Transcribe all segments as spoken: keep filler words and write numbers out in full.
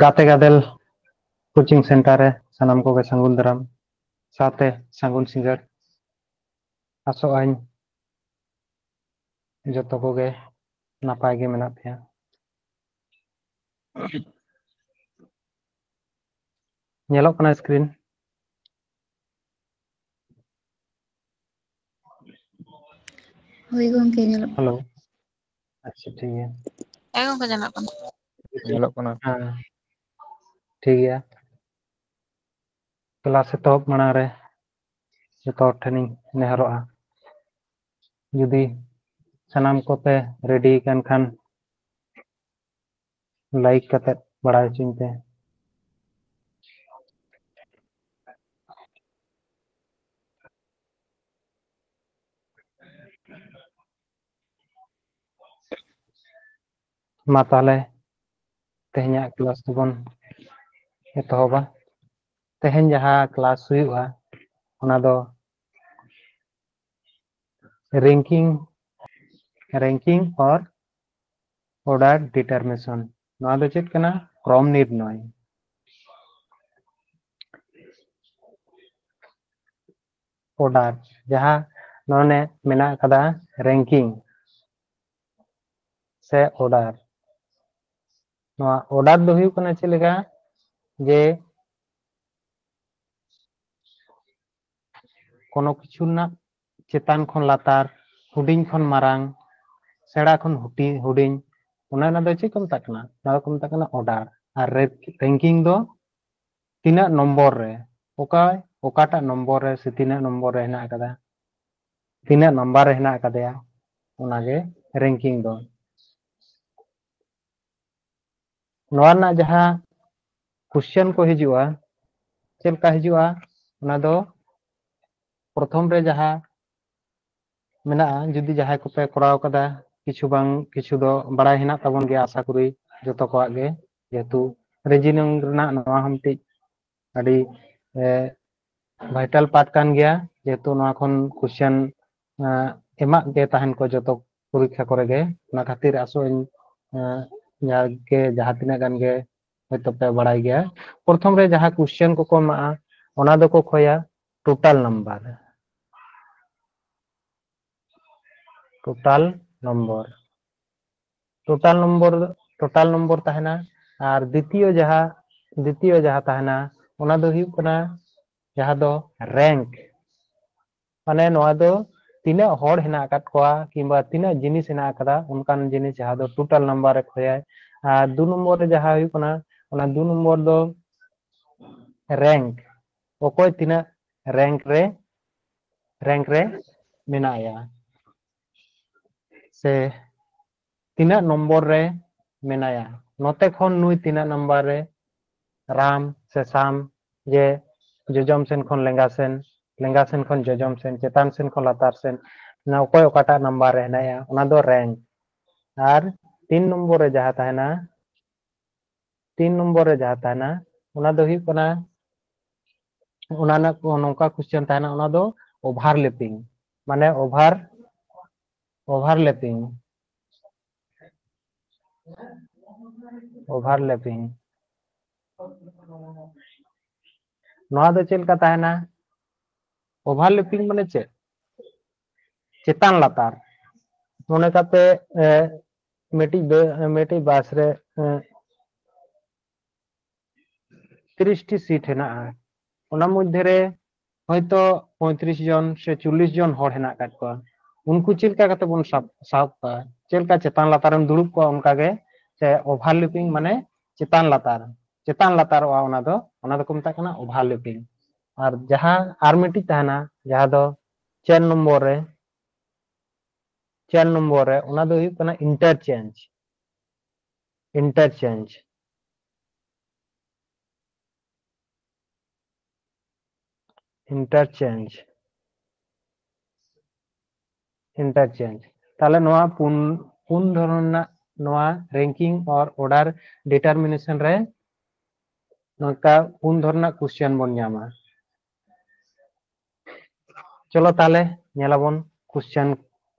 ᱜᱟᱛᱮ ᱜᱟᱫᱮᱞ coaching centre ᱨᱮ ᱥᱟᱱᱟᱢ ᱠᱚᱜᱮ ᱥᱟᱹᱜᱩᱱ ᱫᱟᱨᱟᱢ ᱥᱟᱶᱛᱮ ᱥᱟᱹᱜᱩᱱ ᱥᱤᱸᱜᱟᱹᱲ᱾ ᱟᱥᱚᱜ ᱟᱹᱧ ᱡᱚᱛᱚ ᱠᱚᱜᱮ ᱱᱟᱯᱟᱭ ᱜᱮ ᱢᱮᱱᱟᱜ ᱯᱮᱭᱟ᱾ ᱧᱮᱞᱚᱜ ᱠᱟᱱᱟ screen? ᱦᱳᱭ ᱜᱚᱢᱠᱮ, ᱧᱮᱞᱚᱜ ᱠᱟᱱᱟ᱾ ᱦᱮᱞᱳ, ᱟᱪᱪᱷᱟ, ᱴᱷᱤᱠ ᱜᱮᱭᱟ᱾ ᱦᱮᱸ ᱜᱚᱢᱠᱮ, ᱧᱮᱞᱚᱜ ᱠᱟᱱᱟ᱾ ᱧᱮᱞᱚᱜ ᱠᱟᱱᱟ᱾ ᱦᱮᱸ, ᱴᱷᱤᱠ ᱜᱮᱭᱟ᱾ ᱠᱞᱟᱥ ᱮᱛᱚᱦᱚᱵ ᱢᱟᱲᱟᱝ ᱨᱮ ᱡᱚᱛᱚ ᱦᱚᱲ ᱴᱷᱮᱱᱤᱧ ᱱᱮᱦᱚᱨᱚᱜᱼᱟ, ᱡᱩᱫᱤ ᱥᱟᱱᱟᱢ ᱠᱚᱯᱮ ᱨᱮᱰᱤ ᱟᱠᱟᱱ ᱠᱷᱟᱱ ᱞᱟᱭᱤᱠ ᱠᱟᱛᱮ ᱵᱟᱲᱟᱭ ᱦᱚᱪᱚᱧ ᱯᱮ᱾ ᱢᱟ ᱛᱟᱦᱚᱞᱮ ᱛᱮᱦᱮᱧᱟᱜ ᱠᱞᱟᱥ ᱫᱚᱵᱚᱱ ᱮᱛᱚᱦᱚᱵᱟ᱾ ᱛᱮᱦᱮᱧ ᱡᱟᱦᱟᱸ ᱠᱞᱟᱥ ᱦᱩᱭᱩᱜᱼᱟ, ᱚᱱᱟ ᱫᱚ ranking, ranking or order determination. ᱱᱚᱣᱟ ᱫᱚ ᱪᱮᱫ ᱠᱟᱱᱟ? ᱠᱨᱚᱢ ᱱᱤᱨᱱᱚᱭ᱾ Order, ᱡᱟᱦᱟᱸ ᱱᱚᱰᱮ ᱢᱮᱱᱟᱜ ᱟᱠᱟᱫᱟ ranking ᱥᱮ order᱾ ᱱᱚᱣᱟ order ᱫᱚ ᱦᱩᱭᱩᱜ ᱠᱟᱱᱟ ᱪᱮᱫ ᱞᱮᱠᱟ, ᱡᱮ ᱠᱳᱱᱳ ᱠᱤᱪᱷᱩ ᱨᱮᱱᱟᱜ ᱪᱮᱛᱟᱱ ᱠᱷᱚᱱ ᱞᱟᱛᱟᱨ, ᱦᱩᱰᱤᱧ ᱠᱷᱚᱱ ᱢᱟᱨᱟᱝ, ᱥᱮᱬᱟ ᱠᱷᱚᱱ ᱦᱩᱰᱤᱧ, ᱦᱩᱰᱤᱧ, ᱚᱱᱟ ᱨᱮᱱᱟᱜ ᱫᱚ ᱪᱮᱫ ᱠᱚ ᱢᱮᱛᱟᱜ ᱠᱟᱱᱟ? ᱚᱱᱟ ᱫᱚᱠᱚ ᱢᱮᱛᱟᱜ ᱠᱟᱱᱟ order᱾ ᱟᱨ ranking ᱫᱚ ᱛᱤᱱᱟᱹᱜ ᱱᱚᱢᱵᱚᱨ ᱨᱮ, ᱚᱠᱟ, ᱚᱠᱟᱴᱟᱜ ᱱᱚᱢᱵᱚᱨ ᱨᱮ ᱥᱮ ᱛᱤᱱᱟᱹᱜ ᱱᱚᱢᱵᱚᱨ ᱨᱮ ᱦᱮᱱᱟᱜ ᱟᱠᱟᱫᱟ, ᱛᱤᱱᱟᱹᱜ ᱱᱟᱢᱵᱟᱨ ᱨᱮ ᱦᱮᱱᱟᱜ ᱟᱠᱟᱫᱮᱭᱟ, ᱚᱱᱟᱜᱮ ranking ᱫᱚ᱾ ᱱᱚᱣᱟ ᱨᱮᱱᱟᱜ ᱡᱟᱦᱟᱸ question ᱠᱚ ᱦᱤᱡᱩᱜᱼᱟ, ᱪᱮᱫ ᱞᱮᱠᱟ ᱦᱤᱡᱩᱜᱼᱟ, ᱚᱱᱟ ᱫᱚ ᱯᱨᱚᱛᱷᱚᱢ ᱨᱮ ᱡᱟᱦᱟᱸ ᱢᱮᱱᱟᱜᱼᱟ, ᱡᱩᱫᱤ ᱡᱟᱦᱟᱸᱭ ᱠᱚᱯᱮ ᱠᱚᱨᱟᱣ ᱠᱟᱫᱟ, ᱠᱤᱪᱷᱩ ᱵᱟᱝ ᱠᱤᱪᱷᱩ ᱫᱚ ᱵᱟᱲᱟᱭ ᱦᱮᱱᱟᱜ ᱛᱟᱵᱚᱱ ᱜᱮᱭᱟ, ᱟᱥᱟ ᱠᱚᱨᱤ ᱡᱚᱛᱚ ᱠᱚᱣᱟᱜ ᱜᱮ, ᱡᱮᱦᱮᱛᱩ reasoning ᱨᱮᱱᱟᱜ ᱱᱚᱣᱟ ᱦᱚᱸ ᱢᱤᱫᱴᱤᱡ ᱟᱹᱰᱤ, ᱮ, vital part ᱠᱟᱱ ᱜᱮᱭᱟ, ᱡᱮᱦᱮᱛᱩ ᱱᱚᱣᱟ ᱠᱷᱚᱱ question, ᱮ, ᱮᱢᱟᱜ ᱜᱮ ᱛᱟᱦᱮᱱ ᱠᱚ ᱡᱚᱛᱚ ᱯᱚᱨᱤᱠᱠᱷᱟ ᱠᱚᱨᱮ ᱜᱮ᱾ ᱚᱱᱟ ᱠᱷᱟᱹᱛᱤᱨ ᱟᱥᱚᱜ ᱟᱹᱧ, ᱮ, ᱡᱟᱜᱮ ᱡᱟᱦᱟᱸ ᱛᱤᱱᱟᱹᱜ ᱜᱟᱱ ᱜᱮ ᱦᱚᱭᱛᱚ ᱯᱮ ᱵᱟᱲᱟᱭ ᱜᱮᱭᱟ᱾ ᱯᱨᱚᱛᱷᱚᱢ ᱨᱮ ᱡᱟᱦᱟᱸ question ᱠᱚᱠᱚ ᱮᱢᱟᱜᱼᱟ, ᱚᱱᱟ ᱫᱚᱠᱚ Khowai total number᱾ Total number, total number, total number ᱛᱟᱦᱮᱱᱟ᱾ ᱟᱨ ᱫᱤᱛᱤᱭᱚ ᱡᱟᱦᱟᱸ, ᱫᱤᱛᱤᱭᱚ ᱡᱟᱦᱟᱸ ᱛᱟᱦᱮᱱᱟ, ᱚᱱᱟ ᱫᱚ ᱦᱩᱭᱩᱜ ᱠᱟᱱᱟ ᱡᱟᱦᱟᱸ ᱫᱚ rank, ᱢᱟᱱᱮ ᱱᱚᱣᱟ ᱫᱚ ᱛᱤᱱᱟᱹᱜ ᱦᱚᱲ ᱦᱮᱱᱟᱜ ᱟᱠᱟᱫ ᱠᱚᱣᱟ ᱠᱤᱝᱵᱟ ᱛᱤᱱᱟᱹᱜ ᱡᱤᱱᱤᱥ ᱦᱮᱱᱟᱜ ᱟᱠᱟᱫᱟ, ᱚᱱᱠᱟᱱ ᱡᱤᱱᱤᱥ ᱡᱟᱦᱟᱸ ᱫᱚ total number ᱮ ᱠᱷᱚᱭᱟᱭ᱾ ᱟᱨ ᱫᱩ ᱱᱚᱢᱵᱚᱨ ᱨᱮ ᱡᱟᱦᱟᱸ ᱦᱩᱭᱩᱜ ᱠᱟᱱᱟ, ᱚᱱᱟ ᱫᱩ ᱱᱚᱢᱵᱚᱨ ᱫᱚ rank, ᱚᱠᱚᱭ ᱛᱤᱱᱟᱹᱜ rank ᱨᱮ, rank ᱨᱮ ᱢᱮᱱᱟᱭᱟ ᱥᱮ ᱛᱤᱱᱟᱹᱜ ᱱᱚᱢᱵᱚᱨ ᱨᱮ ᱢᱮᱱᱟᱭᱟ, ᱱᱚᱛᱮ ᱠᱷᱚᱱ ᱱᱩᱭ ᱛᱤᱱᱟᱹᱜ ᱱᱟᱢᱵᱟᱨ ᱨᱮ, ᱨᱟᱢ ᱥᱮ ᱥᱟᱢ, ᱡᱮ ᱡᱚᱡᱚᱢ ᱥᱮᱱ ᱠᱷᱚᱱ ᱞᱮᱸᱜᱟ ᱥᱮᱱ, ᱞᱮᱸᱜᱟ ᱥᱮᱱ ᱠᱷᱚᱱ ᱡᱚᱡᱚᱢ ᱥᱮᱱ, ᱪᱮᱛᱟᱱ ᱥᱮᱱ ᱠᱷᱚᱱ ᱞᱟᱛᱟᱨ ᱥᱮᱱ, ᱚᱱᱟ ᱚᱠᱚᱭ ᱚᱠᱟᱴᱟᱜ ᱱᱟᱢᱵᱟᱨ ᱨᱮ ᱦᱮᱱᱟᱭᱟ, ᱚᱱᱟ ᱫᱚ rank᱾ ᱟᱨ ᱛᱤᱱ ᱱᱚᱢᱵᱚᱨ ᱨᱮ ᱡᱟᱦᱟᱸ ᱛᱟᱦᱮᱱᱟ, ᱛᱤᱱ ᱱᱚᱢᱵᱚᱨ ᱨᱮ ᱡᱟᱦᱟᱸ ᱛᱟᱦᱮᱱᱟ, ᱚᱱᱟ ᱫᱚ ᱦᱩᱭᱩᱜ ᱠᱟᱱᱟ, ᱚᱱᱟ ᱨᱮᱱᱟᱜ ᱱᱚᱝᱠᱟ question ᱛᱟᱦᱮᱱᱟ, ᱚᱱᱟ ᱫᱚ overlapping, ᱢᱟᱱᱮ over, overlapping, overlapping᱾ ᱱᱚᱣᱟ ᱫᱚ ᱪᱮᱫ ᱞᱮᱠᱟ ᱛᱟᱦᱮᱱᱟ? Overlapping ᱢᱟᱱᱮ ᱪᱮᱫ? ᱪᱮᱛᱟᱱ ᱞᱟᱛᱟᱨ᱾ ᱢᱚᱱᱮ ᱠᱟᱛᱮ, ᱮ, ᱢᱤᱫᱴᱤᱡ ᱵᱮ-, ᱢᱤᱫᱴᱤᱡ ᱵᱟᱥ ᱨᱮ, ᱮ, ᱛᱤᱨᱤᱥ ᱴᱤ seat ᱦᱮᱱᱟᱜᱼᱟ, ᱚᱱᱟ ᱢᱚᱫᱽᱫᱷᱮ ᱨᱮ ᱦᱚᱭᱛᱚ ᱯᱚᱸᱭᱛᱨᱤᱥ ᱡᱚᱱ ᱥᱮ ᱪᱚᱞᱞᱤᱥ ᱡᱚᱱ ᱦᱚᱲ ᱦᱮᱱᱟᱜ ᱟᱠᱟᱫ ᱠᱚᱣᱟ, ᱩᱱᱠᱩ ᱪᱮᱫ ᱞᱮᱠᱟ ᱠᱟᱛᱮ ᱵᱚᱱ ᱥᱟᱵ, ᱥᱟᱵ ᱠᱚᱣᱟ? ᱪᱮᱫ ᱞᱮᱠᱟ ᱪᱮᱛᱟᱱ ᱞᱟᱛᱟᱨ ᱨᱮᱢ ᱫᱩᱲᱩᱵ ᱠᱚᱣᱟ, ᱚᱱᱠᱟ ᱜᱮ ᱥᱮ overlapping ᱢᱟᱱᱮ ᱪᱮᱛᱟᱱ ᱞᱟᱛᱟᱨ, ᱪᱮᱛᱟᱱ ᱞᱟᱛᱟᱨᱚᱜᱼᱟ, ᱚᱱᱟ ᱫᱚ, ᱚᱱᱟ ᱫᱚᱠᱚ ᱢᱮᱛᱟᱜ ᱠᱟᱱᱟ overlapping᱾ ᱟᱨ ᱡᱟᱦᱟᱸ ᱟᱨ ᱢᱤᱫᱴᱤᱡ ᱛᱟᱦᱮᱱᱟ, ᱡᱟᱦᱟᱸ ᱫᱚ ᱪᱟᱨ ᱱᱚᱢᱵᱚᱨ ᱨᱮ, ᱪᱟᱨ ᱱᱚᱢᱵᱚᱨ ᱨᱮ, ᱚᱱᱟ ᱫᱚ ᱦᱩᱭᱩᱜ ᱠᱟᱱᱟ interchange, interchange, interchange, interchange᱾ ᱛᱟᱦᱞᱮ ᱱᱚᱣᱟ ᱯᱩᱱ, ᱯᱩᱱ ᱫᱷᱚᱨᱚᱱ ᱨᱮᱱᱟᱜ ᱱᱚᱣᱟ ranking or order determination ᱨᱮ ᱱᱚᱝᱠᱟ ᱯᱩᱱ ᱫᱷᱚᱨᱚᱱ ᱨᱮᱱᱟᱜ question ᱵᱚᱱ ᱧᱟᱢᱟ᱾ ᱪᱚᱞᱚ ᱛᱟᱦᱞᱮ ᱧᱮᱞᱟᱵᱚᱱ, question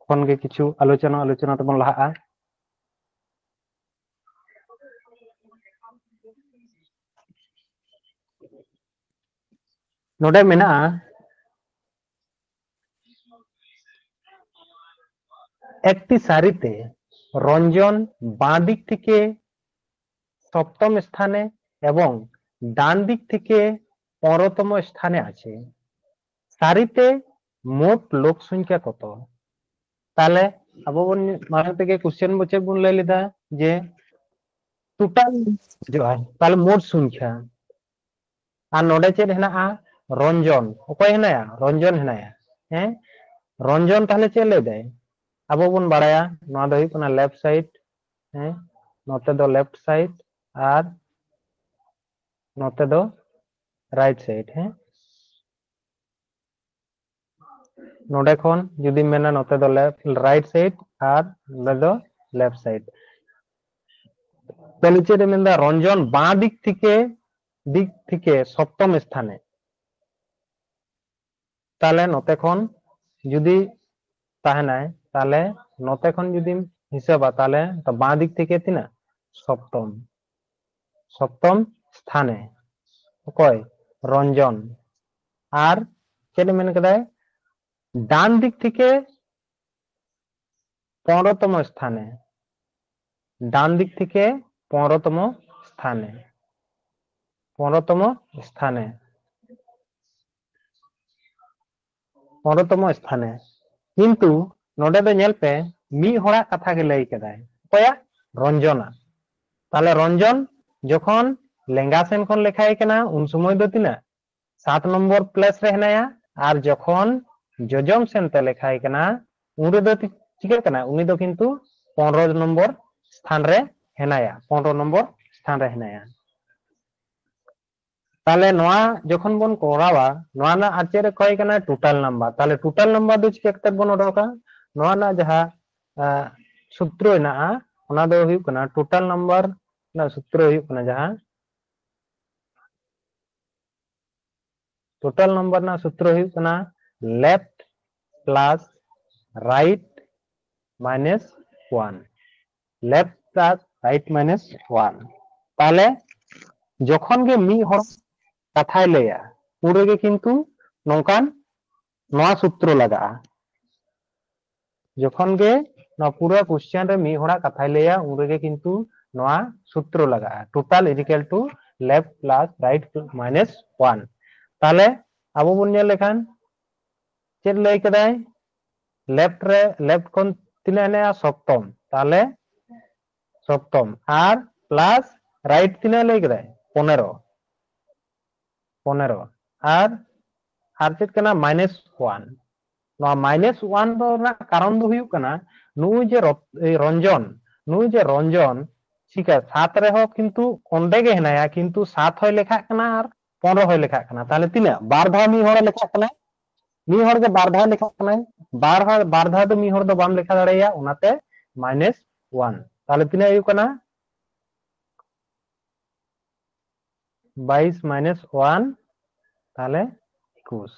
ᱠᱷᱚᱱ ᱜᱮ ᱠᱤᱪᱷᱩ ᱟᱞᱳᱪᱚᱱᱟ, ᱟᱞᱳᱪᱚᱱᱟ ᱛᱮᱵᱚᱱ ᱞᱟᱦᱟᱜᱼᱟ᱾ ᱱᱚᱰᱮ ᱢᱮᱱᱟᱜᱼᱟ, একটি সারিতে রঞ্জন বাঁ দিক থেকে সপ্তম স্থানে এবং ডান দিক থেকে পনেরোতম স্থানে আছে। সারিতে মোট লোক সংখ্যা কত? ᱛᱟᱦᱞᱮ ᱟᱵᱚ ᱵᱚᱱ ᱢᱟᱲᱟᱝ ᱛᱮᱜᱮ question ᱵᱚ ᱪᱮᱫ ᱵᱚᱱ ᱞᱟᱹᱭ ᱞᱮᱫᱟ ᱡᱮ total ᱦᱤᱡᱩᱜᱼᱟ, ᱛᱟᱦᱞᱮ ᱢᱳᱴ ᱥᱚᱝᱠᱷᱟ᱾ ᱟᱨ ᱱᱚᱰᱮ ᱪᱮᱫ ᱦᱮᱱᱟᱜᱼᱟ? ᱨᱚᱧᱡᱚᱱ᱾ ᱚᱠᱚᱭ ᱦᱮᱱᱟᱭᱟ? ᱨᱚᱧᱡᱚᱱ ᱦᱮᱱᱟᱭᱟ᱾ ᱦᱮᱸ, ᱨᱚᱧᱡᱚᱱ ᱛᱟᱦᱞᱮ ᱪᱮᱫ ᱞᱟᱹᱭ ᱫᱟᱭ? ᱟᱵᱚ ᱵᱚᱱ ᱵᱟᱲᱟᱭᱟ ᱱᱚᱣᱟ ᱫᱚ ᱦᱩᱭᱩᱜ ᱠᱟᱱᱟ left side, ᱦᱮᱸ, ᱱᱚᱛᱮ ᱫᱚ left side ᱟᱨ ᱱᱚᱛᱮ ᱫᱚ right side᱾ ᱦᱮᱸ, ᱱᱚᱰᱮ ᱠᱷᱚᱱ ᱡᱩᱫᱤᱢ ᱢᱮᱱᱟ ᱱᱚᱛᱮ ᱫᱚ left, right side ᱟᱨ ᱱᱚᱰᱮ ᱫᱚ left side᱾ ᱛᱟᱦᱞᱮ ᱪᱮᱫ ᱮ ᱢᱮᱱᱫᱟ? ᱨᱚᱧᱡᱚᱱ ᱵᱟᱸ ᱫᱤᱠ ᱛᱷᱮᱠᱮ, ᱫᱤᱠ ᱛᱷᱮᱠᱮ ᱥᱚᱯᱛᱚᱢ ᱥᱛᱷᱟᱱᱮ᱾ ᱛᱟᱦᱞᱮ ᱱᱚᱛᱮ ᱠᱷᱚᱱ ᱡᱩᱫᱤ ᱛᱟᱦᱮᱱᱟᱭ, ᱛᱟᱦᱞᱮ ᱱᱚᱛᱮ ᱠᱷᱚᱱ ᱡᱩᱫᱤᱢ ᱦᱤᱥᱟᱹᱵᱟ, ᱛᱟᱦᱞᱮ ᱵᱟᱸ ᱫᱤᱠ ᱛᱷᱮᱠᱮ ᱛᱤᱱᱟᱹᱜ? ᱥᱚᱯᱛᱚᱢ, ᱥᱚᱯᱛᱚᱢ ᱥᱛᱷᱟᱱᱮ᱾ ᱚᱠᱚᱭ? ᱨᱚᱧᱡᱚᱱ᱾ ᱟᱨ ᱪᱮᱫ ᱮ ᱢᱮᱱ ᱠᱮᱫᱟᱭ? ᱰᱟᱱ ᱫᱤᱠ ᱛᱷᱮᱠᱮ ᱯᱚᱱᱨᱚᱛᱚᱢ ᱥᱛᱷᱟᱱᱮ, ᱰᱟᱱ ᱫᱤᱠ ᱛᱷᱮᱠᱮ ᱯᱚᱱᱨᱚᱛᱚᱢ ᱥᱛᱷᱟᱱᱮ, ᱯᱚᱱᱨᱚᱛᱚᱢ ᱥᱛᱷᱟᱱᱮ, ᱯᱚᱱᱨᱚᱛᱚᱢ ᱥᱛᱷᱟᱱᱮ᱾ ᱠᱤᱱᱛᱩ ᱱᱚᱰᱮ ᱫᱚ ᱧᱮᱞ ᱯᱮ, ᱢᱤᱫ ᱦᱚᱲᱟᱜ ᱠᱟᱛᱷᱟ ᱜᱮ ᱞᱟᱹᱭ ᱠᱮᱫᱟᱭ᱾ ᱚᱠᱚᱭᱟᱜ? ᱨᱚᱧᱡᱚᱱᱟᱜ᱾ ᱛᱟᱦᱞᱮ ᱨᱚᱧᱡᱚᱱ ᱡᱚᱠᱷᱚᱱ ᱞᱮᱸᱜᱟ ᱥᱮᱱ ᱠᱷᱚᱱ ᱞᱮᱠᱷᱟᱭ ᱠᱟᱱᱟ, ᱩᱱ ᱥᱚᱢᱚᱭ ᱫᱚ ᱛᱤᱱᱟᱹᱜ? ᱥᱟᱛ ᱱᱚᱢᱵᱚᱨ ᱯᱞᱮᱥ ᱨᱮ ᱦᱮᱱᱟᱭᱟ᱾ ᱟᱨ ᱡᱚᱠᱷᱚᱱ ᱡᱚᱡᱚᱢ ᱥᱮᱱ ᱛᱮ ᱞᱮᱠᱷᱟᱭ ᱠᱟᱱᱟ, ᱩᱱ ᱨᱮᱫᱚ ᱪᱤ-, ᱪᱤᱠᱟᱹᱜ ᱠᱟᱱᱟ? ᱩᱱᱤ ᱫᱚ ᱠᱤᱱᱛᱩ ᱯᱚᱱᱨᱚ ᱱᱚᱢᱵᱚᱨ ᱥᱛᱷᱟᱱ ᱨᱮ ᱦᱮᱱᱟᱭᱟ, ᱯᱚᱱᱨᱚ ᱱᱚᱢᱵᱚᱨ ᱥᱛᱷᱟᱱ ᱨᱮ ᱦᱮᱱᱟᱭᱟ᱾ ᱛᱟᱦᱞᱮ ᱱᱚᱣᱟ ᱡᱚᱠᱷᱚᱱ ᱵᱚᱱ ᱠᱚᱨᱟᱣᱟ, ᱱᱚᱣᱟ ᱨᱮᱱᱟᱜ ᱟᱨ ᱪᱮᱫ ᱨᱮ ᱠᱚᱭ ᱠᱟᱱᱟ? Total number. ᱛᱟᱦᱞᱮ ᱴᱳᱴᱟᱞ ᱱᱟᱢᱵᱟᱨ ᱫᱚ ᱪᱤᱠᱟᱹ ᱠᱟᱛᱮ ᱵᱚᱱ ᱚᱰᱚᱠᱟ? ᱱᱚᱣᱟ ᱨᱮᱱᱟᱜ ᱡᱟᱦᱟᱸ, ᱟᱸ, ᱥᱩᱛᱨᱚ ᱦᱮᱱᱟᱜᱼᱟ, ᱚᱱᱟ ᱫᱚ ᱦᱩᱭᱩᱜ ᱠᱟᱱᱟ, ᱴᱳᱴᱟᱞ ᱱᱟᱢᱵᱟᱨ ᱨᱮᱱᱟᱜ ᱥᱩᱛᱨᱚ ᱦᱩᱭᱩᱜ ᱠᱟᱱᱟ ᱡᱟᱦᱟᱸ, ᱴᱳᱴᱟᱞ ᱱᱟᱢᱵᱟᱨ ᱨᱮᱱᱟᱜ ᱥᱩᱛᱨᱚ ᱦᱩᱭᱩᱜ ᱠᱟᱱᱟ left plus right minus one, left plus right minus one᱾ ᱛᱟᱦᱞᱮ ᱡᱚᱠᱷᱚᱱ ᱜᱮ ᱢᱤᱫ ᱦᱚᱲ ᱠᱟᱛᱷᱟᱭ ᱞᱟᱹᱭᱟ, ᱩᱱ ᱨᱮᱜᱮ ᱠᱤᱱᱛᱩ ᱱᱚᱝᱠᱟᱱ ᱱᱚᱣᱟ ᱥᱩᱛᱨᱚ ᱞᱟᱜᱟᱜᱼᱟ᱾ ᱡᱚᱠᱷᱚᱱ ᱜᱮ ᱱᱚᱣᱟ ᱯᱩᱨᱟᱹ ᱠᱚᱥᱪᱮᱱ ᱨᱮ ᱢᱤᱫ ᱦᱚᱲᱟᱜ ᱠᱟᱛᱷᱟᱭ ᱞᱟᱹᱭᱟ, ᱩᱱ ᱨᱮᱜᱮ ᱠᱤᱱᱛᱩ ᱱᱚᱣᱟ ᱥᱩᱛᱨᱚ ᱞᱟᱜᱟᱜᱼᱟ, total is equal to left plus right minus one. ᱛᱟᱦᱞᱮ ᱟᱵᱚ ᱵᱚᱱ ᱧᱮᱞ ᱞᱮᱠᱷᱟᱱ ᱪᱮᱫ ᱞᱟᱹᱭ ᱠᱮᱫᱟᱭ? ᱞᱮᱯᱷᱴ ᱨᱮ, ᱞᱮᱯᱷᱴ ᱠᱷᱚᱱ ᱛᱤᱱᱟᱹᱜ ᱦᱮᱱᱟᱜᱼᱟ? ᱥᱚᱯᱛᱚᱢ᱾ ᱛᱟᱦᱞᱮ ᱥᱚᱯᱛᱚᱢ ᱟᱨ ᱯᱞᱟᱥ ᱨᱟᱭᱤᱴ ᱛᱤᱱᱟᱹᱜ ᱞᱟᱹᱭ ᱠᱮᱫᱟᱭ? ᱯᱚᱱᱮᱨᱚ᱾ ᱯᱚᱱᱮᱨᱚ᱾ ᱟᱨ ᱟᱨ ᱪᱮᱫ ᱠᱟᱱᱟ? Minus one. ᱱᱚᱣᱟ ᱢᱟᱭᱱᱟᱥ ᱳᱣᱟᱱ ᱫᱚ ᱨᱮᱱᱟᱜ ᱠᱟᱨᱚᱱ ᱫᱚ ᱦᱩᱭᱩᱜ ᱠᱟᱱᱟ, ᱱᱩᱭ ᱡᱮ ᱨᱚᱛ-, ᱮ, ᱨᱚᱧᱡᱚᱱ, ᱱᱩᱭ ᱡᱮ ᱨᱚᱧᱡᱚᱱ, ᱴᱷᱤᱠ ᱟᱪᱷᱮ, ᱥᱟᱛ ᱨᱮᱦᱚᱸ ᱠᱤᱱᱛᱩ ᱚᱸᱰᱮ ᱜᱮ ᱦᱮᱱᱟᱭᱟ, ᱠᱤᱱᱛᱩ ᱥᱟᱛ ᱦᱚᱸᱭ ᱞᱮᱠᱷᱟᱜ ᱠᱟᱱᱟ ᱟᱨ ᱯᱚᱱᱨᱚ ᱦᱚᱸᱭ ᱞᱮᱠᱷᱟᱜ ᱠᱟᱱᱟ᱾ ᱛᱟᱦᱞᱮ ᱛᱤᱱᱟᱹᱜ? ᱵᱟᱨ ᱫᱷᱟᱣ ᱢᱤᱫ ᱦᱚᱲᱮ ᱞᱮᱠᱷᱟᱜ ᱠᱟᱱᱟᱭ, ᱢᱤᱫ ᱦᱚᱲ ᱜᱮ ᱵᱟᱨ ᱫᱷᱟᱣ ᱞᱮᱠᱷᱟᱜ ᱠᱟᱱᱟᱭ, ᱵᱟᱨ ᱦᱚᱲ, ᱵᱟᱨ ᱫᱷᱟᱣ ᱫᱚ ᱢᱤᱫ ᱦᱚᱲ ᱫᱚ ᱵᱟᱢ ᱞᱮᱠᱷᱟ ᱫᱟᱲᱮᱭᱟᱭᱟ, ᱚᱱᱟᱛᱮ ᱢᱟᱭᱱᱟᱥ ᱳᱣᱟᱱ᱾ ᱛᱟᱦᱞᱮ ᱛᱤᱱᱟᱹᱜ ᱦᱩᱭᱩᱜ ᱠᱟᱱᱟ? ᱵᱟᱭᱤᱥ ᱢᱟᱭᱱᱟᱥ ᱳᱣᱟᱱ, ᱛᱟᱦᱞᱮ ᱮᱠᱩᱥ᱾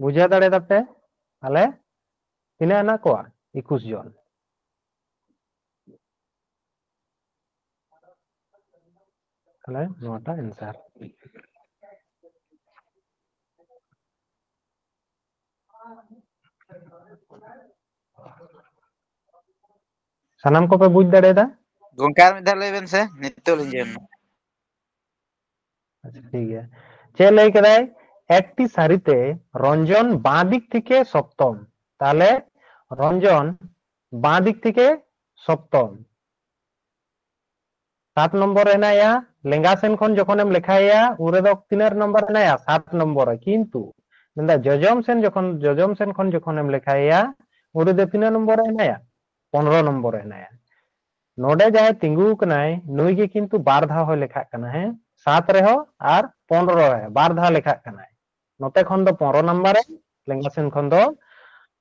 ᱵᱩᱡᱷᱟᱹᱣ ᱫᱟᱲᱮ ᱫᱟᱯᱮ? ᱛᱟᱦᱞᱮ ᱛᱤᱱᱟᱹᱜ ᱦᱮᱱᱟᱜ ᱠᱚᱣᱟ? ᱮᱠᱩᱥ ᱡᱚᱱ᱾ ᱛᱟᱦᱞᱮ ᱱᱚᱣᱟᱴᱟᱜ ᱮᱱᱥᱟᱨ᱾ ᱥᱟᱱᱟᱢ ᱠᱚᱯᱮ ᱵᱩᱡᱽ ᱫᱟᱲᱮᱭᱟᱫᱟ? ᱜᱚᱝᱠᱮ, ᱟᱨ ᱢᱤᱫ ᱫᱷᱟᱣ ᱞᱟᱹᱭ ᱵᱮᱱ ᱥᱮ, ᱱᱤᱛᱚᱜ ᱞᱤᱧ ᱡᱚᱭᱮᱱ ᱮᱱᱟ᱾ ᱟᱪᱪᱷᱟ, ᱴᱷᱤᱠ ᱜᱮᱭᱟ᱾ ᱪᱮᱫ ᱞᱟᱹᱭ ᱠᱮᱫᱟᱭ? ᱮᱠᱴᱤ ᱥᱟᱹᱨᱤᱛᱮ ᱨᱚᱧᱡᱚᱱ ᱵᱟᱸ ᱫᱤᱠ ᱛᱷᱮᱠᱮ ᱥᱚᱯᱛᱚᱢ᱾ ᱛᱟᱦᱞᱮ ᱨᱚᱧᱡᱚᱱ ᱵᱟᱸ ᱫᱤᱠ ᱛᱷᱮᱠᱮ ᱥᱚᱯᱛᱚᱢ᱾ ᱥᱟᱛ ᱱᱚᱢᱵᱚᱨ ᱨᱮ ᱦᱮᱱᱟᱭᱟ, ᱞᱮᱸᱜᱟ ᱥᱮᱱ ᱠᱷᱚᱱ ᱡᱚᱠᱷᱚᱱᱮᱢ ᱞᱮᱠᱷᱟᱭᱮᱭᱟ, ᱩᱱ ᱨᱮᱫᱚ ᱛᱤᱱᱟᱹᱜ ᱱᱚᱢᱵᱚᱨ ᱨᱮ ᱦᱮᱱᱟᱭᱟ? ᱥᱟᱛ ᱱᱚᱢᱵᱚᱨ ᱨᱮ᱾ ᱠᱤᱱᱛᱩ ᱢᱮᱱᱫᱟ ᱡᱚᱡᱚᱢ ᱥᱮᱱ ᱡᱚᱠᱷᱚᱱ, ᱡᱚᱡᱚᱢ ᱥᱮᱱ ᱠᱷᱚᱱ ᱡᱚᱠᱷᱚᱱᱮᱢ ᱞᱮᱠᱷᱟᱭᱮᱭᱟ, ᱩᱱ ᱨᱮᱫᱚ ᱛᱤᱱᱟᱹᱜ ᱱᱚᱢᱵᱚᱨ ᱨᱮ ᱦᱮᱱᱟᱭᱟ? ᱯᱚᱱᱨᱚ ᱱᱚᱢᱵᱚᱨ ᱨᱮ ᱦᱮᱱᱟᱭᱟ᱾ ᱱᱚᱰᱮ ᱡᱟᱦᱟᱸᱭ ᱛᱤᱸᱜᱩ ᱟᱠᱟᱱᱟᱭ, ᱱᱩᱭ ᱜᱮ ᱠᱤᱱᱛᱩ ᱵᱟᱨ ᱫᱷᱟᱣ ᱦᱚᱸᱭ ᱞᱮᱠᱷᱟᱜ ᱠᱟᱱᱟ, ᱦᱮᱸ, ᱥᱟᱛ ᱨᱮᱦᱚᱸ ᱟᱨ ᱯᱚᱱᱨᱚ ᱨᱮ ᱵᱟᱨ ᱫᱷᱟᱣ ᱞᱮᱠᱷᱟᱜ ᱠᱟᱱᱟᱭ᱾ ᱱᱚᱛᱮ ᱠᱷᱚᱱ ᱫᱚ ᱯᱚᱱᱨᱚ ᱱᱟᱢᱵᱟᱨ ᱨᱮ, ᱞᱮᱸᱜᱟ ᱥᱮᱱ ᱠᱷᱚᱱ ᱫᱚ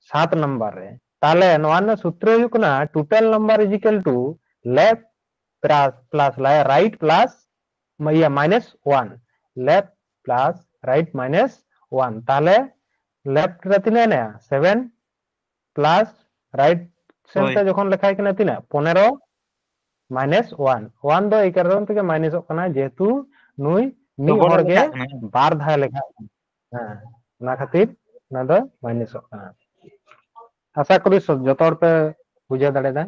ᱥᱟᱛ ᱱᱟᱢᱵᱟᱨ ᱨᱮ᱾ ᱛᱟᱦᱞᱮ ᱱᱚᱣᱟ ᱨᱮᱱᱟᱜ ᱥᱩᱛᱨᱚ ᱦᱩᱭᱩᱜ ᱠᱟᱱᱟ, total number is equal to left plus, plus right plus, ᱤᱭᱟᱹ, minus one, left plus right minus one. ᱛᱟᱦᱞᱮ ᱞᱮᱯᱷᱴ ᱨᱮ ᱛᱤᱱᱟᱹᱜ ᱦᱮᱱᱟᱜᱼᱟ? ᱥᱮᱵᱷᱮᱱ, ᱯᱞᱟᱥ ᱨᱟᱭᱤᱴ ᱥᱮᱱ ᱦᱳᱭ᱾ ᱛᱮ ᱡᱚᱠᱷᱚᱱ ᱞᱮᱠᱷᱟᱭ ᱠᱟᱱᱟ ᱛᱤᱱᱟᱹᱜ? ᱯᱚᱱᱮᱨᱚ ᱢᱟᱭᱱᱟᱥ ᱳᱣᱟᱱ᱾ ᱳᱣᱟᱱ ᱫᱚ ᱮᱭ ᱠᱟᱨᱚᱱ ᱛᱮᱜᱮ ᱢᱟᱭᱱᱟᱥᱚᱜ ᱠᱟᱱᱟ, ᱡᱮᱦᱮᱛᱩ ᱱᱩᱭ ᱢᱤᱫ ᱰᱚᱵᱚᱞ ᱦᱚᱲ ᱜᱮ ᱞᱮᱠᱷᱟᱜ ᱠᱟᱱᱟ᱾ ᱵᱟᱨ ᱫᱷᱟᱣ ᱞᱮᱠᱷᱟᱜ ᱠᱟᱱᱟ᱾ ᱦᱮᱸ, ᱚᱱᱟ ᱠᱷᱟᱹᱛᱤᱨ ᱚᱱᱟ ᱫᱚ ᱢᱟᱭᱱᱟᱥᱚᱜ ᱠᱟᱱᱟ᱾ ᱟᱥᱟ ᱠᱚᱨᱤ ᱥᱚ-, ᱡᱚᱛᱚ ᱦᱚᱲ ᱯᱮ ᱵᱩᱡᱷᱟᱹᱣ ᱫᱟᱲᱮᱭᱟᱫᱟ᱾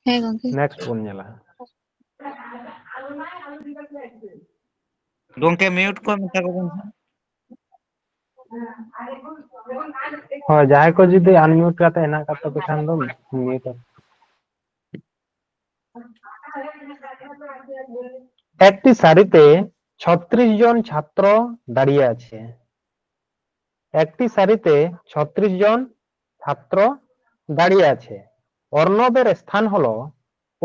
ᱦᱮᱸ ᱜᱚᱝᱠᱮ᱾ ᱱᱮᱠᱥᱴ ᱵᱚᱱ ᱧᱮᱞᱟ᱾ ᱜᱚᱝᱠᱮ ᱢᱤᱭᱩᱴ ᱠᱚ ᱢᱮᱛᱟ ᱠᱚ ᱵᱚᱱ ᱥᱮ᱾ ᱦᱳᱭ, ᱡᱟᱦᱟᱸᱭ ᱠᱚ ᱡᱩᱫᱤ ᱟᱱᱢᱤᱭᱩᱴ ᱠᱟᱛᱮ ᱦᱮᱱᱟᱜ ᱟᱠᱟᱫ ᱛᱟᱯᱮ ᱠᱷᱟᱱ ᱫᱚ ᱢᱤᱭᱩᱴ᱾ একটি সারিতে ছত্রিশ জন ছাত্র দাঁড়িয়ে আছে। একটি সারিতে ছত্রিশ জন ছাত্র দাঁড়িয়ে আছে। অর্ণবের স্থান হলো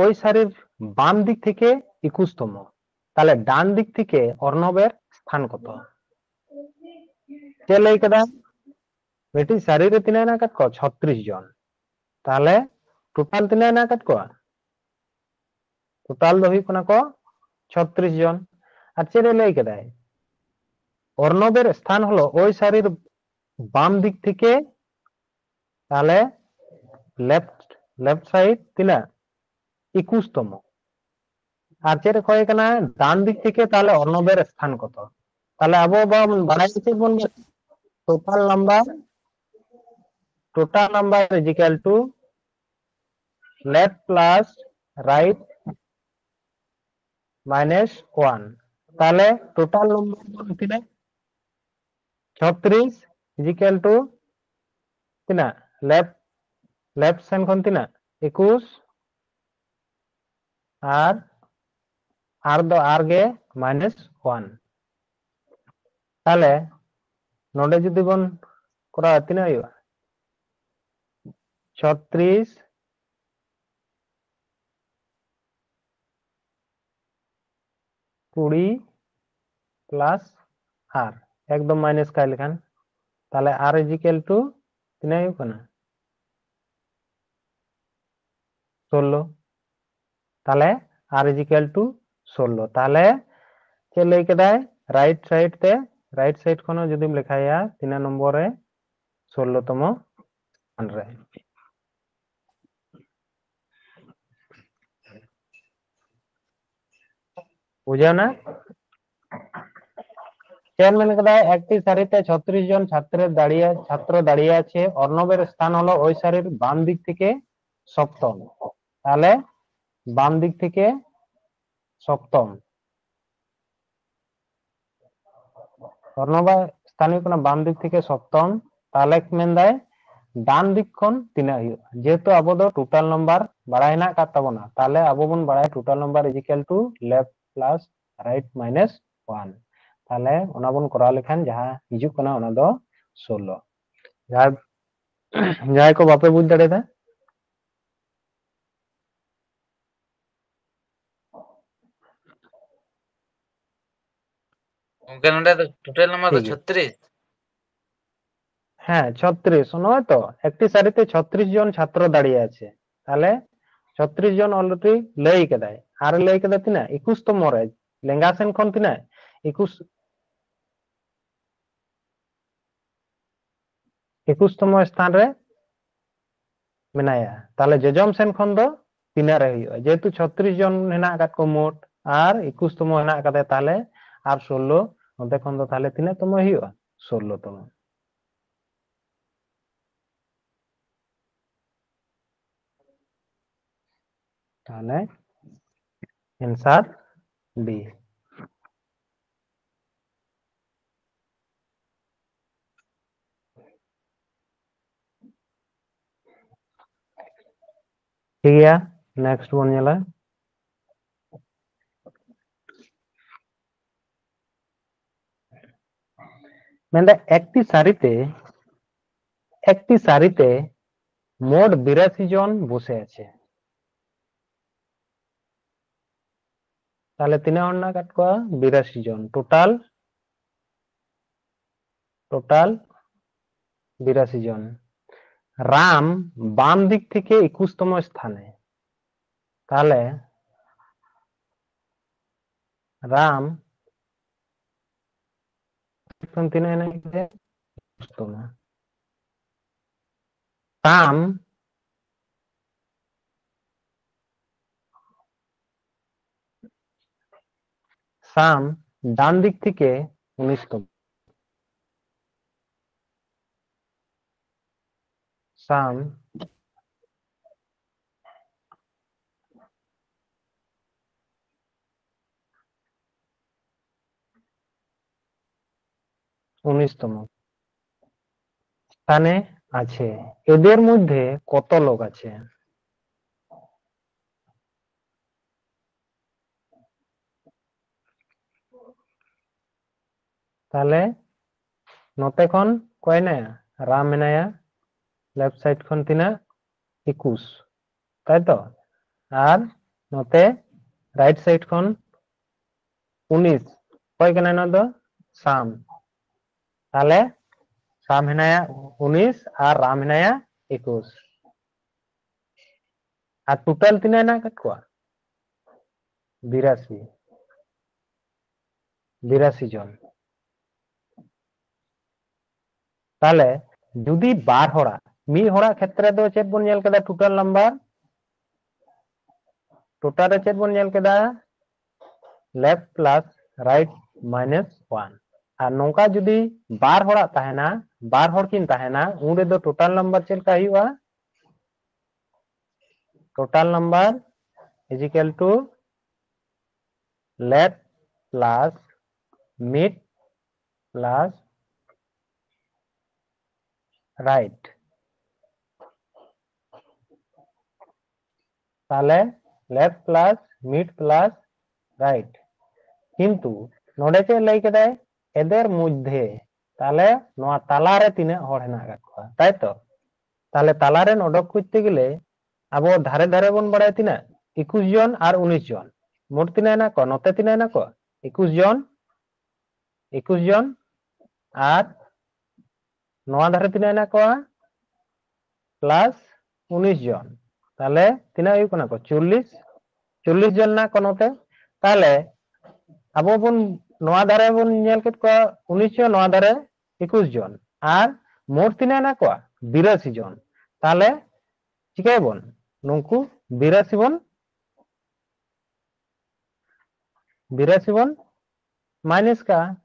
ওই সারির বাম দিক থেকে একুশতম। তাহলে ডান দিক থেকে অর্ণবের স্থান কত? ᱪᱮᱫ ᱞᱟᱹᱭ ᱠᱮᱫᱟ? ᱢᱤᱫᱴᱤᱡ ᱥᱟᱹᱨᱤ ᱨᱮ ᱛᱤᱱᱟᱹᱜ ᱦᱮᱱᱟᱜ ᱟᱠᱟᱫ ᱠᱚᱣᱟ? ᱪᱷᱚᱛᱨᱤᱥ ᱡᱚᱱ᱾ ᱛᱟᱦᱞᱮ ᱴᱳᱴᱟᱞ ᱛᱤᱱᱟᱹᱜ ᱦᱮᱱᱟᱜ ᱟᱠᱟᱫ ᱠᱚᱣᱟ? ᱴᱳᱴᱟᱞ ᱫᱚ ᱦᱩᱭᱩᱜ ᱠᱟᱱᱟ ᱠᱚ ᱪᱷᱚᱛᱨᱤᱥ ᱡᱚᱱ᱾ ᱟᱨ ᱪᱮᱫ ᱮ ᱞᱟᱹᱭ ᱠᱮᱫᱟᱭ? ᱚᱨᱱᱚᱵᱮᱨ ᱥᱛᱷᱟᱱ ᱦᱚᱞᱚ ᱳᱭ ᱥᱟᱹᱨᱤᱨ ᱵᱟᱢ ᱫᱤᱠ ᱛᱷᱮᱠᱮ, ᱛᱟᱦᱞᱮ ᱞᱮᱯᱷᱴ, ᱞᱮᱯᱷᱴ ᱥᱟᱭᱤᱰ ᱛᱤᱱᱟᱹᱜ? ᱮᱠᱩᱥ ᱛᱚᱢᱚ᱾ ᱟᱨ ᱪᱮᱫ ᱮ ᱠᱷᱚᱭ ᱠᱟᱱᱟ? ᱰᱟᱱ ᱫᱤᱠ ᱛᱷᱮᱠᱮ ᱛᱟᱦᱞᱮ ᱚᱨᱱᱚᱵᱮᱨ ᱥᱛᱷᱟᱱ ᱠᱚᱛᱚ? ᱛᱟᱦᱞᱮ ᱟᱵᱚ ᱵᱚᱱ ᱵᱟᱲᱟᱭᱟ ᱪᱮᱫ ᱵᱚᱱ ᱵᱟᱲᱟᱭᱟ? Total number, total number is equal to left plus right minus one. ᱛᱟᱦᱞᱮ total number ᱵᱚᱱ ᱛᱤᱱᱟᱹᱜ? ᱪᱷᱚᱛᱨᱤᱥ is equal to ᱛᱤᱱᱟᱹᱜ? ᱞᱮᱯᱷᱴ, ᱞᱮᱯᱷᱴ ᱥᱮᱱ ᱠᱷᱚᱱ ᱛᱤᱱᱟᱹᱜ? ᱮᱠᱩᱥ ᱟᱨ ᱟᱨ ᱫᱚ ᱟᱨ ᱜᱮ ᱢᱟᱭᱱᱟᱥ ᱚᱣᱟᱱ᱾ ᱛᱟᱦᱞᱮ ᱱᱚᱰᱮ ᱡᱩᱫᱤ ᱵᱚᱱ ᱠᱚᱨᱟᱣᱟ, ᱛᱤᱱᱟᱹᱜ ᱦᱩᱭᱩᱜᱼᱟ? ᱪᱷᱚᱛᱨᱤᱥ, ᱠᱩᱲᱤ plus ᱟᱨ, ᱮᱠᱫᱚᱢ ᱢᱟᱭᱱᱟᱥ ᱠᱟᱭ ᱞᱮᱠᱷᱟᱱ, ᱛᱟᱦᱞᱮ ᱟᱨ is equal to ᱛᱤᱱᱟᱹᱜ ᱦᱩᱭᱩᱜ ᱠᱟᱱᱟ? ᱥᱳᱞᱞᱳ᱾ ᱛᱟᱦᱞᱮ ᱟᱨ is equal to ᱥᱳᱞᱞᱳ᱾ ᱛᱟᱦᱞᱮ ᱪᱮᱫ ᱞᱟᱹᱭ ᱠᱮᱫᱟᱭ? ᱨᱟᱭᱤᱴ ᱥᱟᱭᱤᱰ ᱛᱮ, ᱨᱟᱭᱤᱴ ᱥᱟᱭᱤᱰ ᱠᱷᱚᱱ ᱦᱚᱸ ᱡᱩᱫᱤᱢ ᱞᱮᱠᱷᱟᱭᱟ, ᱛᱤᱱᱟᱹᱜ ᱱᱚᱢᱵᱚᱨ ᱨᱮ? ᱥᱳᱞᱞᱳ ᱛᱚᱢᱚ ᱥᱛᱷᱟᱱ ᱨᱮ᱾ বুঝাও না? চেয়ারম্যান কদায় একটি সারিতে ছত্রিশ জন ছাত্রের দাঁড়িয়ে ছাত্র দাঁড়িয়ে আছে। অর্ণবের স্থান হলো ওই সারির বাম দিক থেকে সপ্তম। তাহলে বাম দিক থেকে সপ্তম। ᱚᱨᱱᱚᱵᱟᱜ ᱥᱛᱷᱟᱱ ᱦᱩᱭᱩᱜ ᱠᱟᱱᱟ ᱵᱟᱢ ᱫᱤᱠ ᱛᱷᱮᱠᱮ ᱥᱚᱯᱛᱚᱢ᱾ ᱛᱟᱦᱞᱮ ᱢᱮᱱᱫᱟᱭ ᱰᱟᱱ ᱫᱤᱠ ᱠᱷᱚᱱ ᱛᱤᱱᱟᱹᱜ ᱦᱩᱭᱩᱜᱼᱟ? ᱡᱮᱦᱮᱛᱩ ᱟᱵᱚ ᱫᱚ total number ᱵᱟᱲᱟᱭ ᱦᱮᱱᱟᱜ ᱟᱠᱟᱫ ᱛᱟᱵᱚᱱᱟ, ᱛᱟᱦᱞᱮ ᱟᱵᱚ ᱵᱚᱱ ᱵᱟᱲᱟᱭᱟ total number is equal to left plus right minus one᱾ ᱛᱟᱦᱞᱮ ᱚᱱᱟ ᱵᱚᱱ ᱠᱚᱨᱟᱣ ᱞᱮᱠᱷᱟᱱ ᱡᱟᱦᱟᱸ ᱦᱤᱡᱩᱜ ᱠᱟᱱᱟ ᱚᱱᱟ ᱫᱚ ᱥᱳᱞᱞᱳ᱾ ᱡᱟᱦᱟᱸᱭ ᱡᱟᱦᱟᱸᱭ ᱠᱚ ᱵᱟᱯᱮ ᱵᱩᱡᱽ ᱫᱟᱲᱮᱭᱟᱫᱟ, ᱜᱚᱝᱠᱮ, ᱱᱚᱰᱮ ᱫᱚ total number ᱫᱚ ᱴᱷᱤᱠ ᱜᱮᱭᱟ᱾ ᱪᱷᱚᱛᱨᱤᱥ᱾ ᱦᱮᱸ, ᱪᱷᱚᱛᱨᱤᱥ, ᱱᱚᱜᱼᱚᱭ ᱛᱚ, ᱮᱠᱴᱤ ᱥᱟᱹᱨᱤᱛᱮ ᱪᱷᱚᱛᱨᱤᱥ ᱡᱚᱱ ᱪᱷᱟᱛᱨᱚ ᱫᱟᱲᱮ ᱟᱪᱷᱮ᱾ ᱛᱟᱦᱞᱮ ᱪᱷᱚᱛᱨᱤᱥ ᱡᱚᱱ already ᱞᱟᱹᱭ ᱠᱟᱫᱟᱭ᱾ ᱟᱨ ᱞᱟᱹᱭ ᱠᱟᱫᱟ ᱛᱤᱱᱟᱹᱜ? ᱮᱠᱩᱥ ᱛᱚᱢᱚ ᱨᱮ᱾ ᱞᱮᱸᱜᱟ ᱥᱮᱱ ᱠᱷᱚᱱ ᱛᱤᱱᱟᱹᱜ? ᱮᱠᱩᱥ, ᱮᱠᱩᱥ ᱛᱚᱢᱚ ᱥᱛᱷᱟᱱ ᱨᱮ ᱢᱮᱱᱟᱭᱟ᱾ ᱛᱟᱦᱞᱮ ᱡᱚᱡᱚᱢ ᱥᱮᱱ ᱠᱷᱚᱱ ᱫᱚ ᱛᱤᱱᱟᱹᱜ ᱨᱮ ᱦᱩᱭᱩᱜᱼᱟ? ᱡᱮᱦᱮᱛᱩ ᱪᱷᱚᱛᱨᱤᱥ ᱡᱚᱱ ᱦᱮᱱᱟᱜ ᱟᱠᱟᱫ ᱠᱚ ᱢᱳᱴ, ᱟᱨ ᱮᱠᱩᱥ ᱛᱚᱢᱚ ᱦᱮᱱᱟᱜ ᱟᱠᱟᱫᱮ, ᱛᱟᱦᱞᱮ ᱟᱨ ᱥᱳᱞᱞᱳ, ᱱᱚᱛᱮ ᱠᱷᱚᱱ ᱫᱚ ᱛᱟᱦᱞᱮ ᱛᱤᱱᱟᱹᱜ ᱛᱚᱢᱚ ᱦᱩᱭᱩᱜᱼᱟ? ᱥᱳᱞᱞᱳ ᱛᱚᱢᱚ᱾ ᱛᱟᱦᱞᱮ answer D᱾ ᱴᱷᱤᱠ ᱜᱮᱭᱟ, next ᱵᱚᱱ ᱧᱮᱞᱟ᱾ ᱢᱮᱱᱫᱟ ᱮᱠᱴᱤ ᱥᱟᱹᱨᱤᱛᱮ, ᱮᱠᱴᱤ ᱥᱟᱹᱨᱤᱛᱮ ᱢᱳᱴ ᱵᱤᱨᱟᱥᱤ ᱡᱚᱱ ᱵᱚᱥᱮ ᱟᱪᱷᱮ᱾ ᱛᱟᱦᱞᱮ ᱛᱤᱱᱟᱹᱜ ᱦᱚᱲ ᱦᱮᱱᱟᱜ ᱟᱠᱟᱫ ᱠᱚᱣᱟ? ᱵᱤᱨᱟᱥᱤ ᱡᱚᱱ᱾ total, total ᱵᱤᱨᱟᱥᱤ ᱡᱚᱱ᱾ ᱨᱟᱢ ᱵᱟᱢ ᱫᱤᱠ ᱛᱷᱮᱠᱮ ᱮᱠᱩᱥ ᱛᱚᱢᱚ ᱥᱛᱷᱟᱱᱮ᱾ ᱛᱟᱦᱞᱮ ᱨᱟᱢ ᱠᱷᱚᱱ ᱛᱤᱱᱟᱹᱜ ᱦᱮᱱᱟᱜ ᱠᱟᱫᱮᱭᱟ? ᱮᱠᱩᱥ ᱛᱚᱢᱚ᱾ ᱛᱟᱢ, সাম ডান দিক থেকে উনিশতম। সাম উনিশতম স্থানে আছে। এদের মধ্যে কত লোক আছে? ᱛᱟᱦᱞᱮ ᱱᱚᱛᱮ ᱠᱷᱚᱱ ᱚᱠᱚᱭ ᱦᱮᱱᱟᱭᱟ? ᱨᱟᱢ ᱦᱮᱱᱟᱭᱟ᱾ ᱞᱮᱯᱷᱴ ᱥᱟᱭᱤᱰ ᱠᱷᱚᱱ ᱛᱤᱱᱟᱹᱜ? ᱮᱠᱩᱥ, ᱛᱟᱭ ᱛᱚ? ᱟᱨ ᱱᱚᱛᱮ ᱨᱟᱭᱤᱴ ᱥᱟᱭᱤᱰ ᱠᱷᱚᱱ ᱩᱱᱤᱥ, ᱚᱠᱚᱭ ᱠᱟᱱᱟᱭ ᱱᱚᱣᱟ ᱫᱚ? ᱥᱟᱢ᱾ ᱛᱟᱦᱞᱮ ᱥᱟᱢ ᱦᱮᱱᱟᱭᱟ ᱩᱱᱤᱥ ᱟᱨ ᱨᱟᱢ ᱦᱮᱱᱟᱭᱟ ᱮᱠᱩᱥ᱾ ᱟᱨ ᱴᱳᱴᱟᱞ ᱛᱤᱱᱟᱹᱜ ᱦᱮᱱᱟᱜ ᱟᱠᱟᱫ ᱠᱚᱣᱟ? ᱵᱤᱨᱟᱥᱤ᱾ ᱵᱤᱨᱟᱥᱤ ᱡᱚᱱ᱾ ᱛᱟᱦᱞᱮ ᱡᱩᱫᱤ ᱵᱟᱨ ᱦᱚᱲᱟᱜ, ᱢᱤᱫ ᱦᱚᱲᱟᱜ ᱠᱷᱮᱛᱨᱮ ᱫᱚ ᱪᱮᱫ ᱵᱚᱱ ᱧᱮᱞ ᱠᱮᱫᱟ? ᱴᱳᱴᱟᱞ ᱱᱟᱢᱵᱟᱨ, ᱴᱳᱴᱟᱞ ᱨᱮ ᱪᱮᱫ ᱵᱚᱱ ᱧᱮᱞ ᱠᱮᱫᱟ? Left plus right minus one. ᱟᱨ ᱱᱚᱝᱠᱟ ᱡᱩᱫᱤ ᱵᱟᱨ ᱦᱚᱲᱟᱜ ᱛᱟᱦᱮᱱᱟ, ᱵᱟᱨ ᱦᱚᱲ ᱠᱤᱱ ᱛᱟᱦᱮᱱᱟ, ᱩᱱ ᱨᱮᱫᱚ ᱴᱳᱴᱟᱞ ᱱᱟᱢᱵᱟᱨ ᱪᱮᱫ ᱞᱮᱠᱟ ᱦᱩᱭᱩᱜᱼᱟ? Total number is equal to left plus mid plus right. ᱛᱟᱦᱞᱮ left plus mid plus right, ᱠᱤᱱᱛᱩ ᱱᱚᱰᱮ ᱪᱮᱫ ᱞᱟᱹᱭ ᱠᱮᱫᱟᱭ? ᱮᱫᱮᱨ ᱢᱚᱫᱽᱫᱷᱮ᱾ ᱛᱟᱦᱞᱮ ᱱᱚᱣᱟ ᱛᱟᱞᱟᱨᱮ ᱛᱤᱱᱟᱹᱜ ᱦᱚᱲ ᱦᱮᱱᱟᱜ ᱟᱠᱟᱫ ᱠᱚᱣᱟ, ᱛᱟᱭ ᱛᱚ? ᱛᱟᱦᱞᱮ ᱛᱟᱞᱟᱨᱮᱱ ᱚᱰᱚᱠ ᱠᱚᱨᱛᱮ ᱜᱮᱞᱮ ᱟᱵᱚ ᱫᱷᱟᱨᱮ ᱫᱷᱟᱨᱮ ᱵᱚᱱ ᱵᱟᱲᱟᱭᱟ ᱛᱤᱱᱟᱹᱜ? ᱮᱠᱩᱥ ᱡᱚᱱ ᱟᱨ ᱩᱱᱤᱥ ᱡᱚᱱ᱾ ᱢᱳᱴ ᱛᱤᱱᱟᱹᱜ ᱦᱮᱱᱟᱜ ᱠᱚᱣᱟ? ᱱᱚᱛᱮ ᱛᱤᱱᱟᱹᱜ ᱦᱮᱱᱟᱜ ᱠᱚᱣᱟ? ᱮᱠᱩᱥ ᱡᱚᱱ, ᱮᱠᱩᱥ ᱡᱚᱱ᱾ ᱟᱨ ᱱᱚᱣᱟ ᱫᱷᱟᱨᱮ ᱛᱤᱱᱟᱹᱜ ᱦᱮᱱᱟᱜ ᱠᱚᱣᱟ? ᱯᱞᱟᱥ ᱩᱱᱤᱥ ᱡᱚᱱ᱾ ᱛᱟᱦᱞᱮ ᱛᱤᱱᱟᱹᱜ ᱦᱩᱭᱩᱜ ᱠᱟᱱᱟ ᱠᱚ? ᱪᱚᱞᱞᱤᱥ᱾ ᱪᱚᱞᱞᱤᱥ ᱡᱚᱱ ᱦᱮᱱᱟᱜ ᱠᱚᱣᱟ ᱱᱚᱛᱮ᱾ ᱛᱟᱦᱞᱮ ᱟᱵᱚ ᱵᱚᱱ ᱱᱚᱣᱟ ᱫᱷᱟᱨᱮ ᱵᱚᱱ ᱧᱮᱞ ᱠᱮᱫ ᱠᱚᱣᱟ ᱩᱱᱤᱥ ᱡᱚᱱ, ᱱᱚᱣᱟ ᱫᱷᱟᱨᱮ ᱮᱠᱩᱥ ᱡᱚᱱ, ᱟᱨ ᱢᱳᱴ ᱛᱤᱱᱟᱹᱜ ᱦᱮᱱᱟᱜ ᱠᱚᱣᱟ? ᱵᱤᱨᱟᱥᱤ ᱡᱚᱱ᱾ ᱛᱟᱦᱞᱮ ᱪᱤᱠᱟᱹᱭᱟᱵᱚᱱ? ᱱᱩᱠᱩ ᱵᱤᱨᱟᱥᱤ ᱵᱚᱱ ᱵᱤᱨᱟᱥᱤ ᱵᱚᱱ ᱢᱟᱭᱱᱟᱥ ᱠᱟᱜᱼᱟ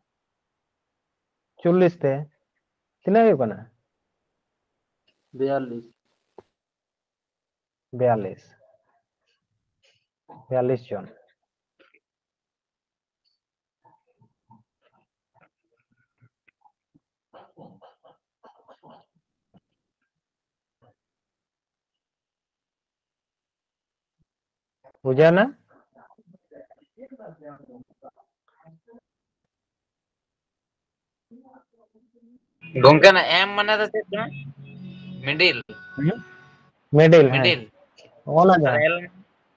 ᱪᱚᱞᱞᱤᱥ ᱛᱮ, ᱛᱤᱱᱟᱹᱜ ᱦᱩᱭᱩᱜ ᱠᱟᱱᱟ? ᱵᱤᱭᱟᱞᱞᱤᱥ᱾ ᱵᱤᱭᱟᱞᱞᱤᱥ, ᱵᱤᱭᱟᱞᱞᱤᱥ ᱡᱚᱱ᱾ ᱵᱩᱡᱷᱟᱹᱣ ᱮᱱᱟ? ᱜᱚᱝᱠᱮ, ᱚᱱᱟ ᱮᱢ ᱢᱟᱱᱮ ᱫᱚ ᱪᱮᱫ ᱠᱟᱱᱟ? ᱢᱤᱰᱤᱞ᱾ ᱢᱤᱰᱤᱞ, ᱦᱮᱸ, ᱢᱤᱰᱤᱞ᱾ ᱚᱱᱟ ᱜᱮ᱾ ᱟᱨ ᱮᱞ?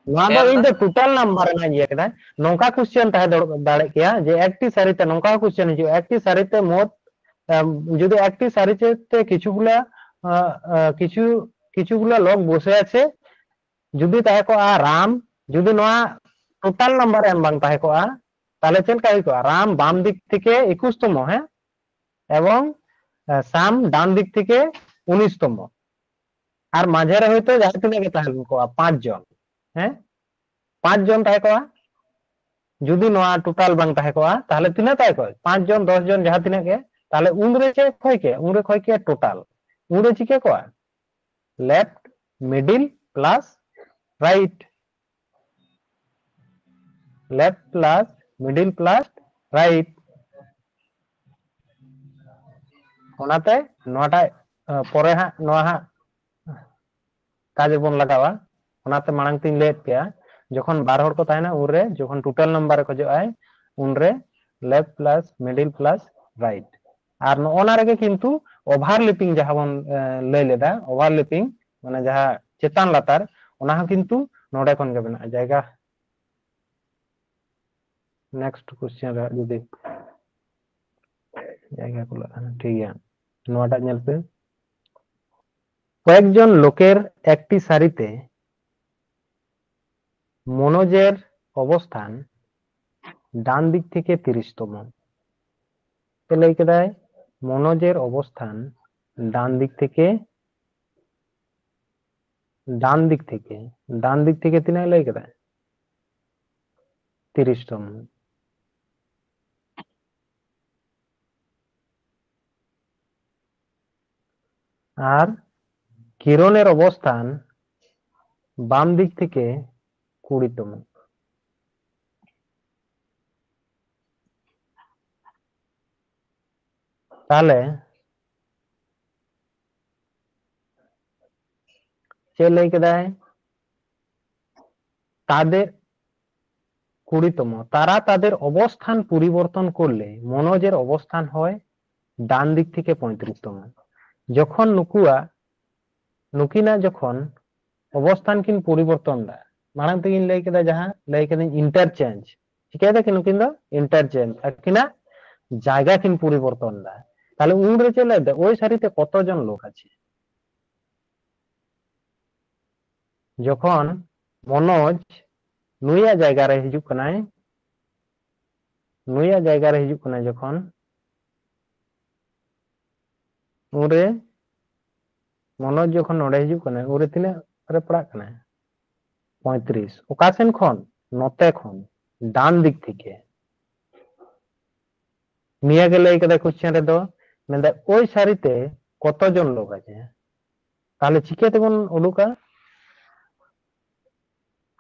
ᱱᱚᱣᱟ ᱫᱚ ᱮᱞ ᱤᱧ ᱫᱚ? ᱫᱚ ᱴᱳᱴᱟᱞ ᱱᱟᱢᱵᱟᱨ ᱨᱮᱱᱟᱜ ᱤᱭᱟᱹ ᱠᱮᱫᱟ᱾ ᱱᱚᱝᱠᱟ ᱠᱚᱥᱪᱮᱱ ᱛᱟᱦᱮᱸ ᱫᱚᱨ- ᱫᱟᱲᱮᱭᱟᱜ ᱜᱮᱭᱟ ᱡᱮ ᱮᱠᱴᱤ ᱥᱟᱹᱨᱤᱛᱮ ᱱᱚᱝᱠᱟ ᱦᱚᱸ ᱠᱚᱥᱪᱮᱱ ᱦᱤᱡᱩᱜᱼᱟ, ᱮᱠᱴᱤ ᱥᱟᱹᱨᱤᱛᱮ ᱢᱳᱴ, ᱮᱢ, ᱡᱩᱫᱤ ᱮᱠᱴᱤ ᱥᱟᱹᱨᱤᱛᱮ ᱠᱤᱪᱷᱩ ᱜᱩᱞᱟ, ᱟ, ᱟ, ᱠᱤᱪᱷᱩ, ᱠᱤᱪᱷᱩ ᱜᱩᱞᱟ ᱞᱳᱠ ᱵᱚᱥᱮ ᱟᱪᱷᱮ, ᱡᱩᱫᱤ ᱛᱟᱦᱮᱸ ᱠᱚᱜᱼᱟ ᱨᱟᱢ, ᱡᱩᱫᱤ ᱱᱚᱣᱟ ᱴᱳᱴᱟᱞ ᱱᱟᱢᱵᱟᱨ ᱮᱢ ᱵᱟᱝ ᱛᱟᱦᱮᱸ ᱠᱚᱜᱼᱟ, ᱛᱟᱦᱚᱞᱮ ᱪᱮᱫ ᱞᱮᱠᱟ ᱦᱩᱭ ᱠᱚᱜᱼᱟ? ᱨᱟᱢ ᱵᱟᱢ ᱫᱤᱠ ᱛᱷᱮᱠᱮ ᱮᱠᱩᱥ ᱛᱚᱢᱚ, ᱦᱮᱸ, ᱮᱵᱚᱝ, ᱮ, ᱥᱟᱢ ᱰᱟᱱ ᱫᱤᱠ ᱛᱷᱮᱠᱮ ᱩᱱᱤᱥ ᱛᱚᱢᱚ, ᱟᱨ ᱢᱟᱡᱷᱮ ᱨᱮ ᱦᱚᱭᱛᱳ ᱡᱟᱦᱟᱸ ᱛᱤᱱᱟᱹᱜ ᱜᱮ ᱛᱟᱦᱮᱸ ᱠᱚᱜᱼᱟ, ᱯᱟᱸᱪ ᱡᱚᱱ, ᱦᱮᱸ, ᱯᱟᱸᱪ ᱡᱚᱱ ᱛᱟᱦᱮᱸ ᱠᱚᱜᱼᱟ᱾ ᱡᱩᱫᱤ ᱱᱚᱣᱟ ᱴᱳᱴᱟᱞ ᱵᱟᱝ ᱛᱟᱦᱮᱸ ᱠᱚᱜᱼᱟ, ᱛᱟᱦᱚᱞᱮ ᱛᱤᱱᱟᱹᱜ ᱛᱟᱦᱮᱸ ᱠᱚᱜᱼᱟ? ᱯᱟᱸᱪ ᱡᱚᱱ, ᱫᱚᱥ ᱡᱚᱱ, ᱡᱟᱦᱟᱸ ᱛᱤᱱᱟᱹᱜ ᱜᱮ, ᱛᱟᱦᱚᱞᱮ ᱩᱱᱨᱮ ᱪᱮᱫ ᱠᱷᱚᱭ ᱠᱮ? ᱩᱱᱨᱮ ᱠᱷᱚᱭ ᱠᱮ ᱴᱳᱴᱟᱞ᱾ ᱩᱱᱨᱮ ᱪᱤᱠᱟᱹ ᱠᱚᱜᱼᱟ? Left, middle plus right, left plus middle plus right. ᱚᱱᱟᱛᱮ ᱱᱚᱣᱟᱴᱟᱜ, ᱟ, ᱯᱚᱨᱮ ᱦᱟᱸᱜ ᱱᱚᱣᱟ ᱦᱟᱸᱜ ᱠᱟᱡᱽ ᱨᱮᱵᱚᱱ ᱞᱟᱜᱟᱣᱟ᱾ ᱚᱱᱟᱛᱮ ᱢᱟᱲᱟᱝ ᱛᱤᱧ ᱞᱟᱹᱭᱮᱫ ᱯᱮᱭᱟ, ᱡᱚᱠᱷᱚᱱ ᱵᱟᱨ ᱦᱚᱲ ᱠᱚ ᱛᱟᱦᱮᱱᱟ, ᱩᱱᱨᱮ ᱡᱚᱠᱷᱚᱱ ᱴᱳᱴᱟᱞ ᱱᱟᱢᱵᱟᱨ ᱮ ᱠᱷᱚᱡᱚᱜ ᱟᱭ, ᱩᱱᱨᱮ left plus middle plus right. ᱟᱨ ᱱᱚᱜᱼᱚ ᱱᱟ ᱨᱮᱜᱮ ᱠᱤᱱᱛᱩ ᱳᱵᱷᱟᱨᱞᱮᱯᱤᱝ ᱡᱟᱦᱟᱸ ᱵᱚᱱ, ᱮ, ᱞᱟᱹᱭ ᱞᱮᱫᱟ, ᱳᱵᱷᱟᱨᱞᱮᱯᱤᱝ ᱢᱟᱱᱮ ᱡᱟᱦᱟᱸ ᱪᱮᱛᱟᱱ ᱞᱟᱛᱟᱨ, ᱚᱱᱟ ᱦᱚᱸ ᱠᱤᱱᱛᱩ ᱱᱚᱰᱮ ᱠᱷᱚᱱ ᱜᱮ ᱢᱮᱱᱟᱜᱼᱟ, ᱡᱟᱭᱜᱟ ᱱᱮᱠᱥᱴ ᱠᱚᱥᱪᱮᱱ ᱨᱮ ᱡᱩᱫᱤ ᱡᱟᱭᱜᱟ ᱠᱩᱞᱟᱹᱜ ᱠᱷᱟᱱ ᱴᱷᱤᱠ ᱜᱮᱭᱟ᱾ ᱱᱚᱣᱟᱴᱟᱜ ᱧᱮᱞ ᱯᱮ, ᱠᱚᱭᱮᱠᱡᱚᱱ ᱞᱳᱠᱮᱨ ᱮᱠᱴᱤ ᱥᱟᱹᱨᱤᱛᱮ ᱢᱚᱱᱳᱡᱮᱨ ᱚᱵᱚᱥᱛᱷᱟᱱ ᱰᱟᱱ ᱫᱤᱠ ᱛᱷᱮᱠᱮ ᱛᱤᱨᱤᱥ ᱛᱚᱢᱚ᱾ ᱪᱮᱫ ᱞᱟᱹᱭ ᱠᱮᱫᱟᱭ? ᱢᱚᱱᱳᱡᱮᱨ ᱚᱵᱚᱥᱛᱷᱟᱱ ᱰᱟᱱ ᱫᱤᱠ ᱛᱷᱮᱠᱮ, ᱰᱟᱱ ᱫᱤᱠ ᱛᱷᱮᱠᱮ, ᱰᱟᱱ ᱫᱤᱠ ᱛᱷᱮᱠᱮ ᱛᱤᱱᱟᱹᱜ ᱞᱟᱹᱭ ᱠᱮᱫᱟᱭ? ᱛᱤᱨᱤᱥ ᱛᱚᱢ᱾ ᱟᱨ ᱠᱤᱨᱚᱱᱮᱨ ᱚᱵᱚᱥᱛᱷᱟᱱ ᱵᱟᱢ ᱫᱤᱠ ᱛᱷᱮᱠᱮ ᱠᱩᱲᱤ ᱛᱚᱢ᱾ ᱛᱟᱦᱞᱮ ᱪᱮᱫ ᱞᱟᱹᱭ ᱠᱮᱫᱟᱭ? তাদের কুড়িতম। তারা তাদের অবস্থান পরিবর্তন করলে মনোজের অবস্থান হয় ডান দিক থেকে পঁয়ত্রিশতম। যখন নুকুয়া, নুকিনা যখন ᱚᱵᱚᱥᱛᱷᱟᱱ ᱠᱤᱱ ᱯᱚᱨᱤᱵᱚᱨᱛᱚᱱ ᱫᱟ, ᱢᱟᱲᱟᱝ ᱛᱮᱜᱤᱧ ᱞᱟᱹᱭ ᱠᱮᱫᱟ, ᱡᱟᱦᱟᱸ ᱞᱟᱹᱭ ᱠᱮᱫᱟᱹᱧ interchange, ᱪᱤᱠᱟᱹᱭ ᱫᱟᱠᱤᱱ ᱱᱩᱠᱤᱱ ᱫᱚ? Interchange, ᱟᱹᱠᱤᱱᱟᱜ ᱡᱟᱭᱜᱟ ᱠᱤᱱ ᱯᱚᱨᱤᱵᱚᱨᱛᱚᱱ ᱫᱟ᱾ ᱛᱟᱦᱞᱮ ᱩᱱᱨᱮ ᱪᱮᱫ ᱞᱟᱹᱭ ᱫᱟ? ᱳᱭ ᱥᱟᱹᱨᱤᱛᱮ ᱠᱚᱛᱚ ᱡᱚᱱ ᱞᱳᱠ ᱟᱪᱷᱮ? ᱡᱚᱠᱷᱚᱱ ᱢᱚᱱᱳᱡᱽ ᱱᱩᱭᱟᱜ ᱡᱟᱭᱜᱟ ᱨᱮ ᱦᱤᱡᱩᱜ ᱠᱟᱱᱟᱭ, ᱱᱩᱭᱟᱜ ᱡᱟᱭᱜᱟ ᱨᱮ ᱦᱤᱡᱩᱜ ᱠᱟᱱᱟᱭ ᱡᱚᱠᱷᱚᱱ, ᱩᱱᱨᱮ ᱢᱚᱱᱳᱡᱽ ᱡᱚᱠᱷᱚᱱ ᱱᱚᱰᱮ ᱦᱤᱡᱩᱜ ᱠᱟᱱᱟᱭ, ᱩᱱᱨᱮ ᱛᱤᱱᱟᱹᱜ ᱨᱮ ᱯᱟᱲᱟᱜ ᱠᱟᱱᱟᱭ? ᱯᱚᱸᱭᱛᱨᱤᱥ᱾ ᱚᱠᱟ ᱥᱮᱱ ᱠᱷᱚᱱ? ᱱᱚᱛᱮ ᱠᱷᱚᱱ, ᱰᱟᱱ ᱫᱤᱠ ᱛᱷᱮᱠᱮ᱾ ᱱᱤᱭᱟᱹ ᱜᱮ ᱞᱟᱹᱭ ᱠᱟᱫᱟᱭ question ᱨᱮᱫᱚ, ᱢᱮᱱᱫᱟᱭ ᱳᱭ ᱥᱟᱹᱨᱤᱛᱮ ᱠᱚᱛᱚ ᱡᱚᱱ ᱞᱳᱠ ᱟᱪᱷᱮ? ᱛᱟᱦᱞᱮ ᱪᱤᱠᱟᱹ ᱛᱮᱵᱚᱱ ᱩᱰᱩᱠᱟ?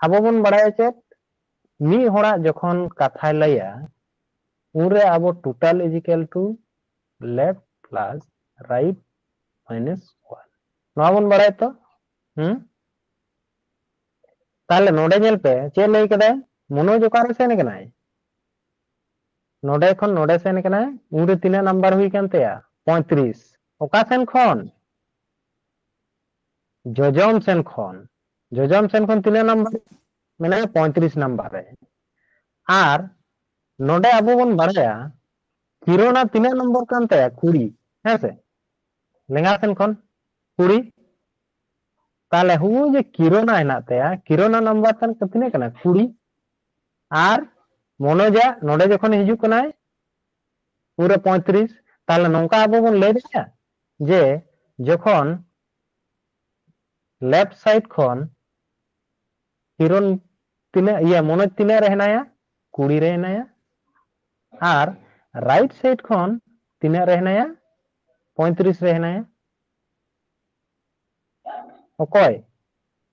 ᱟᱵᱚ ᱵᱚᱱ ᱵᱟᱲᱟᱭᱟ ᱪᱮᱫ? ᱢᱤᱫ ᱦᱚᱲᱟᱜ ᱡᱚᱠᱷᱚᱱ ᱠᱟᱛᱷᱟᱭ ᱞᱟᱹᱭᱟ, ᱩᱱᱨᱮ ᱟᱵᱚ total is equal to left plus right minus one, ᱱᱚᱣᱟ ᱵᱚᱱ ᱵᱟᱲᱟᱭᱟ ᱛᱚ? ᱦᱩᱸ? ᱛᱟᱦᱞᱮ ᱱᱚᱰᱮ ᱧᱮᱞ ᱯᱮ, ᱪᱮᱫ ᱞᱟᱹᱭ ᱠᱮᱫᱟᱭ? ᱢᱚᱱᱳᱡᱽ ᱚᱠᱟᱨᱮ ᱥᱮᱱ ᱠᱟᱱᱟᱭ? ᱱᱚᱰᱮ ᱠᱷᱚᱱ ᱱᱚᱰᱮ ᱥᱮᱱ ᱠᱟᱱᱟᱭ, ᱩᱱᱨᱮ ᱛᱤᱱᱟᱹᱜ ᱱᱟᱢᱵᱟᱨ ᱦᱩᱭ ᱠᱟᱱ ᱛᱟᱭᱟ? ᱯᱚᱸᱭᱛᱨᱤᱥ᱾ ᱚᱠᱟ ᱥᱮᱱ ᱠᱷᱚᱱ? ᱡᱚᱡᱚᱢ ᱥᱮᱱ ᱠᱷᱚᱱ᱾ ᱡᱚᱡᱚᱢ ᱥᱮᱱ ᱠᱷᱚᱱ ᱛᱤᱱᱟᱹᱜ ᱱᱟᱢᱵᱟᱨ ᱢᱮᱱᱟᱭᱟ? ᱯᱚᱸᱭᱛᱨᱤᱥ ᱱᱟᱢᱵᱟᱨ ᱨᱮ᱾ ᱟᱨ ᱱᱚᱰᱮ ᱟᱵᱚ ᱵᱚᱱ ᱵᱟᱲᱟᱭᱟ ᱠᱤᱨᱚᱱᱟ ᱛᱤᱱᱟᱹᱜ ᱱᱚᱢᱵᱚᱨ ᱠᱟᱱ ᱛᱟᱭᱟ? ᱠᱩᱲᱤ, ᱦᱮᱸ ᱥᱮ? ᱞᱮᱸᱜᱟ ᱥᱮᱱ ᱠᱷᱚᱱ ᱠᱩᱲᱤ᱾ ᱛᱟᱦᱞᱮ ᱦᱩᱭ ᱡᱮ ᱠᱤᱨᱚᱱᱟ ᱦᱮᱱᱟᱜ ᱛᱟᱭᱟ, ᱠᱤᱨᱚᱱᱟ ᱱᱟᱢᱵᱟᱨ ᱛᱟᱦᱞᱮ ᱛᱤᱱᱟᱹᱜ ᱠᱟᱱᱟ? ᱠᱩᱲᱤ᱾ ᱟᱨ ᱢᱚᱱᱳᱡᱟᱜ ᱱᱚᱰᱮ ᱡᱚᱠᱷᱚᱱ ᱦᱤᱡᱩᱜ ᱠᱟᱱᱟᱭ, ᱩᱱᱨᱮ ᱯᱚᱸᱭᱛᱨᱤᱥ᱾ ᱛᱟᱦᱞᱮ ᱱᱚᱝᱠᱟ ᱟᱵᱚ ᱵᱚᱱ ᱞᱟᱹᱭ ᱫᱟᱲᱮᱭᱟᱜᱼᱟ ᱡᱮ ᱡᱚᱠᱷᱚᱱ left side ᱠᱷᱚᱱ ᱠᱤᱨᱚᱱ ᱛᱤᱱᱟᱹᱜ, ᱤᱭᱟᱹ, ᱢᱚᱱᱳᱡᱽ ᱛᱤᱱᱟᱹᱜ ᱨᱮ ᱦᱮᱱᱟᱭᱟ? ᱠᱩᱲᱤ ᱨᱮ ᱦᱮᱱᱟᱭᱟ᱾ ᱟᱨ right side ᱠᱷᱚᱱ ᱛᱤᱱᱟᱹᱜ ᱨᱮ ᱦᱮᱱᱟᱭᱟ? ᱯᱚᱸᱭᱛᱨᱤᱥ ᱨᱮ ᱦᱮᱱᱟᱭᱟ᱾ ᱚᱠᱚᱭ?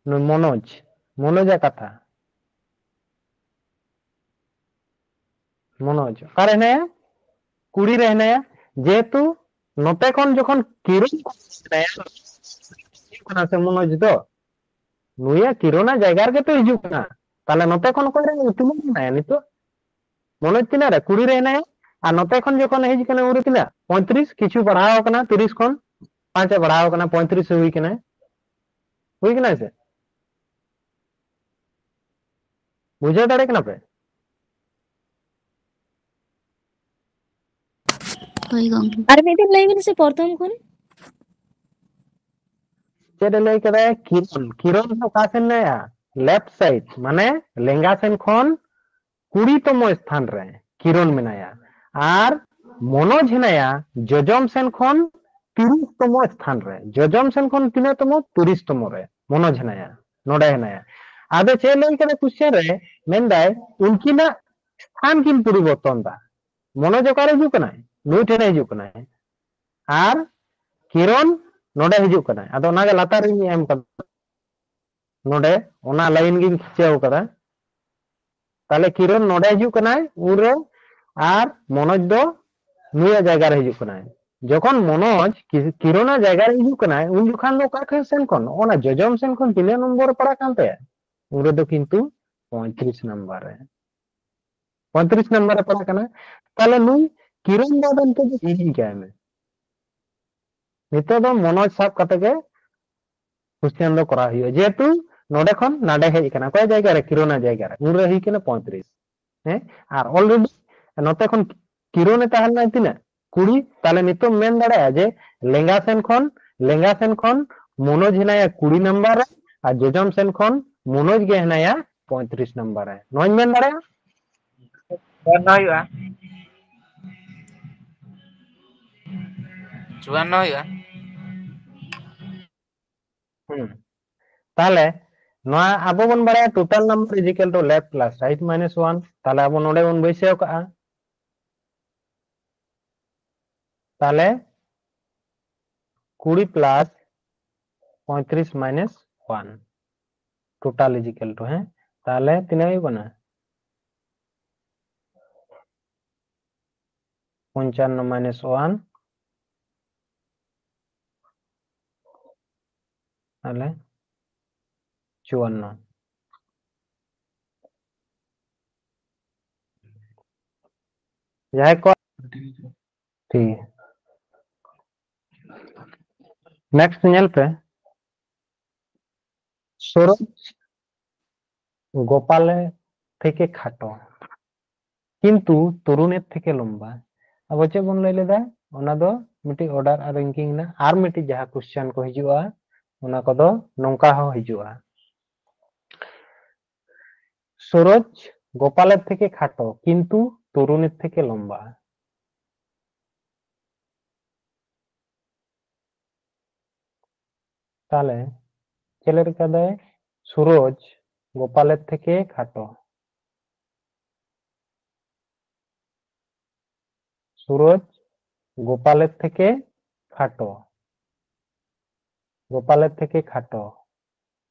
ᱱᱩᱭ ᱢᱚᱱᱳᱡᱽ᱾ ᱢᱚᱱᱳᱡᱟᱜ ᱠᱟᱛᱷᱟ᱾ ᱢᱚᱱᱳᱡᱽ ᱚᱠᱟᱨᱮ ᱦᱮᱱᱟᱭᱟ? ᱠᱩᱲᱤ ᱨᱮ ᱦᱮᱱᱟᱭᱟ᱾ ᱡᱮᱦᱮᱛᱩ ᱱᱚᱛᱮ ᱠᱷᱚᱱ ᱡᱚᱠᱷᱚᱱ ᱠᱤᱨᱚᱱ ᱦᱤᱡᱩᱜ ᱠᱟᱱᱟ ᱥᱮ ᱢᱚᱱᱳᱡᱽ ᱫᱚ, ᱱᱩᱭᱟᱜ ᱠᱤᱨᱚᱱᱟᱜ ᱡᱟᱭᱜᱟ ᱨᱮᱜᱮ ᱛᱚ ᱦᱤᱡᱩᱜ ᱠᱟᱱᱟ᱾ ᱛᱟᱦᱞᱮ ᱱᱚᱛᱮ ᱠᱷᱚᱱ ᱚᱠᱚᱭ ᱨᱮ, ᱛᱤᱱᱟᱹᱜ ᱨᱮ ᱦᱮᱱᱟᱭᱟ ᱱᱤᱛᱚᱜ? ᱢᱚᱱᱳᱡᱽ ᱛᱤᱱᱟᱹᱜ ᱨᱮ? ᱠᱩᱲᱤ ᱨᱮ ᱦᱮᱱᱟᱭᱟ᱾ ᱟᱨ ᱱᱚᱛᱮ ᱠᱷᱚᱱ ᱡᱚᱠᱷᱚᱱ ᱦᱮᱡ ᱠᱟᱱᱟ ᱩᱱᱨᱮ ᱛᱤᱱᱟᱹᱜ? ᱯᱚᱸᱭᱛᱨᱤᱥ᱾ ᱠᱤᱪᱷᱩ ᱵᱟᱲᱦᱟᱣ ᱠᱟᱱᱟ, ᱛᱤᱨᱤᱥ ᱠᱷᱚᱱ ᱯᱟᱸᱪ ᱮ ᱵᱟᱲᱦᱟᱣ ᱠᱟᱱᱟ, ᱯᱚᱸᱭᱛᱨᱤᱥ ᱦᱩᱭ ᱠᱟᱱᱟ᱾ ᱦᱩᱭ ᱠᱟᱱᱟ ᱥᱮ? ᱵᱩᱡᱷᱟᱹᱣ ᱫᱟᱲᱮ ᱠᱟᱱᱟ ᱯᱮ? ᱦᱳᱭ ᱜᱚᱝᱠᱮ᱾ ᱟᱨ ᱢᱤᱫ ᱫᱤᱱ ᱞᱟᱹᱭ ᱵᱤᱱ ᱥᱮ ᱯᱨᱚᱛᱷᱚᱢ ᱠᱷᱚᱱ᱾ ᱪᱮᱫ ᱮ ᱞᱟᱹᱭ ᱠᱮᱫᱟ? ᱠᱤᱨᱚᱱ᱾ ᱠᱤᱨᱚᱱ ᱫᱚ ᱚᱠᱟ ᱥᱮᱱ ᱦᱮᱱᱟᱭᱟ? Left side, ᱢᱟᱱᱮ ᱞᱮᱸᱜᱟ ᱥᱮᱱ ᱠᱷᱚᱱ ᱠᱩᱲᱤ ᱛᱚᱢᱚ ᱥᱛᱷᱟᱱ ᱨᱮ ᱠᱤᱨᱚᱱ ᱢᱮᱱᱟᱭᱟ᱾ ᱟᱨ ᱢᱚᱱᱳᱡᱽ ᱦᱮᱱᱟᱭᱟ ᱡᱚᱡᱚᱢ ᱥᱮᱱ ᱠᱷᱚᱱ ᱛᱤᱨᱤᱥ ᱛᱚᱢᱚ ᱥᱛᱷᱟᱱ ᱨᱮ᱾ ᱡᱚᱡᱚᱢ ᱥᱮᱱ ᱠᱷᱚᱱ ᱛᱤᱱᱟᱹᱜ ᱛᱚᱢᱚ? ᱛᱤᱨᱤᱥ ᱛᱚᱢᱚ ᱨᱮ ᱢᱚᱱᱳᱡᱽ ᱦᱮᱱᱟᱭᱟ, ᱱᱚᱰᱮ ᱦᱮᱱᱟᱭᱟ᱾ ᱟᱫᱚ ᱪᱮᱫ ᱞᱟᱹᱭ ᱠᱟᱫᱟ question ᱨᱮ? ᱢᱮᱱᱫᱟᱭ ᱩᱱᱠᱤᱱᱟᱜ ᱥᱛᱷᱟᱱ ᱠᱤᱱ ᱯᱚᱨᱤᱵᱚᱨᱛᱚᱱ ᱫᱟ᱾ ᱢᱚᱱᱳᱡᱽ ᱚᱠᱟᱨᱮ ᱦᱤᱡᱩᱜ ᱠᱟᱱᱟᱭ? ᱱᱩᱭ ᱴᱷᱮᱱᱮ ᱦᱤᱡᱩᱜ ᱠᱟᱱᱟᱭ᱾ ᱟᱨ ᱠᱤᱨᱚᱱ ᱱᱚᱰᱮ ᱦᱤᱡᱩᱜ ᱠᱟᱱᱟᱭ᱾ ᱟᱫᱚ ᱚᱱᱟᱜᱮ ᱞᱟᱛᱟᱨ ᱨᱤᱧ ᱮᱢ ᱠᱟᱫᱟ ᱱᱚᱰᱮ, ᱚᱱᱟ line ᱜᱤᱧ ᱠᱷᱤᱪᱟᱹᱣ ᱠᱟᱫᱟ᱾ ᱛᱟᱦᱞᱮ ᱠᱤᱨᱚᱱ ᱱᱚᱰᱮ ᱦᱤᱡᱩᱜ ᱠᱟᱱᱟᱭ ᱩᱱᱨᱮ, ᱟᱨ ᱢᱚᱱᱳᱡᱽ ᱫᱚ ᱱᱩᱭᱟᱜ ᱡᱟᱭᱜᱟ ᱨᱮ ᱦᱤᱡᱩᱜ ᱠᱟᱱᱟᱭ᱾ ᱡᱚᱠᱷᱚᱱ ᱢᱚᱱᱳᱡᱽ ᱠᱤ-, ᱠᱤᱨᱚᱱᱟᱜ ᱡᱟᱭᱜᱟ ᱨᱮ ᱦᱤᱡᱩᱜ ᱠᱟᱱᱟᱭ, ᱩᱱ ᱡᱚᱠᱷᱚᱱ ᱫᱚ ᱚᱠᱟ ᱠᱷᱚᱱ ᱥᱮᱱ ᱠᱷᱚᱱ? ᱚᱱᱟ ᱡᱚᱡᱚᱢ ᱥᱮᱱ ᱠᱷᱚᱱ ᱛᱤᱱᱟᱹᱜ ᱱᱚᱢᱵᱚᱨ ᱨᱮ ᱯᱟᱲᱟᱜ ᱠᱟᱱ ᱛᱟᱭᱟ? ᱩᱱ ᱨᱮᱫᱚ ᱠᱤᱱᱛᱩ ᱯᱚᱸᱭᱛᱨᱤᱥ ᱱᱟᱢᱵᱟᱨ ᱨᱮ, ᱯᱚᱸᱭᱛᱨᱤᱥ ᱱᱟᱢᱵᱟᱨ ᱨᱮ ᱯᱟᱲᱟᱜ ᱠᱟᱱᱟ᱾ ᱛᱟᱦᱞᱮ ᱱᱩᱭ ᱠᱤᱨᱚᱱ ᱫᱚ ᱟᱫᱚ ᱱᱤᱛᱚᱜ ᱫᱚ ᱦᱤᱲᱤᱧ ᱠᱟᱭ ᱢᱮ᱾ ᱱᱤᱛᱚᱜ ᱫᱚ ᱢᱚᱱᱳᱡᱽ ᱥᱟᱵ ᱠᱟᱛᱮ ᱜᱮ question ᱫᱚ ᱠᱚᱨᱟᱣ ᱦᱩᱭᱩᱜᱼᱟ, ᱡᱮᱦᱮᱛᱩ ᱱᱚᱰᱮ ᱠᱷᱚᱱ ᱱᱟᱰᱮ ᱦᱮᱡ ᱟᱠᱟᱱᱟ᱾ ᱚᱠᱚᱭ ᱡᱟᱭᱜᱟ ᱨᱮ? ᱠᱤᱨᱚᱱᱟᱜ ᱡᱟᱭᱜᱟ ᱨᱮ᱾ ᱩᱱᱨᱮ ᱦᱩᱭ ᱠᱟᱱᱟ ᱯᱚᱸᱭᱛᱨᱤᱥ᱾ ᱦᱮᱸ, ᱟᱨ already ᱱᱚᱛᱮ ᱠᱷᱚᱱ ᱠᱤᱨᱚᱱᱮ ᱛᱟᱦᱮᱸ ᱞᱮᱱᱟ ᱛᱤᱱᱟᱹᱜ? ᱠᱩᱲᱤ᱾ ᱛᱟᱦᱞᱮ ᱱᱤᱛᱚᱜ ᱢᱮᱱ ᱫᱟᱲᱮᱭᱟᱜᱼᱟ ᱡᱮ ᱞᱮᱸᱜᱟ ᱥᱮᱱ ᱠᱷᱚᱱ, ᱞᱮᱸᱜᱟ ᱥᱮᱱ ᱠᱷᱚᱱ ᱢᱚᱱᱳᱡᱽ ᱦᱮᱱᱟᱭᱟ ᱠᱩᱲᱤ ᱱᱟᱢᱵᱟᱨ ᱨᱮ, ᱟᱨ ᱡᱚᱡᱚᱢ ᱥᱮᱱ ᱠᱷᱚᱱ ᱢᱚᱱᱳᱡᱽ ᱜᱮ ᱦᱮᱱᱟᱭᱟ ᱯᱚᱸᱭᱛᱨᱤᱥ ᱱᱟᱢᱵᱟᱨ ᱨᱮ᱾ ᱱᱚᱣᱟᱧ ᱢᱮᱱ ᱫᱟᱲᱮᱭᱟᱜᱼᱟ? ᱪᱩᱣᱟᱱᱱᱚ ᱦᱩᱭᱩᱜᱼᱟ᱾ ᱪᱩᱣᱟᱱᱱᱚ ᱦᱩᱭᱩᱜᱼᱟ᱾ ᱦᱩᱸ᱾ ᱛᱟᱦᱞᱮ ᱱᱚᱣᱟ ᱟᱵᱚ ᱵᱚᱱ ᱵᱟᱲᱟᱭᱟ total number is equal to left plus right minus one, ᱛᱟᱦᱞᱮ ᱟᱵᱚ ᱱᱚᱰᱮ ᱵᱚᱱ ᱵᱟᱹᱭᱥᱟᱹᱣ ᱠᱟᱜᱼᱟ᱾ ᱛᱟᱦᱞᱮ ᱠᱩᱲᱤ plus ᱯᱚᱸᱭᱛᱨᱤᱥ minus one, total is equal to, ᱦᱮᱸ, ᱛᱟᱦᱞᱮ ᱛᱤᱱᱟᱹᱜ ᱦᱩᱭᱩᱜ ᱠᱟᱱᱟ? ᱯᱚᱧᱪᱟᱱᱱᱚ minus one, ᱛᱟᱦᱞᱮ ᱪᱩᱣᱟᱱᱱᱚ᱾ ᱡᱟᱦᱟᱸᱭ ᱠᱚ, ᱴᱷᱤᱠ ᱜᱮᱭᱟ᱾ Next ᱧᱮᱞ ᱯᱮ, ᱥᱩᱨᱚᱡᱽ ᱜᱳᱯᱟᱞᱮ ᱛᱷᱮᱠᱮ ᱠᱷᱟᱴᱚ, ᱠᱤᱱᱛᱩ ᱛᱚᱨᱩᱱᱮᱨ ᱛᱷᱮᱠᱮ ᱞᱚᱢᱵᱟ᱾ ᱟᱵᱚ ᱪᱮᱫ ᱵᱚᱱ ᱞᱟᱹᱭ ᱞᱮᱫᱟ? ᱚᱱᱟ ᱫᱚ ᱢᱤᱫᱴᱤᱡ order ᱟᱨ ranking ᱨᱮᱱᱟᱜ ᱟᱨ ᱢᱤᱫᱴᱤᱡ ᱡᱟᱦᱟᱸ question ᱠᱚ ᱦᱤᱡᱩᱜᱼᱟ, ᱚᱱᱟ ᱠᱚᱫᱚ ᱱᱚᱝᱠᱟ ᱦᱚᱸ ᱦᱤᱡᱩᱜᱼᱟ᱾ ᱥᱩᱨᱚᱡᱽ ᱜᱳᱯᱟᱞᱮᱨ ᱛᱷᱮᱠᱮ ᱠᱷᱟᱴᱚ, ᱠᱤᱱᱛᱩ ᱛᱚᱨᱩᱱᱮᱨ ᱛᱷᱮᱠᱮ ᱞᱚᱢᱵᱟ᱾ ᱛᱟᱦᱞᱮ ᱪᱮᱫ ᱞᱮᱠᱟ ᱫᱟᱭ? ᱥᱩᱨᱚᱡᱽ ᱜᱳᱯᱟᱞᱮᱨ ᱛᱷᱮᱠᱮ ᱠᱷᱟᱴᱚ, ᱥᱩᱨᱚᱡᱽ ᱜᱳᱯᱟᱞᱮᱨ ᱛᱷᱮᱠᱮ ᱠᱷᱟᱴᱚ, ᱜᱳᱯᱟᱞᱮᱨ ᱛᱷᱮᱠᱮ ᱠᱷᱟᱴᱚ,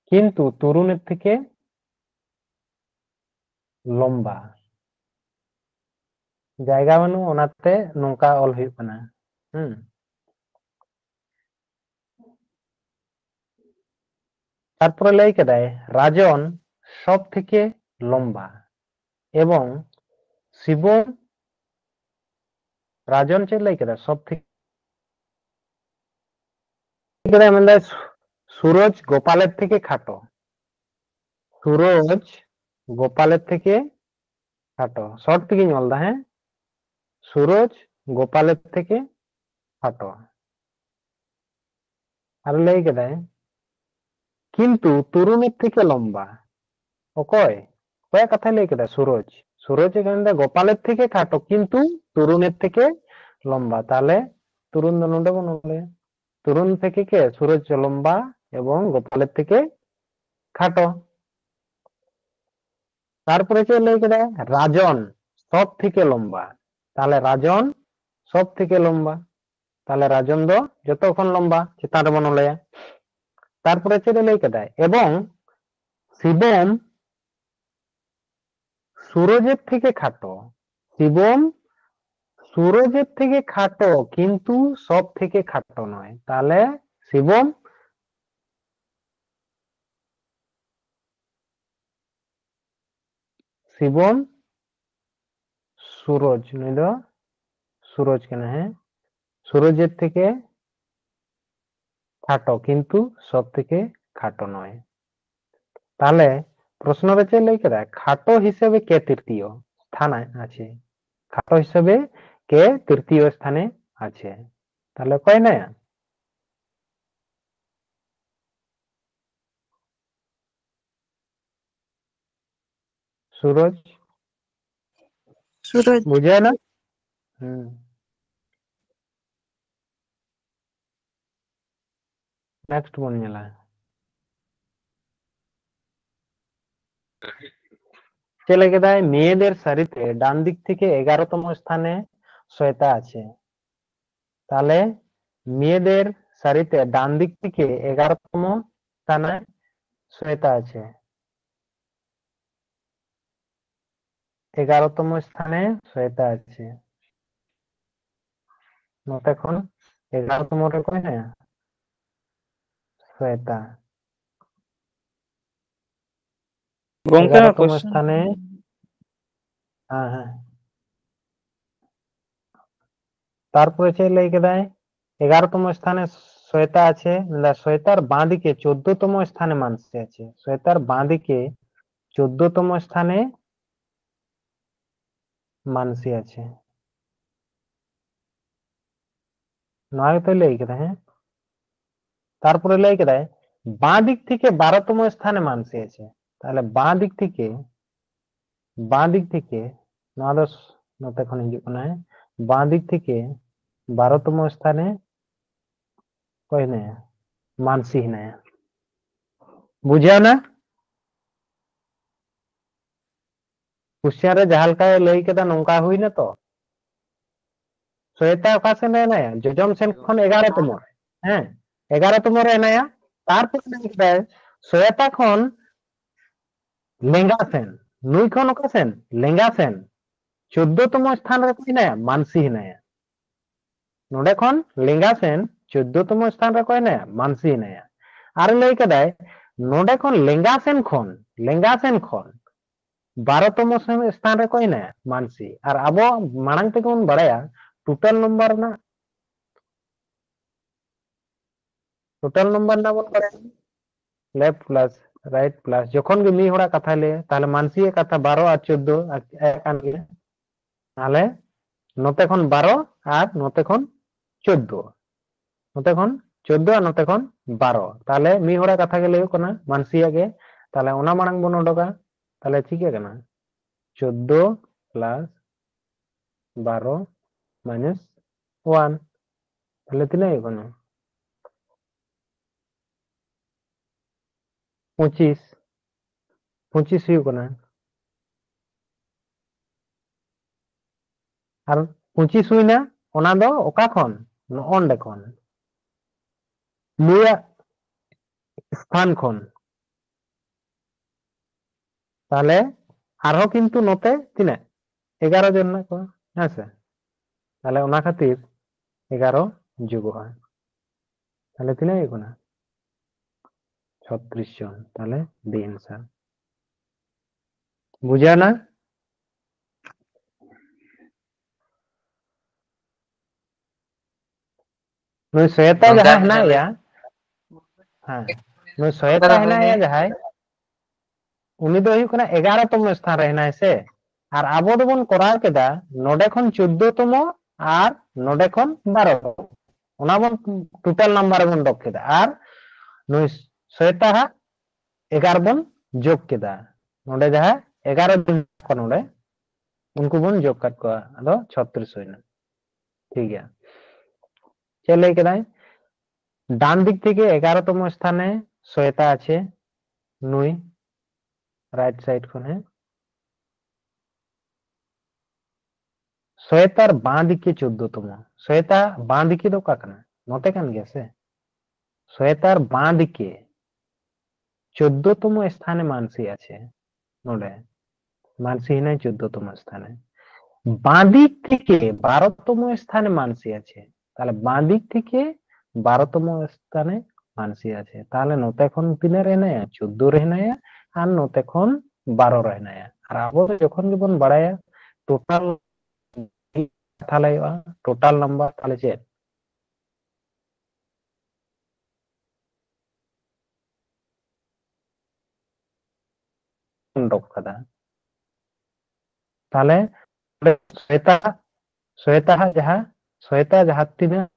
ᱠᱤᱱᱛᱩ ᱛᱚᱨᱩᱱᱮᱨ ᱛᱷᱮᱠᱮ ᱞᱚᱢᱵᱟ᱾ ᱡᱟᱭᱜᱟ ᱵᱟᱹᱱᱩᱜᱼᱟ, ᱚᱱᱟᱛᱮ ᱱᱚᱝᱠᱟ ᱚᱞ ᱦᱩᱭᱩᱜ ᱠᱟᱱᱟ᱾ ᱦᱩᱸ᱾ ᱛᱟᱨᱯᱚᱨᱮ ᱞᱟᱹᱭ ᱠᱮᱫᱟᱭ, ᱨᱟᱡᱚᱱ ᱥᱚᱵ ᱛᱷᱮᱠᱮ ᱞᱚᱢᱵᱟ ᱮᱵᱚᱝ ᱥᱤᱵᱚᱢ, ᱨᱟᱡᱚᱱ ᱪᱮᱫ ᱞᱟᱹᱭ ᱠᱮᱫᱟ? ᱥᱚᱵ ᱛᱷᱮᱠᱮ ᱞᱟᱹᱭ ᱠᱮᱫᱟᱭ, ᱢᱮᱱᱫᱟᱭ ᱥᱩ-, ᱥᱩᱨᱚᱡᱽ ᱜᱳᱯᱟᱞᱮᱨ ᱛᱷᱮᱠᱮ ᱠᱷᱟᱴᱚ, ᱥᱩᱨᱚᱡᱽ ᱜᱳᱯᱟᱞᱮᱨ ᱛᱷᱮᱠᱮ ᱠᱷᱟᱴᱚ, short ᱛᱮᱜᱮᱧ ᱚᱞ ᱫᱟ, ᱦᱮᱸ, ᱥᱩᱨᱚᱡᱽ ᱜᱳᱯᱟᱞᱮᱨ ᱛᱷᱮᱠᱮ ᱠᱷᱟᱴᱚ᱾ ᱟᱨ ᱞᱟᱹᱭ ᱠᱮᱫᱟᱭ, ᱠᱤᱱᱛᱩ ᱛᱚᱨᱩᱱᱮᱨ ᱛᱷᱮᱠᱮ ᱞᱚᱢᱵᱟ᱾ ᱚᱠᱚᱭ? ᱚᱠᱚᱭᱟᱜ ᱠᱟᱛᱷᱟᱭ ᱞᱟᱹᱭ ᱠᱮᱫᱟ? ᱥᱩᱨᱚᱡᱽ᱾ ᱥᱩᱨᱚᱡᱽ ᱮ ᱢᱮᱱᱫᱟ ᱜᱳᱯᱟᱞᱮᱨ ᱛᱷᱮᱠᱮ ᱠᱷᱟᱴᱚ, ᱠᱤᱱᱛᱩ ᱛᱚᱨᱩᱱᱮᱨ ᱛᱷᱮᱠᱮ ᱞᱚᱢᱵᱟ᱾ ᱛᱟᱦᱞᱮ ᱛᱚᱨᱩᱱ ᱫᱚ ᱱᱚᱰᱮ ᱵᱚᱱ ᱚᱞᱮᱭᱟ᱾ ᱛᱚᱨᱩᱱ ᱛᱷᱮᱠᱮ ᱠᱮ? ᱥᱩᱨᱚᱡᱽ ᱞᱚᱢᱵᱟ ᱮᱵᱚᱝ ᱜᱳᱯᱟᱞᱮᱨ ᱛᱷᱮᱠᱮ ᱠᱷᱟᱴᱚ᱾ ᱛᱟᱨᱯᱚᱨᱮ ᱪᱮᱫ ᱞᱟᱹᱭ ᱠᱮᱫᱟᱭ? ᱨᱟᱡᱚᱱ ᱥᱚᱵ ᱛᱷᱮᱠᱮ ᱞᱚᱢᱵᱟ᱾ ᱛᱟᱦᱞᱮ ᱨᱟᱡᱚᱱ ᱥᱚᱵ ᱛᱷᱮᱠᱮ ᱞᱚᱢᱵᱟ, ᱛᱟᱦᱞᱮ ᱨᱟᱡᱚᱱ ᱫᱚ ᱡᱚᱛᱚ ᱠᱷᱚᱱ ᱞᱚᱢᱵᱟ, ᱪᱮᱛᱟᱱ ᱨᱮᱵᱚᱱ ᱚᱞᱮᱭᱟ᱾ ᱛᱟᱨᱯᱚᱨᱮ ᱪᱮᱫ ᱮ ᱞᱟᱹᱭ ᱠᱮᱫᱟᱭ? ᱮᱵᱚᱝ ᱥᱤᱵᱚᱢ ᱥᱩᱨᱚᱡᱮᱨ ᱛᱷᱮᱠᱮ ᱠᱷᱟᱴᱚ, ᱥᱤᱵᱚᱢ ᱥᱩᱨᱚᱡᱮᱨ ᱛᱷᱮᱠᱮ ᱠᱷᱟᱴᱚ কিন্তু সব থেকে খাটো নয়। তাহলে শিবম, শিবম সুরজ, নুই দ সুরজ কেন, হ্যাঁ, সুরজের থেকে খাটো কিন্তু সব থেকে খাটো নয়। তাহলে প্রশ্নটা ᱪᱮᱫ ᱞᱟᱹᱭ ᱠᱮᱫᱟ? খাটো হিসেবে কে তৃতীয় স্থানে আছে? খাটো হিসেবে কে তৃতীয় স্থানে আছে? তাহলে ᱚᱠᱚᱭ ᱦᱮᱱᱟᱭᱟ? ᱥᱩᱨᱚᱡᱽ᱾ ᱥᱩᱨᱚᱡᱽ᱾ ᱵᱩᱡᱷᱟᱹᱣ ᱮᱱᱟ? ᱦᱩᱸ᱾ ᱱᱮᱠᱥᱴ ᱵᱚᱱ ᱧᱮᱞᱟ᱾ ᱪᱮᱫ ᱞᱟᱹᱭ ᱠᱮᱫᱟᱭ? মেয়েদের সারিতে ডান দিক থেকে এগারোতম স্থানে শ্বেতা আছে। তাহলে মেয়েদের সারিতে ডান দিক থেকে এগারোতম স্থানে শ্বেতা আছে। এগারোতম স্থানে শ্বেতা আছে। ᱱᱚᱛᱮ ᱠᱷᱚᱱ ᱮᱜᱟᱨᱚ ᱛᱚᱢᱚ ᱨᱮ ᱚᱠᱚᱭ ᱦᱮᱱᱟᱭᱟ? ᱥᱣᱮᱛᱟ᱾ ᱜᱚᱝᱠᱮ, ᱮᱜᱟᱨᱚ ᱛᱚᱢᱚ question ᱥᱛᱷᱟᱱᱮ, ᱦᱮᱸ, ᱦᱮᱸ᱾ ᱛᱟᱨᱯᱚᱨᱮ ᱪᱮᱫ ᱞᱟᱹᱭ ᱠᱮᱫᱟᱭ? ᱮᱜᱟᱨᱚ ᱛᱚᱢᱚ ᱥᱛᱷᱟᱱᱮ ᱥᱣᱮᱛᱟ ᱟᱪᱷᱮ, ᱢᱮᱱᱫᱟ ᱥᱣᱮᱛᱟᱨ ᱵᱟᱸ ᱫᱤᱠᱮ ᱪᱳᱫᱫᱳ ᱛᱚᱢᱚ ᱥᱛᱷᱟᱱᱮ ᱢᱟᱱᱥᱤ ᱟᱪᱷᱮ, ᱥᱣᱮᱛᱟᱨ ᱵᱟᱸ ᱫᱤᱠᱮ ᱪᱳᱫᱫᱳ ᱛᱚᱢᱚ ᱥᱛᱷᱟᱱᱮ ᱢᱟᱱᱥᱤ ᱟᱪᱷᱮ᱾ ᱱᱚᱣᱟ ᱜᱮᱛᱚᱭ ᱞᱟᱹᱭ ᱠᱮᱫᱟ, ᱦᱮᱸ? ᱛᱟᱨᱯᱚᱨᱮ ᱞᱟᱹᱭ ᱠᱮᱫᱟᱭ, ᱵᱟᱸ ᱫᱤᱠ ᱛᱷᱮᱠᱮ ᱵᱟᱨᱚ ᱛᱚᱢᱚ ᱥᱛᱷᱟᱱᱮ ᱢᱟᱱᱥᱤ ᱟᱪᱷᱮ᱾ ᱛᱟᱦᱞᱮ ᱵᱟᱸ ᱫᱤᱠ ᱛᱷᱮᱠᱮ, ᱵᱟᱸ ᱫᱤᱠ ᱛᱷᱮᱠᱮ, ᱱᱚᱣᱟ ᱫᱚ ᱱᱚᱛᱮ ᱠᱷᱚᱱ ᱦᱤᱡᱩᱜ ᱠᱟᱱᱟ, ᱦᱮᱸ? ᱵᱟᱸ ᱫᱤᱠ ᱛᱷᱮᱠᱮ ᱵᱟᱨᱚ ᱛᱚᱢᱚ ᱥᱛᱷᱟᱱᱮ ᱚᱠᱚᱭ ᱦᱮᱱᱟᱭᱟ? ᱢᱟᱱᱥᱤ ᱦᱮᱱᱟᱭᱟ᱾ ᱵᱩᱡᱷᱟᱹᱣ ᱮᱱᱟ? ᱠᱚᱥᱪᱮᱱ ᱨᱮ ᱡᱟᱦᱟᱸ ᱞᱮᱠᱟᱭ ᱞᱟᱹᱭ ᱠᱮᱫᱟ, ᱱᱚᱝᱠᱟ ᱦᱩᱭᱱᱟ ᱛᱚ᱾ ᱥᱚᱭᱮᱛᱟ ᱚᱠᱟ ᱥᱮᱱ ᱨᱮ ᱦᱮᱱᱟᱭᱟ? ᱡᱚᱡᱚᱢ ᱥᱮᱱ ᱠᱷᱚᱱ ᱮᱜᱟᱨᱚ ᱛᱚᱢᱚ ᱨᱮ᱾ ᱦᱮᱸ, ᱮᱜᱟᱨᱚ ᱛᱚᱢᱚ ᱨᱮ ᱦᱮᱱᱟᱭᱟ᱾ ᱛᱟᱨᱯᱚᱨ ᱞᱟᱹᱭ ᱠᱮᱫᱟᱭ ᱥᱚᱭᱮᱛᱟ ᱠᱷᱚᱱ ᱞᱮᱸᱜᱟ ᱥᱮᱱ᱾ ᱱᱩᱭ ᱠᱷᱚᱱ ᱚᱠᱟ ᱥᱮᱱ? ᱞᱮᱸᱜᱟ ᱥᱮᱱ᱾ ᱪᱳᱫᱽᱫᱳ ᱛᱚᱢᱚ ᱥᱛᱷᱟᱱ ᱨᱮ ᱚᱠᱚᱭ ᱦᱮᱱᱟᱭᱟ? ᱢᱟᱱᱥᱤ ᱦᱮᱱᱟᱭᱟ᱾ ᱱᱚᱰᱮ ᱠᱷᱚᱱ ᱞᱮᱸᱜᱟ ᱥᱮᱱ ᱪᱳᱫᱽᱫᱳ ᱛᱚᱢᱚ ᱥᱛᱷᱟᱱ ᱨᱮ ᱚᱠᱚᱭ ᱦᱮᱱᱟᱭᱟ? ᱢᱟᱱᱥᱤ ᱦᱮᱱᱟᱭᱟ᱾ ᱟᱨ ᱞᱟᱹᱭ ᱠᱟᱫᱟᱭ, ᱱᱚᱰᱮ ᱠᱷᱚᱱ ᱞᱮᱸᱜᱟ ᱥᱮᱱ ᱠᱷᱚᱱ, ᱞᱮᱸᱜᱟ ᱥᱮᱱ ᱠᱷᱚᱱ ᱵᱟᱨᱚ ᱛᱚᱢᱚ ᱥᱮᱱ ᱥᱛᱷᱟᱱ ᱨᱮ ᱚᱠᱚᱭ ᱦᱮᱱᱟᱭᱟ? ᱢᱟᱱᱥᱤ᱾ ᱟᱨ ᱟᱵᱚ ᱢᱟᱲᱟᱝ ᱛᱮᱜᱮ ᱵᱚᱱ ᱵᱟᱲᱟᱭᱟ, ᱴᱳᱴᱟᱞ ᱱᱚᱢᱵᱟᱨ ᱨᱮᱱᱟᱜ, ᱴᱳᱴᱟᱞ ᱱᱚᱢᱵᱟᱨ ᱨᱮᱱᱟᱜ ᱵᱚᱱ ᱵᱟᱲᱟᱭᱟ, ᱞᱮᱯᱷᱴ ᱯᱞᱟᱥ ᱨᱟᱭᱤᱴ ᱯᱞᱟᱥ, ᱡᱚᱠᱷᱚᱱ ᱜᱮ ᱢᱤᱫ ᱦᱚᱲᱟᱜ ᱠᱟᱛᱷᱟᱭ ᱞᱟᱹᱭᱟ, ᱛᱟᱦᱞᱮ ᱢᱟᱱᱥᱤᱭᱟᱜ ᱠᱟᱛᱷᱟ ᱵᱟᱨᱚ ᱟᱨ ᱪᱳᱫᱽᱫᱳ ᱮᱠ ᱠᱟᱱ ᱜᱮᱭᱟ᱾ ᱛᱟᱦᱞᱮ ᱱᱚᱛᱮ ᱠᱷᱚᱱ ᱵᱟᱨᱚ ᱟᱨ ᱱᱚᱛᱮ ᱠᱷᱚᱱ ᱪᱳᱫᱽᱫᱳ, ᱱᱚᱛᱮ ᱠᱷᱚᱱ ᱪᱳᱫᱽᱫᱳ ᱟᱨ ᱱᱚᱛᱮ ᱠᱷᱚᱱ ᱵᱟᱨᱚ᱾ ᱛᱟᱦᱞᱮ ᱢᱤᱫ ᱦᱚᱲᱟᱜ ᱠᱟᱛᱷᱟ ᱜᱮ ᱞᱟᱹᱭᱚᱜ ᱠᱟᱱᱟ, ᱢᱟᱱᱥᱤᱭᱟᱜ ᱜᱮ᱾ ᱛᱟᱦᱞᱮ ᱚᱱᱟ ᱢᱟᱲᱟᱝ ᱵᱚᱱ ᱚᱰᱚᱠᱟ᱾ ᱛᱟᱦᱞᱮ ᱪᱤᱠᱟᱹᱜ ᱠᱟᱱᱟ? ᱪᱳᱫᱽᱫᱳ ᱯᱞᱟᱥ ᱵᱟᱨᱚ ᱢᱟᱭᱱᱟᱥ ᱚᱣᱟᱱ᱾ ᱛᱟᱦᱞᱮ ᱛᱤᱱᱟᱹᱜ ᱦᱩᱭᱩᱜ ᱠᱟᱱᱟ? ᱯᱚᱸᱪᱤᱥ᱾ ᱯᱚᱸᱪᱤᱥ ᱦᱩᱭᱩᱜ ᱠᱟᱱᱟ᱾ ᱟᱨ ᱯᱚᱸᱪᱤᱥ ᱦᱩᱭᱱᱟ, ᱚᱱᱟ ᱫᱚ ᱚᱠᱟ ᱠᱷᱚᱱ? ᱱᱚᱜᱼᱚᱱᱰᱮ ᱠᱷᱚᱱ, ᱱᱩᱭᱟᱜ ᱥᱛᱷᱟᱱ ᱠᱷᱚᱱ᱾ ᱛᱟᱦᱞᱮ ᱟᱨᱦᱚᱸ ᱠᱤᱱᱛᱩ ᱱᱚᱛᱮ ᱛᱤᱱᱟᱹᱜ? ᱮᱜᱟᱨᱚ ᱡᱚᱱ ᱢᱮᱱᱟᱜ ᱠᱚᱣᱟ, ᱦᱮᱸ ᱥᱮ? ᱛᱟᱦᱞᱮ ᱚᱱᱟ ᱠᱷᱟᱹᱛᱤᱨ ᱮᱜᱟᱨᱚ ᱡᱳᱜᱚᱜᱼᱟ᱾ ᱛᱟᱦᱞᱮ ᱛᱤᱱᱟᱹᱜ ᱦᱩᱭᱩᱜ ᱠᱟᱱᱟ? ᱪᱷᱚᱛᱨᱤᱥ ᱡᱚᱱ᱾ ᱛᱟᱦᱞᱮ ᱫᱤ ᱮᱱᱥᱟᱨ᱾ ᱵᱩᱡᱷᱟᱹᱣ ᱮᱱᱟ? ᱱᱩᱭ ᱥᱚᱭᱮᱛᱟ ᱜᱚᱝᱠᱮ, ᱡᱟᱦᱟᱸ ᱟᱨ ᱢᱤᱫ ᱫᱷᱟᱣ ᱦᱮᱱᱟᱭᱟ, ᱞᱟᱹᱭ ᱦᱮᱸ, ᱱᱩᱭ ᱥᱚᱭᱮᱛᱟ ᱫᱷᱟᱨᱟ ᱦᱮᱱᱟᱭᱟ ᱞᱟᱹᱭ ᱡᱟᱦᱟᱸᱭ, ᱩᱱᱤ ᱫᱚ ᱦᱩᱭᱩᱜ ᱠᱟᱱᱟ ᱮᱜᱟᱨᱚ ᱛᱚᱢᱚ ᱥᱛᱷᱟᱱ ᱨᱮ ᱦᱮᱱᱟᱭ ᱥᱮ᱾ ᱟᱨ ᱟᱵᱚ ᱫᱚᱵᱚᱱ ᱠᱚᱨᱟᱣ ᱠᱮᱫᱟ ᱱᱚᱰᱮ ᱠᱷᱚᱱ ᱪᱳᱫᱽᱫᱳ ᱛᱚᱢᱚ ᱟᱨ ᱱᱚᱰᱮ ᱠᱷᱚᱱ ᱵᱟᱨᱚ᱾ ᱚᱱᱟ ᱵᱚᱱ ᱴᱳᱴᱟᱞ ᱱᱟᱢᱵᱟᱨ ᱵᱚᱱ ᱚᱰᱚᱠ ᱠᱮᱫᱟ᱾ ᱟᱨ ᱱᱩᱭ ᱥᱚᱭᱮᱛᱟ ᱦᱟᱜ ᱮᱜᱟᱨᱚ ᱵᱚᱱ ᱡᱳᱜᱽ ᱠᱮᱫᱟ᱾ ᱱᱚᱰᱮ ᱡᱟᱦᱟᱸ ᱮᱜᱟᱨᱚ ᱡᱚᱱ ᱠᱚ ᱱᱚᱰᱮ, ᱩᱱᱠᱩ ᱵᱚᱱ ᱡᱳᱜᱽ ᱠᱟᱫ ᱠᱚᱣᱟ, ᱟᱫᱚ ᱪᱷᱚᱛᱨᱤᱥ ᱦᱩᱭᱱᱟ᱾ ᱴᱷᱤᱠ ᱜᱮᱭᱟ, ᱪᱮᱫ ᱞᱟᱹᱭ ᱠᱮᱫᱟᱭ? ডান দিক থেকে এগারোতম স্থানে ᱥᱚᱭᱮᱛᱟ ᱟᱪᱷᱮ, ᱱᱩᱭ ᱨᱟᱭᱤᱴ ᱥᱟᱭᱤᱰ ᱠᱷᱚᱱ, ᱦᱮᱸ᱾ ᱥᱚᱭᱮᱛᱟᱨ ᱵᱟᱸᱫᱤᱠᱮ ᱪᱳᱫᱽᱫᱳ ᱛᱚᱢᱚ᱾ ᱥᱚᱭᱮᱛᱟ ᱵᱟᱸᱫᱤᱠᱮ ᱫᱚ ᱚᱠᱟ ᱠᱟᱱᱟ? ᱱᱚᱛᱮ ᱠᱟᱱ ᱜᱮᱭᱟ ᱥᱮ? ᱥᱚᱭᱮᱛᱟᱨ ᱵᱟᱸᱫᱤᱠᱮ ᱪᱳᱫᱽᱫᱳ ᱛᱚᱢᱚ ᱥᱛᱷᱟᱱᱮ ᱢᱟᱱᱥᱤ ᱟᱪᱷᱮ᱾ ᱱᱚᱰᱮ ᱢᱟᱱᱥᱤ ᱦᱮᱱᱟᱭ ᱪᱳᱫᱽᱫᱳ ᱛᱚᱢᱚ ᱥᱛᱷᱟᱱᱮ, ᱵᱟᱸᱫᱤᱠ ᱛᱷᱮᱠᱮ ᱵᱟᱨᱚ ᱛᱚᱢᱚ ᱥᱛᱷᱟᱱᱮ ᱢᱟᱱᱥᱤ ᱟᱪᱷᱮ᱾ ᱛᱟᱦᱞᱮ ᱵᱟᱸᱫᱤᱠ ᱛᱷᱮᱠᱮ ᱵᱟᱨᱚ ᱛᱚᱢᱚ ᱥᱛᱷᱟᱱᱮ ᱢᱟᱱᱥᱤ ᱟᱪᱷᱮ, ᱛᱟᱦᱞᱮ ᱱᱚᱛᱮ ᱠᱷᱚᱱ ᱛᱤᱱᱟᱹᱜ ᱨᱮ ᱦᱮᱱᱟᱭᱟ? ᱪᱳᱫᱽᱫᱳ ᱨᱮ ᱦᱮᱱᱟᱭᱟ, ᱟᱨ ᱱᱚᱛᱮ ᱠᱷᱚᱱ ᱵᱟᱨᱚ ᱨᱮ ᱦᱮᱱᱟᱭᱟ᱾ ᱟᱨ ᱟᱵᱚ ᱫᱚ ᱡᱚᱠᱷᱚᱱ ᱜᱮᱵᱚᱱ ᱵᱟᱲᱟᱭᱟ ᱴᱳᱴᱟᱞ ᱠᱟᱛᱷᱟ ᱞᱟᱹᱭᱚᱜᱼᱟ, ᱴᱳᱴᱟᱞ ᱱᱟᱢᱵᱟᱨ, ᱛᱟᱦᱞᱮ ᱪᱮᱫ? ᱩᱰᱩᱠ ᱠᱟᱫᱟ᱾ ᱛᱟᱦᱞᱮ ᱥᱚᱭᱮᱛᱟ, ᱥᱚᱭᱮᱛᱟ ᱦᱟᱜ ᱡᱟᱦᱟᱸ, ᱥᱚᱭᱮᱛᱟ ᱡᱟᱦᱟᱸ ᱛᱤᱱᱟᱹᱜ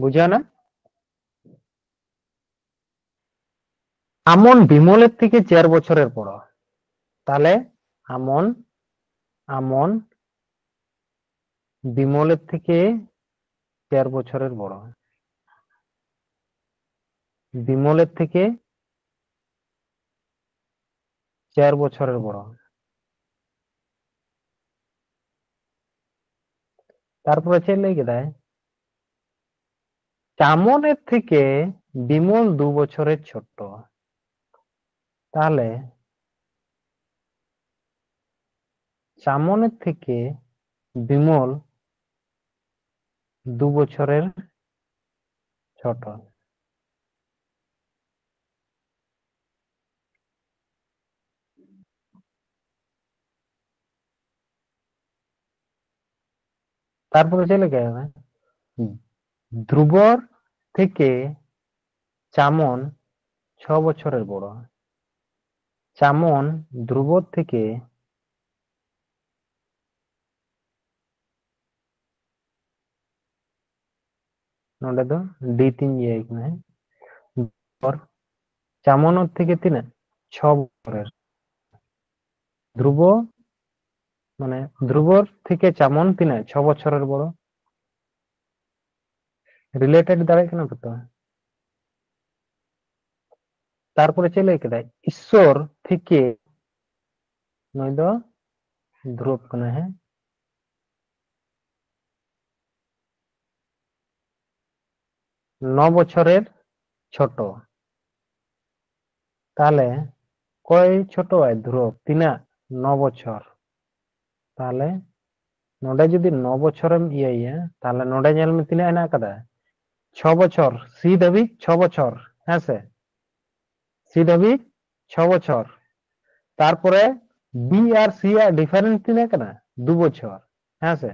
ᱵᱩᱡᱷᱟᱹᱣ ᱮᱱᱟ? আমন বিমলের থেকে চার বছরের বড়। তাহলে আমন, আমন বিমলের থেকে চার বছরের বড়। বিমলের থেকে চার বছরের বড়। তারপরে ᱪᱮᱫ ᱞᱟᱹᱭ ᱠᱮᱫᱟᱭ? চামনের থেকে বিমল দু বছরের ছোট। তাহলে চামনের থেকে বিমল দু বছরের ছোট। তারপরে ᱪᱮᱫ ᱞᱮᱠᱟ? ধ্রুবর থেকে চামন ছ বছরের বড়। চামন ধ্রুবর থেকে, ᱱᱚᱰᱮ ᱫᱚ ᱰᱤ ᱛᱤᱧ ᱤᱭᱟᱹᱭ ᱠᱟᱱᱟ, ᱦᱮᱸ᱾ ᱪᱟᱢᱚᱱ ᱚᱛ ᱛᱷᱮᱠᱮ ᱛᱤᱱᱟᱹᱜ? ᱪᱷᱚ ᱵᱚᱪᱷᱚᱨᱮᱨ᱾ ᱫᱷᱨᱩᱵᱚ মানে ধ্রুবর থেকে চামন তিনায় ছ বছরের বড়। রিলেটেড ᱫᱟᱲᱮᱭᱟᱜ ᱠᱟᱱᱟ ᱯᱮ ᱛᱚ? ᱛᱟᱨᱯᱚᱨᱮ ᱪᱮᱫ ᱞᱟᱹᱭ ᱠᱮᱫᱟᱭ? ᱤᱥᱥᱚᱨ ᱛᱷᱮᱠᱮ, ᱱᱩᱭ ᱫᱚ ᱫᱷᱨᱩᱵ ᱠᱟᱱᱟᱭ, ᱦᱮᱸ, ᱱᱚ ᱵᱚᱪᱷᱚᱨᱮᱨ ᱪᱷᱳᱴᱳ᱾ ᱛᱟᱦᱞᱮ ᱚᱠᱚᱭ ᱪᱷᱳᱴᱳᱣᱟᱭ? ᱫᱷᱨᱩᱵ᱾ ᱛᱤᱱᱟᱹᱜ? ᱱᱚ ᱵᱚᱪᱷᱚᱨ᱾ ᱛᱟᱦᱞᱮ ᱱᱚᱰᱮ ᱡᱩᱫᱤ ᱱᱚ ᱵᱚᱪᱷᱚᱨᱮᱢ ᱤᱭᱟᱹᱭᱟ, ᱛᱟᱦᱞᱮ ᱱᱚᱰᱮ ᱧᱮᱞ ᱢᱮ ᱛᱤᱱᱟᱹᱜ ᱦᱮᱱᱟᱜ ᱟᱠᱟᱫᱟ? ᱪᱷᱚ ᱵᱚᱪᱷᱚᱨ, ᱥᱤ ᱫᱷᱟᱹᱵᱤᱡ ᱪᱷᱚ ᱵᱚᱪᱷᱚᱨ, ᱦᱮᱸ ᱥᱮ? ᱥᱤ ᱫᱷᱟᱹᱵᱤᱡ ᱪᱷᱚ ᱵᱚᱪᱷᱚᱨ᱾ ᱛᱟᱨᱯᱚᱨᱮ ᱵᱤ ᱟᱨ ᱥᱤ ᱟᱜ ᱰᱤᱯᱷᱟᱨᱮᱱᱥ ᱛᱤᱱᱟᱹᱜ ᱠᱟᱱᱟ? ᱫᱩ ᱵᱚᱪᱷᱚᱨ, ᱦᱮᱸ ᱥᱮ?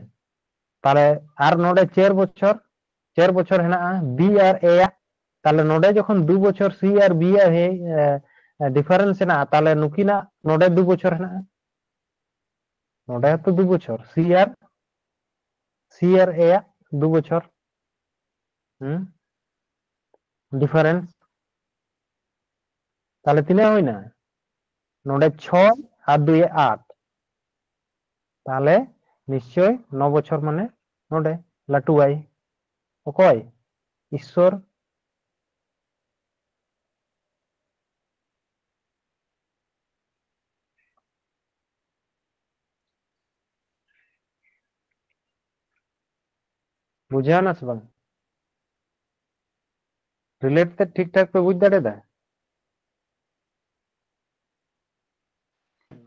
ᱛᱟᱦᱞᱮ ᱟᱨ ᱱᱚᱰᱮ ᱪᱟᱨ ᱵᱚᱪᱷᱚᱨ, ᱪᱟᱨ ᱵᱚᱪᱷᱚᱨ ᱦᱮᱱᱟᱜᱼᱟ ᱵᱤ ᱟᱨ ᱮ ᱟᱜ᱾ ᱛᱟᱦᱞᱮ ᱱᱚᱰᱮ ᱡᱚᱠᱷᱚᱱ ᱫᱩ ᱵᱚᱪᱷᱚᱨ ᱥᱤ ᱟᱨ ᱵᱤ ᱟᱜ ᱦᱮ-, ᱮ, ᱰᱤᱯᱷᱟᱨᱮᱱᱥ ᱦᱮᱱᱟᱜᱼᱟ, ᱛᱟᱦᱞᱮ ᱱᱩᱠᱤᱱᱟᱜ ᱱᱚᱰᱮ ᱫᱩ ᱵᱚᱪᱷᱚᱨ ᱦᱮᱱᱟᱜᱼᱟ, ᱱᱚᱰᱮ ᱦᱚᱸᱛᱚ ᱫᱩ ᱵᱚᱪᱷᱚᱨ, ᱥᱤ ᱟᱨ, ᱥᱤ ᱟᱨ ᱮ ᱟᱜ ᱫᱩ ᱵᱚᱪᱷᱚᱨ᱾ ᱦᱩᱸ? ᱰᱤᱯᱷᱟᱨᱮᱱᱥ᱾ ᱛᱟᱦᱞᱮ ᱛᱤᱱᱟᱹᱜ ᱦᱩᱭᱱᱟ? ᱱᱚᱰᱮ ᱪᱷᱚᱭ ᱟᱨ ᱫᱩᱭ ᱮ ᱟᱴ᱾ ᱛᱟᱦᱞᱮ ᱱᱤᱥᱪᱚᱭ ᱱᱚ ᱵᱚᱪᱷᱚᱨ ᱢᱟᱱᱮ ᱱᱚᱰᱮ ᱞᱟᱹᱴᱩᱣᱟᱭ᱾ ᱚᱠᱚᱭ? ᱤᱥᱥᱚᱨ᱾ ᱵᱩᱡᱷᱟᱹᱣ ᱱᱟ ᱥᱮ ᱵᱟᱝ? ᱨᱤᱞᱮᱴ ᱛᱮ ᱴᱷᱤᱠ ᱴᱷᱟᱠ ᱯᱮ ᱵᱩᱡᱽ ᱫᱟᱲᱮᱭᱟᱫᱟ?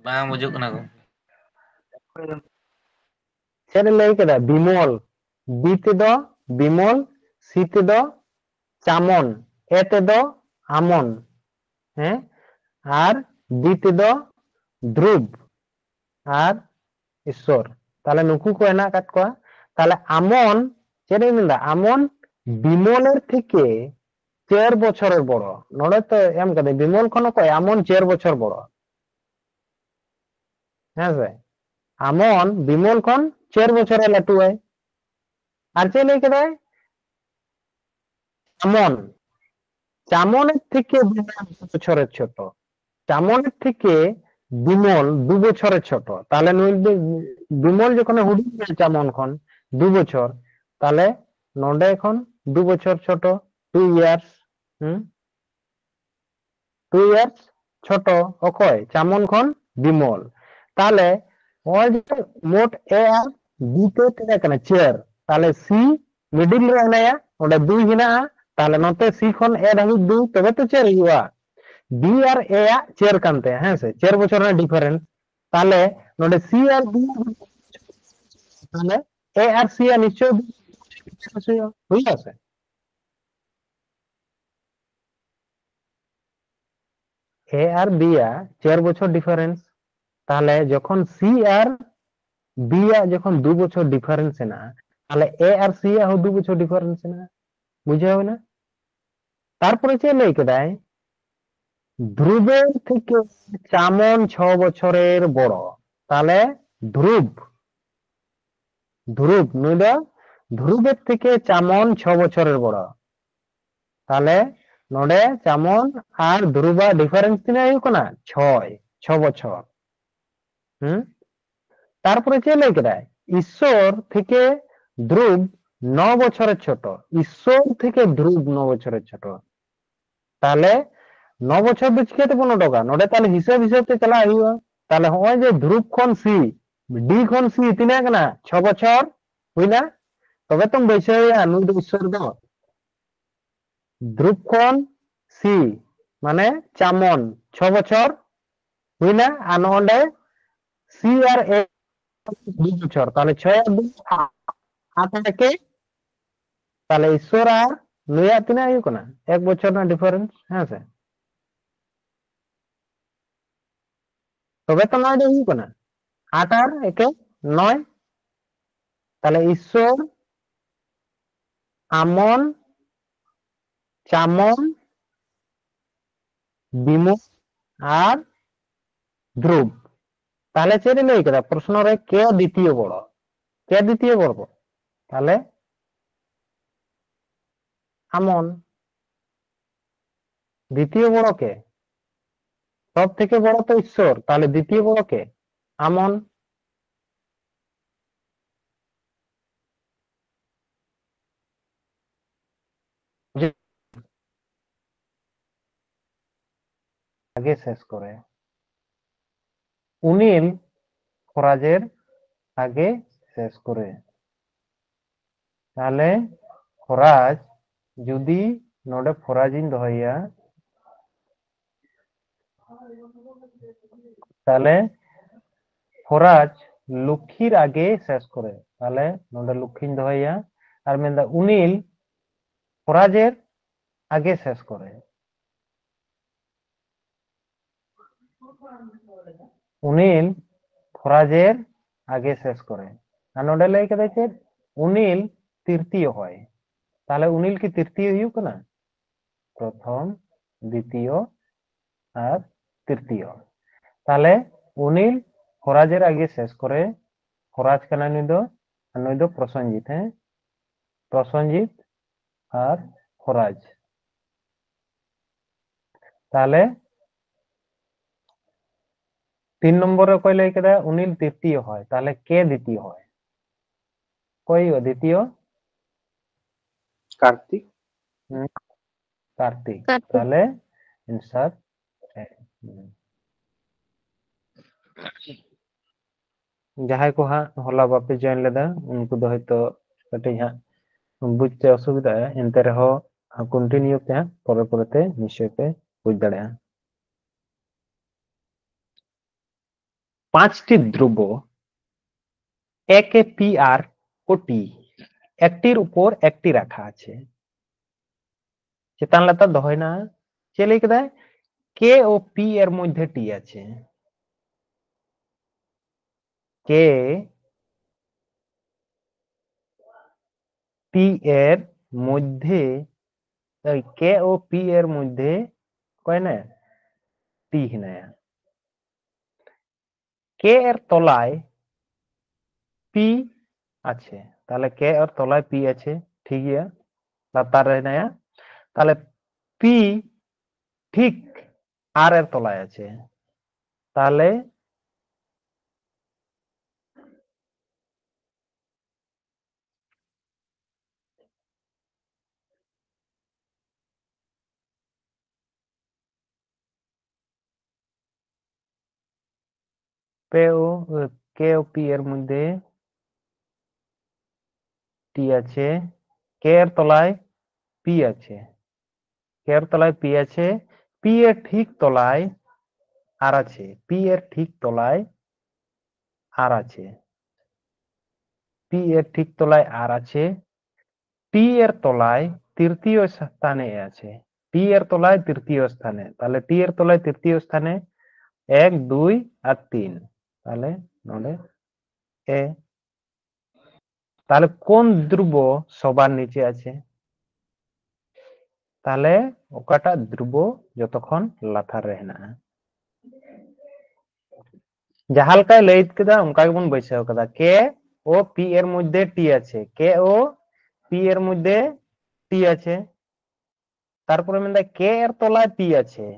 ᱵᱟᱝ ᱵᱩᱡᱩᱜ ᱠᱟᱱᱟ ᱜᱚ᱾ ᱪᱮᱫ ᱮ ᱞᱟᱹᱭ ᱠᱮᱫᱟ? ᱵᱤᱢᱚᱞ᱾ ᱵᱤ ᱛᱮᱫᱚ ᱵᱤᱢᱚᱞ, ᱥᱤ ᱛᱮᱫᱚ ᱪᱟᱢᱚᱱ, ᱮ ᱛᱮᱫᱚ ᱟᱢᱚᱱ, ᱦᱮᱸ, ᱟᱨ ᱫᱤ ᱛᱮᱫᱚ ᱫᱨᱩᱵ ᱟᱨ ᱤᱥᱥᱚᱨ᱾ ᱛᱟᱦᱞᱮ ᱱᱩᱠᱩ ᱠᱚ ᱦᱮᱱᱟᱜ ᱟᱠᱟᱫ ᱠᱚᱣᱟ᱾ ᱛᱟᱦᱞᱮ ᱟᱢᱚᱱ, ᱪᱮᱫ ᱮ ᱢᱮᱱᱫᱟ? ᱟᱢᱚᱱ ᱵᱤᱢᱚᱞᱮᱨ ᱛᱷᱮᱠᱮ ᱪᱟᱨ ᱵᱚᱪᱷᱚᱨᱮᱨ ᱵᱚᱲᱚ᱾ ᱱᱚᱰᱮ ᱛᱚ ᱮᱢ ᱠᱟᱫᱟᱭ, ᱵᱤᱢᱚᱞ ᱠᱷᱚᱱ ᱚᱠᱚᱭ? ᱟᱢᱚᱱ ᱪᱟᱨ ᱵᱚᱪᱷᱚᱨ ᱵᱚᱲᱚ᱾ ᱦᱮᱸ ᱥᱮ? ᱟᱢᱚᱱ ᱵᱤᱢᱚᱞ ᱠᱷᱚᱱ ᱪᱟᱨ ᱵᱚᱪᱷᱚᱨᱮ ᱞᱟᱹᱴᱩᱣᱟᱭ᱾ ᱟᱨ ᱪᱮᱫ ᱞᱟᱹᱭ ᱠᱮᱫᱟᱭ? ᱪᱟᱢᱚᱱ, ᱪᱟᱢᱚᱱᱮᱨ ᱛᱷᱮᱠᱮ ᱵᱤᱢᱚᱞ ᱫᱩ ᱵᱚᱪᱷᱚᱨᱮᱨ ᱪᱷᱳᱴᱳ, ᱪᱟᱢᱚᱱᱮᱨ ᱛᱷᱮᱠᱮ ᱵᱤᱢᱚᱞ ᱫᱩ ᱵᱚᱪᱷᱚᱨᱮ ᱪᱷᱳᱴᱚ, ᱛᱟᱦᱞᱮ ᱱᱩᱭ ᱫᱚ ᱵᱤᱢᱚᱞ ᱡᱚᱠᱷᱚᱱᱮ ᱦᱩᱰᱤᱧ ᱜᱮᱭᱟ ᱪᱟᱢᱚᱱ ᱠᱷᱚᱱ ᱫᱩ ᱵᱚᱪᱷᱚᱨ, ᱛᱟᱦᱞᱮ ᱱᱚᱰᱮ ᱠᱷᱚᱱ ᱫᱩ ᱵᱚᱪᱷᱚᱨ ᱪᱷᱳᱴᱚ, two years, ᱦᱩᱸ, two years ᱪᱷᱳᱴᱚ᱾ ᱚᱠᱚᱭ? ᱪᱟᱢᱚᱱ ᱠᱷᱚᱱ ᱵᱤᱢᱚᱞ᱾ ᱛᱟᱦᱞᱮ ᱱᱚᱜᱼᱚᱭ ᱡᱮ ᱢᱳᱴ A ᱟᱨ B ᱛᱮ ᱛᱤᱱᱟᱹᱜ ᱠᱟᱱᱟ? ᱪᱟᱨ᱾ ᱛᱟᱦᱞᱮ C middle ᱨᱮ ᱦᱮᱱᱟᱭᱟ, ᱚᱸᱰᱮ ᱫᱩᱭ ᱦᱮᱱᱟᱜᱼᱟ, ᱛᱟᱦᱞᱮ ᱱᱚᱛᱮ C ᱠᱷᱚᱱ A ᱫᱷᱟᱹᱵᱤᱡ ᱫᱩᱭ, ᱛᱚᱵᱮ ᱛᱚ ᱪᱟᱨ ᱦᱩᱭᱩᱜᱼᱟ᱾ B ᱟᱨ A ᱟᱜ ᱪᱟᱨ ᱠᱟᱱ ᱛᱟᱭᱟ, ᱦᱮᱸ ᱥᱮ, ᱪᱟᱨ ᱵᱚᱪᱷᱚᱨ ᱨᱮᱱᱟᱜ difference᱾ ᱛᱟᱦᱞᱮ ᱱᱚᱰᱮ C ᱟᱨ B, ᱛᱟᱦᱞᱮ A ᱟᱨ C ᱟᱜ ᱱᱤᱥᱪᱚᱭ ᱦᱩᱭᱩᱜᱼᱟ ᱥᱮ? A ᱟᱨ B ᱟᱜ ᱪᱟᱨ ᱵᱚᱪᱷᱚᱨ difference, ᱛᱟᱦᱞᱮ ᱡᱚᱠᱷᱚᱱ C ᱟᱨ B ᱟᱜ ᱡᱚᱠᱷᱚᱱ ᱫᱩ ᱵᱚᱪᱷᱚᱨ difference ᱦᱮᱱᱟᱜᱼᱟ, ᱛᱟᱦᱞᱮ A ᱟᱨ C ᱟᱜ ᱦᱚᱸ ᱫᱩ ᱵᱚᱪᱷᱚᱨ difference ᱦᱮᱱᱟᱜᱼᱟ᱾ ᱵᱩᱡᱷᱟᱹᱣ ᱮᱱᱟ? ᱛᱟᱨᱯᱚᱨᱮ ᱪᱮᱫ ᱞᱟᱹᱭ ᱠᱮᱫᱟᱭ? ᱫᱷᱨᱩᱵᱮᱨ ᱛᱷᱮᱠᱮ ᱪᱟᱢᱚᱱ ᱪᱷᱚ ᱵᱚᱪᱷᱚᱨᱮᱨ ᱵᱚᱲᱚ᱾ ᱛᱟᱦᱞᱮ ᱫᱷᱨᱩᱵ, ᱫᱷᱨᱩᱵ, ᱱᱩᱭ ᱫᱚ ᱫᱷᱨᱩᱵᱮᱨ ᱛᱷᱮᱠᱮ ᱪᱟᱢᱚᱱ ᱪᱷᱚ ᱵᱚᱪᱷᱚᱨᱮᱨ ᱵᱚᱲᱚ᱾ ᱛᱟᱦᱞᱮ ᱱᱚᱰᱮ ᱪᱟᱢᱚᱱ ᱟᱨ ᱫᱷᱨᱩᱵᱟᱜ difference ᱛᱤᱱᱟᱹᱜ ᱦᱩᱭᱩᱜ ᱠᱟᱱᱟ? ᱪᱷᱚᱭ, ᱪᱷᱚ ᱵᱚᱪᱷᱚᱨ᱾ ᱦᱩᱸ? ᱛᱟᱨᱯᱚᱨᱮ ᱪᱮᱫ ᱞᱟᱹᱭ ᱠᱮᱫᱟᱭ? ᱤᱥᱥᱚᱨ ᱛᱷᱮᱠᱮ ᱫᱷᱨᱩᱵ ᱱᱚ ᱵᱚᱪᱷᱚᱨᱮ ᱪᱷᱳᱴᱚ, ᱤᱥᱥᱚᱨ ᱛᱷᱮᱠᱮ ᱫᱷᱨᱩᱵ ᱱᱚ ᱵᱚᱪᱷᱚᱨᱮ ᱪᱷᱳᱴᱚ᱾ ᱛᱟᱦᱞᱮ ᱱᱚ ᱵᱚᱪᱷᱚᱨ ᱫᱚ ᱪᱤᱠᱟᱹ ᱛᱮᱵᱚᱱ ᱚᱰᱚᱠᱟ? ᱱᱚᱰᱮ ᱛᱟᱦᱞᱮ ᱦᱤᱥᱟᱹᱵ ᱦᱤᱥᱟᱹᱵ ᱛᱮ ᱪᱟᱞᱟᱜ ᱦᱩᱭᱩᱜᱼᱟ᱾ ᱛᱟᱦᱞᱮ ᱦᱚᱸᱜᱼᱚᱭ ᱡᱮ ᱫᱷᱨᱩᱵ ᱠᱷᱚᱱ C, D ᱠᱷᱚᱱ C ᱛᱤᱱᱟᱹᱜ ᱠᱟᱱᱟ? ᱪᱷᱚ ᱵᱚᱪᱷᱚᱨ ᱦᱩᱭᱱᱟ, ᱛᱚᱵᱮ ᱛᱚᱢ ᱵᱟᱹᱭᱥᱟᱹᱣᱮᱭᱟ ᱱᱩᱭ ᱫᱚ ᱤᱥᱥᱚᱨ ᱫᱚ᱾ ᱫᱷᱨᱩᱵ ᱠᱷᱚᱱ C ᱢᱟᱱᱮ ᱪᱟᱢᱚᱱ ᱪᱷᱚ ᱵᱚᱪᱷᱚᱨ ᱦᱩᱭᱱᱟ, ᱟᱨ ᱱᱚᱰᱮ C ᱟᱨ A ᱫᱩ ᱵᱚᱪᱷᱚᱨ, ᱛᱟᱦᱞᱮ ᱪᱷᱚᱭ ᱟᱨ ᱫᱩ ᱟᱴ, ᱟᱴ ᱟᱨ ᱮᱠᱮ, ᱛᱟᱦᱞᱮ ᱤᱥᱥᱚᱨ ᱟᱨ ᱱᱩᱭᱟᱜ ᱛᱤᱱᱟᱹᱜ ᱦᱩᱭᱩᱜ ᱠᱟᱱᱟ? ᱮᱠ ᱵᱚᱪᱷᱚᱨ ᱨᱮᱱᱟᱜ difference, ᱦᱮᱸ ᱥᱮ? ᱛᱚᱵᱮ ᱛᱚ ᱱᱚᱭ ᱫᱚ ᱦᱩᱭᱩᱜ ᱠᱟᱱᱟ ᱟᱴ ᱟᱨ ᱮᱠᱮ ᱱᱚᱭ᱾ ᱛᱟᱦᱞᱮ ᱤᱥᱥᱚᱨ, ᱟᱢᱚᱱ, ᱪᱟᱢᱚᱱ, ᱵᱤᱢᱚᱞ ᱟᱨ ᱫᱷᱨᱩᱵ᱾ ᱛᱟᱦᱞᱮ ᱪᱮᱫ ᱮ ᱞᱟᱹᱭ ᱠᱮᱫᱟ ᱯᱨᱚᱥᱱᱚ ᱨᱮ? ᱠᱮ ᱫᱤᱛᱤᱭᱚ ᱵᱚᱲᱚ, ᱠᱮ ᱫᱤᱛᱤᱭᱚ ᱵᱚᱲᱚ᱾ ᱛᱟᱦᱞᱮ ᱟᱢᱚᱱ ᱫᱤᱛᱤᱭᱚ ᱵᱚᱲᱚ ᱠᱮ, সব থেকে বড় তো ঈশ্বর, তাহলে দ্বিতীয় বড় কে? আমন। যে আগে শেষ করে। উনিল খরাজের আগে শেষ করে। তাহলে খরাজ, ᱡᱩᱫᱤ ᱱᱚᱰᱮ ᱠᱷᱚᱨᱟᱡᱽ ᱤᱧ ᱫᱚᱦᱚᱭᱟ, ᱛᱟᱦᱞᱮ ᱠᱷᱚᱨᱟᱡᱽ ᱞᱚᱠᱠᱷᱤᱨ ᱟᱜᱮ ᱥᱮᱥ ᱠᱚᱨᱮ, ᱛᱟᱦᱞᱮ ᱱᱚᱰᱮ ᱞᱚᱠᱠᱷᱤᱧ ᱫᱚᱦᱚᱭᱟ᱾ ᱟᱨ ᱢᱮᱱᱫᱟ ᱩᱱᱤᱞ ᱠᱷᱚᱨᱟᱡᱮᱨ ᱟᱜᱮ ᱥᱮᱥ ᱠᱚᱨᱮ᱾ ᱩᱱᱤᱞ ᱠᱷᱚᱨᱟᱡᱮᱨ ᱟᱜᱮ ᱥᱮᱥ ᱠᱚᱨᱮ᱾ ᱟᱨ ᱱᱚᱰᱮ ᱞᱟᱹᱭ ᱠᱟᱫᱟᱭ ᱪᱮᱫ? ᱩᱱᱤᱞ ᱛᱤᱨᱛᱤᱭᱚ ᱦᱚᱭ᱾ ᱛᱟᱦᱞᱮ ᱩᱱᱤᱞ ᱠᱤ ᱛᱤᱨᱛᱤᱭᱚ ᱦᱩᱭᱩᱜ ᱠᱟᱱᱟ? ᱯᱨᱚᱛᱷᱚᱢ, ᱫᱤᱛᱤᱭᱚ ᱟᱨ ᱛᱤᱨᱛᱤᱭᱚ᱾ ᱛᱟᱦᱞᱮ ᱩᱱᱤᱞ ᱠᱷᱚᱨᱟᱡᱮᱨ ᱟᱜᱮ ᱥᱮᱥ ᱠᱚᱨᱮ, ᱠᱷᱚᱨᱟᱡ ᱠᱟᱱᱟᱭ ᱱᱩᱭ ᱫᱚ, ᱟᱨ ᱱᱩᱭ ᱫᱚ ᱯᱨᱚᱥᱚᱱᱡᱤᱛ, ᱦᱮᱸ, ᱯᱨᱚᱥᱚᱱᱡᱤᱛ ᱟᱨ ᱠᱷᱚᱨᱟᱡ᱾ ᱛᱟᱦᱞᱮ ᱛᱤᱱ ᱱᱚᱢᱵᱚᱨ ᱨᱮ ᱚᱠᱚᱭ ᱞᱟᱹᱭ ᱠᱮᱫᱟ? ᱩᱱᱤᱞ ᱛᱤᱨᱛᱤᱭᱚ ᱦᱚᱭ, ᱛᱟᱦᱞᱮ ᱠᱮ ᱫᱤᱛᱤᱭᱚ ᱦᱚᱭ᱾ ᱚᱠᱚᱭ ᱦᱩᱭᱩᱜᱼᱟ ᱫᱤᱛᱤᱭᱚ? ᱠᱟᱨᱛᱤᱠ᱾ ᱦᱩᱸ, ᱠᱟᱨᱛᱤᱠ᱾ ᱠᱟᱨᱛᱤᱠ᱾ ᱛᱟᱦᱞᱮ ᱮᱱᱥᱟᱨ ᱮ᱾ ᱦᱩᱸ᱾ ᱡᱟᱦᱟᱸᱭ ᱠᱚ ᱦᱟᱸᱜ ᱦᱚᱞᱟ ᱵᱟᱯᱮ ᱡᱚᱭᱮᱱ ᱞᱮᱫᱟ, ᱩᱱᱠᱩ ᱫᱚ ᱦᱚᱭᱛᱳ ᱠᱟᱹᱴᱤᱡ ᱦᱟᱸᱜ ᱵᱩᱡᱽ ᱛᱮ ᱚᱥᱩᱵᱤᱫᱷᱟᱜᱼᱟ, ᱮᱱᱛᱮ ᱨᱮᱦᱚᱸ ᱠᱚᱱᱴᱤᱱᱤᱭᱩ ᱯᱮ ᱦᱟᱸᱜ, ᱯᱚᱨᱮ ᱯᱚᱨᱮᱛᱮ ᱱᱤᱥᱪᱚᱭ ᱯᱮ ᱵᱩᱡᱽ ᱫᱟᱲᱮᱭᱟᱜᱼᱟ᱾ পাঁচটি ধ্রুব একে পি আর ও টি, একটির উপর একটি রাখা আছে। ᱪᱮᱛᱟᱱ ᱞᱟᱛᱟᱨ ᱫᱚᱦᱚᱭᱮᱱᱟ᱾ ᱪᱮᱫ ᱞᱟᱹᱭ ᱠᱮᱫᱟᱭ? ᱠᱮ ᱳ ᱯᱤ ᱮᱨ ᱢᱚᱫᱽᱫᱷᱮ টি আছে। কে পি এর মধ্যে, এই কে ও পি এর মধ্যে ᱚᱠᱚᱭ ᱦᱮᱱᱟᱭᱟ? টি ᱦᱮᱱᱟᱭᱟ। কে এর তলায় পি আছে। তাহলে কে এর তলায় পি আছে, ঠিক গᱮᱭᱟ, ᱞᱟᱛᱟᱨ ᱨᱮ ᱦᱮᱱᱟᱭᱟ᱾ ᱛᱟᱦᱞᱮ ᱯᱤ ᱴᱷᱤᱠ আর এর তলায় আছে। তাহলে পে ও, কে ও পি এর মধ্যে টি আছে, কে এর তলায় পি আছে, কে এর তলায় পি আছে, পি এর ঠিক তলায় আর আছে, পি এর ঠিক তলায় আর আছে, পি এর ঠিক তলায় আর আছে, টি এর তলায় তৃতীয় স্থানে এ আছে, টি এর তলায় তৃতীয় স্থানে। তাহলে টি এর তলায় তৃতীয় স্থানে এক, দুই আর তিন। তাহলে ᱱᱚᱰᱮ ᱮ᱾ ᱛᱟᱦᱚᱞᱮ কোন ধ্রুব সবার নিচে আছে? ᱛᱟᱦᱚᱞᱮ ᱚᱠᱟᱴᱟᱜ ধ্রুব ᱡᱚᱛᱚ ᱠᱷᱚᱱ ᱞᱟᱛᱟᱨ ᱨᱮ ᱦᱮᱱᱟᱜᱼᱟ? ᱡᱟᱦᱟᱸ ᱞᱮᱠᱟᱭ ᱞᱟᱹᱭ ᱠᱮᱫᱟ ᱚᱱᱠᱟ ᱜᱮᱵᱚᱱ ᱵᱟᱹᱭᱥᱟᱹᱣ ᱠᱟᱫᱟ, ᱠᱮ ᱳ ᱯᱤ ᱮᱨ ᱢᱚᱫᱽᱫᱷᱮ ᱴᱤ ᱟᱪᱷᱮ, ᱠᱮ ᱳ ᱯᱤ ᱮᱨ ᱢᱚᱫᱽᱫᱷᱮ ᱴᱤ ᱟᱪᱷᱮ, ᱛᱟᱨᱯᱚᱨᱮ ᱢᱮᱱᱫᱟᱭ ᱠᱮ ᱮᱨ ᱛᱚᱞᱟᱭ ᱯᱤ ᱟᱪᱷᱮ,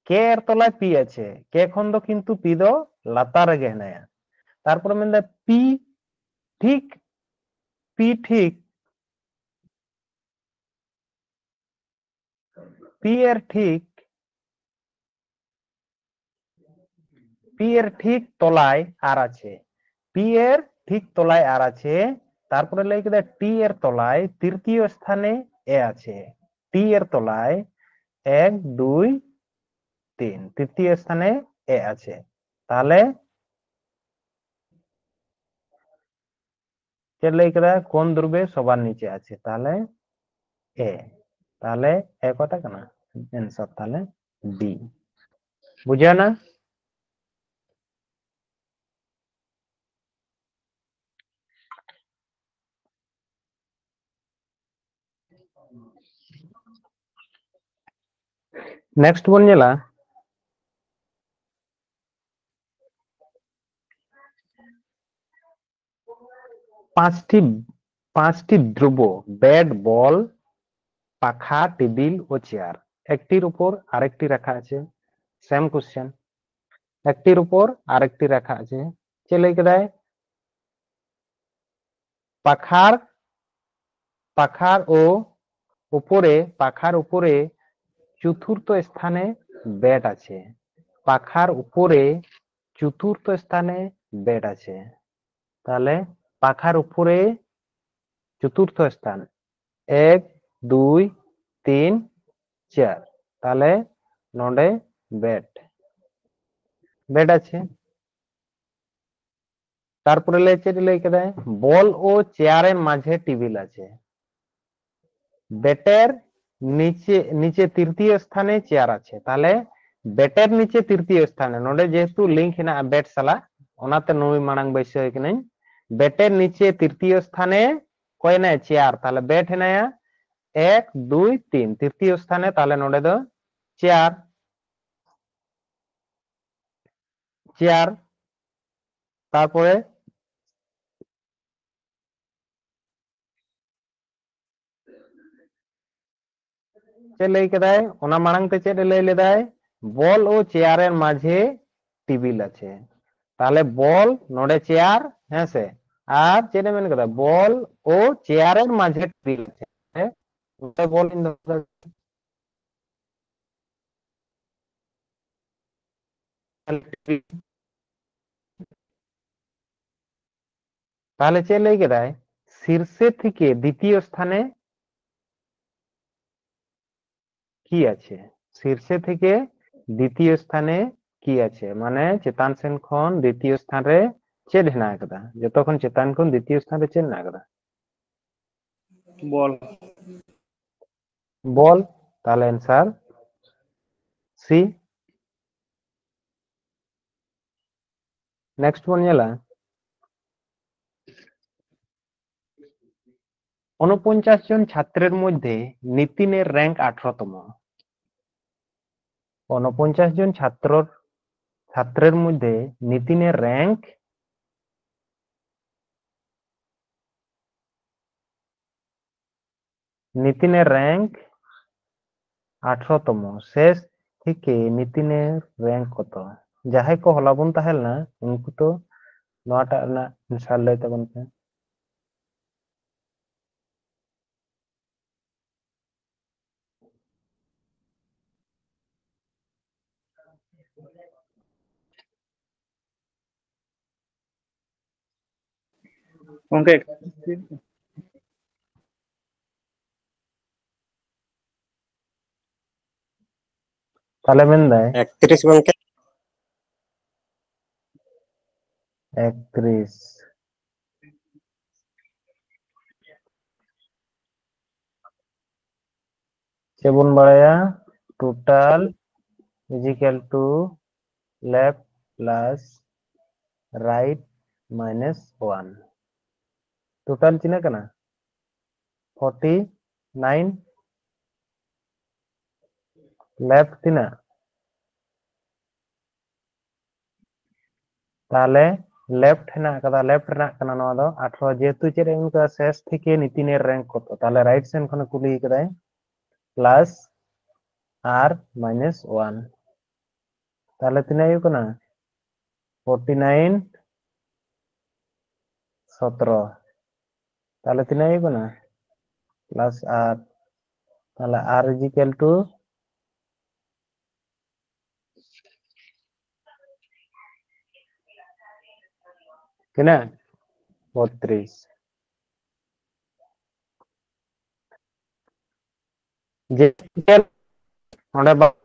ᱠᱮ ᱮᱨ ᱛᱚᱞᱟᱭ ᱯᱤ ᱟᱪᱷᱮ, ᱠᱮ ᱠᱷᱚᱱ ᱫᱚ ᱠᱤᱱᱛᱩ ᱯᱤ ᱫᱚ ᱞᱟᱛᱟᱨ ᱨᱮᱜᱮ ᱦᱮᱱᱟᱭᱟ᱾ ᱛᱟᱨᱯᱚᱨᱮ ᱢᱮᱱᱫᱟᱭ ᱯᱤ ᱴᱷᱤᱠ, ᱯᱤ ᱴᱷᱤᱠ, ᱯᱤ ᱮᱨ ᱴᱷᱤᱠ, ᱯᱤ ᱮᱨ ᱴᱷᱤᱠ ᱛᱚᱞᱟᱭ ᱟᱨ ᱟᱪᱷᱮ, ᱯᱤ ᱮᱨ ᱴᱷᱤᱠ ᱛᱚᱞᱟᱭ ᱟᱨ ᱟᱪᱷᱮ, ᱛᱟᱨᱯᱚᱨᱮ ᱞᱟᱹᱭ ᱠᱮᱫᱟ ᱴᱤ ᱮᱨ ᱛᱚᱞᱟᱭ ᱛᱨᱤᱛᱤᱭᱚ ᱥᱛᱷᱟᱱᱮ ᱮ ᱟᱪᱷᱮ, ᱴᱤ ᱮᱨ ᱛᱚᱞᱟᱭ ᱮᱠ, ᱫᱩᱭ, ᱛᱤᱱ, ᱛᱨᱤᱛᱤᱭᱚ ᱥᱛᱷᱟᱱᱮ ᱮ ᱟᱪᱷᱮ᱾ ᱛᱟᱦᱞᱮ ᱪᱮᱫ ᱞᱟᱹᱭ ᱠᱮᱫᱟ? কোন ধ্রুবে সবার নিচে আছে? তাহলে এ। তাহলে এ কটা ᱠᱟᱱᱟ? ᱮᱱᱥᱟᱨ ᱛᱟᱦᱞᱮ ᱰᱤ᱾ ᱵᱩᱡᱷᱟᱹᱣ ᱮᱱᱟ? ᱱᱮᱠᱥᱴ ᱵᱚᱱ ᱧᱮᱞᱟ ᱯᱟᱸᱪᱴᱤ, ᱯᱟᱸᱪᱴᱤ ধ্রুব, ব্যাট, বল, পাখা, টেবিল ও চেয়ার। একটির উপর আরেকটি রাখা আছে। Same question. একটির উপর আরেকটি রাখা আছে। ᱪᱮᱫ ᱞᱟᱹᱭ ᱠᱮᱫᱟᱭ? পাখার, পাখার ও উপরে, পাখার উপরে চতুর্থ স্থানে বেড আছে। পাখার উপরে চতুর্থ স্থানে বেড আছে। তাহলে পাখার উপরে চতুর্থ স্থান, এক, দুই, তিন, চার। তাহলে ᱱᱚᱰᱮ বেড, বেড আছে। ᱛᱟᱨᱯᱚᱨᱮ ᱞᱟᱹᱭ, ᱪᱮᱫ ᱞᱟᱹᱭ ᱠᱮᱫᱟᱭ? ᱵᱚᱞ ᱳ ᱪᱮᱭᱟᱨᱮᱨ ᱢᱟᱡᱷᱮ ᱴᱮᱵᱤᱞ ᱟᱪᱷᱮ᱾ ᱵᱮᱴᱮᱨ ᱱᱤᱪᱮ, ᱱᱤᱪᱮ ᱛᱤᱨᱛᱤᱭᱚ ᱥᱛᱷᱟᱱᱮ ᱪᱮᱭᱟᱨ ᱟᱪᱷᱮ᱾ ᱛᱟᱦᱞᱮ ᱵᱮᱴᱮᱨ ᱱᱤᱪᱮ ᱛᱤᱨᱛᱤᱭᱚ ᱥᱛᱷᱟᱱᱮ, ᱱᱚᱰᱮ ᱡᱮᱦᱮᱛᱩ ᱞᱤᱝᱠ ᱦᱮᱱᱟᱜᱼᱟ ᱵᱮᱴ ᱥᱟᱞᱟᱜ, ᱚᱱᱟᱛᱮ ᱱᱩᱭ ᱢᱟᱲᱟᱝ ᱵᱟᱹᱭᱥᱟᱹᱣ ᱠᱟᱹᱱᱟᱹᱧ᱾ ᱵᱮᱴᱮᱨ ᱱᱤᱪᱮ ᱛᱤᱨᱛᱤᱭᱚ ᱥᱛᱷᱟᱱᱮ ᱚᱠᱚᱭ ᱦᱮᱱᱟᱭᱟ? ᱪᱮᱭᱟᱨ᱾ ᱛᱟᱦᱞᱮ ᱵᱮᱴ ᱦᱮᱱᱟᱭᱟ ᱮᱠ, ᱫᱩᱭ, ᱛᱤᱱ, ᱛᱤᱨᱛᱤᱭᱚ ᱥᱛᱷᱟᱱᱮ, ᱛᱟᱦᱞᱮ ᱱᱚᱰᱮ ᱫᱚ ᱪᱮᱭᱟᱨ, ᱪᱮᱭᱟᱨ᱾ ᱛᱟᱨᱯᱚᱨᱮ ᱪᱮᱫ ᱞᱟᱹᱭ ᱠᱮᱫᱟᱭ? ᱚᱱᱟ ᱢᱟᱲᱟᱝ ᱛᱮ ᱪᱮᱫ ᱮ ᱞᱟᱹᱭ ᱞᱮᱫᱟᱭ? ᱵᱚᱞ ᱳ ᱪᱮᱭᱟᱨᱮᱨ ᱢᱟᱡᱷᱮ ᱴᱮᱵᱤᱞ ᱟᱪᱷᱮ᱾ ᱛᱟᱦᱞᱮ ᱵᱚᱞ, ᱱᱚᱰᱮ ᱪᱮᱭᱟᱨ, ᱦᱮᱸ ᱥᱮ? ᱟᱨ ᱪᱮᱫ ᱮ ᱢᱮᱱ ᱠᱮᱫᱟ? ᱵᱚᱞ ᱳ ᱪᱮᱭᱟᱨᱮᱨ ᱢᱟᱡᱷᱮ ᱴᱮᱵᱤᱞ ᱟᱪᱷᱮ᱾ ᱦᱮᱸ? ᱱᱚᱰᱮ ᱵᱚᱞ ᱤᱧ ᱫᱚᱦᱚ ᱠᱮᱫᱟ᱾ ᱛᱟᱦᱞᱮ ᱪᱮᱫ ᱞᱟᱹᱭ ᱠᱮᱫᱟᱭ? ᱥᱤᱨᱥᱮ ᱛᱷᱮᱠᱮ ᱫᱤᱛᱤᱭᱚ ᱥᱛᱷᱟᱱᱮ ᱠᱤ ᱟᱪᱷᱮ? ᱥᱤᱨᱥᱮ ᱛᱷᱮᱠᱮ ᱫᱤᱛᱤᱭᱚ ᱥᱛᱷᱟᱱᱮ ᱠᱤ ᱟᱪᱷᱮ? ᱢᱟᱱᱮ ᱪᱮᱛᱟᱱ ᱥᱮᱱ ᱠᱷᱚᱱ ᱫᱤᱛᱤᱭᱚ ᱥᱛᱷᱟᱱ ᱨᱮ ᱪᱮᱫ ᱦᱮᱱᱟᱜ ᱟᱠᱟᱫᱟ? ᱡᱚᱛᱚ ᱠᱷᱚᱱ ᱪᱮᱛᱟᱱ ᱠᱷᱚᱱ ᱫᱤᱛᱤᱭᱚ ᱥᱛᱷᱟᱱ ᱨᱮ ᱪᱮᱫ ᱦᱮᱱᱟᱜ ᱟᱠᱟᱫᱟ? ᱵᱚᱞ᱾ ᱵᱚᱞ᱾ ᱛᱟᱦᱞᱮ ᱮᱱᱥᱟᱨ ᱥᱤ᱾ ᱱᱮᱠᱥᱴ ᱵᱚᱱ ᱧᱮᱞᱟ, ᱩᱱᱚᱯᱚᱧᱪᱟᱥ জন ছাত্রের মধ্যে নিতিনের র‍্যাঙ্ক আঠারোতম। ঊনপঞ্চাশ জন ছাত্রর, ছাত্রের মধ্যে নিতিনের র‍্যাঙ্ক, নিতিনের র‍্যাঙ্ক আঠারোতম। শেষ ᱛᱷᱮᱠᱮ ᱱᱤᱛᱤᱱᱮᱨ ᱨᱮᱝᱠ ᱠᱚᱛᱚ? ᱡᱟᱦᱟᱸᱭ ᱠᱚ ᱦᱚᱞᱟ ᱵᱚᱱ ᱛᱟᱦᱮᱸ ᱞᱮᱱᱟ, ᱩᱱᱠᱩ ᱛᱚ ᱱᱚᱣᱟᱴᱟᱜ ᱨᱮᱱᱟᱜ ᱮᱱᱥᱟᱨ ᱞᱟᱹᱭ ᱛᱟᱵᱚᱱ ᱯᱮ᱾ ᱜᱚᱝᱠᱮ, ᱛᱟᱦᱞᱮ ᱢᱮᱱᱫᱟᱭ ᱮᱠᱛᱨᱤᱥ ᱜᱚᱝᱠᱮ᱾ ᱮᱠᱛᱨᱤᱥ᱾ ᱪᱮᱫ ᱵᱚᱱ ᱵᱟᱲᱟᱭᱟ? Total is equal to left plus right minus one. Total ᱛᱤᱱᱟᱹᱜ ᱠᱟᱱᱟ? Forty nine. Left ᱛᱤᱱᱟᱹᱜ? ᱛᱟᱦᱞᱮ left ᱦᱮᱱᱟᱜ ᱟᱠᱟᱫᱟ, left ᱨᱮᱱᱟᱜ ᱠᱟᱱᱟ ᱱᱚᱣᱟ ᱫᱚ ᱟᱴᱷᱨᱚ, ᱡᱮᱦᱮᱛᱩ ᱪᱮᱫ ᱮ ᱮᱢ ᱠᱟᱫᱟ, ᱥᱮᱥ ᱛᱷᱮᱠᱮ ᱱᱤᱛᱤᱱᱮᱨ ᱨᱮᱝᱠ ᱠᱚᱛᱚ, ᱛᱟᱦᱞᱮ right side ᱠᱷᱚᱱᱮ ᱠᱩᱞᱤ ᱠᱟᱫᱟᱭ, plus r minus one, ᱛᱟᱦᱞᱮ ᱛᱤᱱᱟᱹᱜ ᱦᱩᱭᱩᱜ ᱠᱟᱱᱟ? Forty nine, ᱥᱚᱛᱨᱚ, ᱛᱟᱦᱞᱮ ᱛᱤᱱᱟᱹᱜ ᱦᱩᱭᱩᱜ ᱠᱟᱱᱟ? Plus r, ᱛᱟᱦᱞᱮ r is equal to ᱛᱤᱱᱟᱹᱜ? ᱵᱚᱛᱨᱤᱥ᱾ ᱡᱮ ᱱᱚᱰᱮ ᱵᱟ-,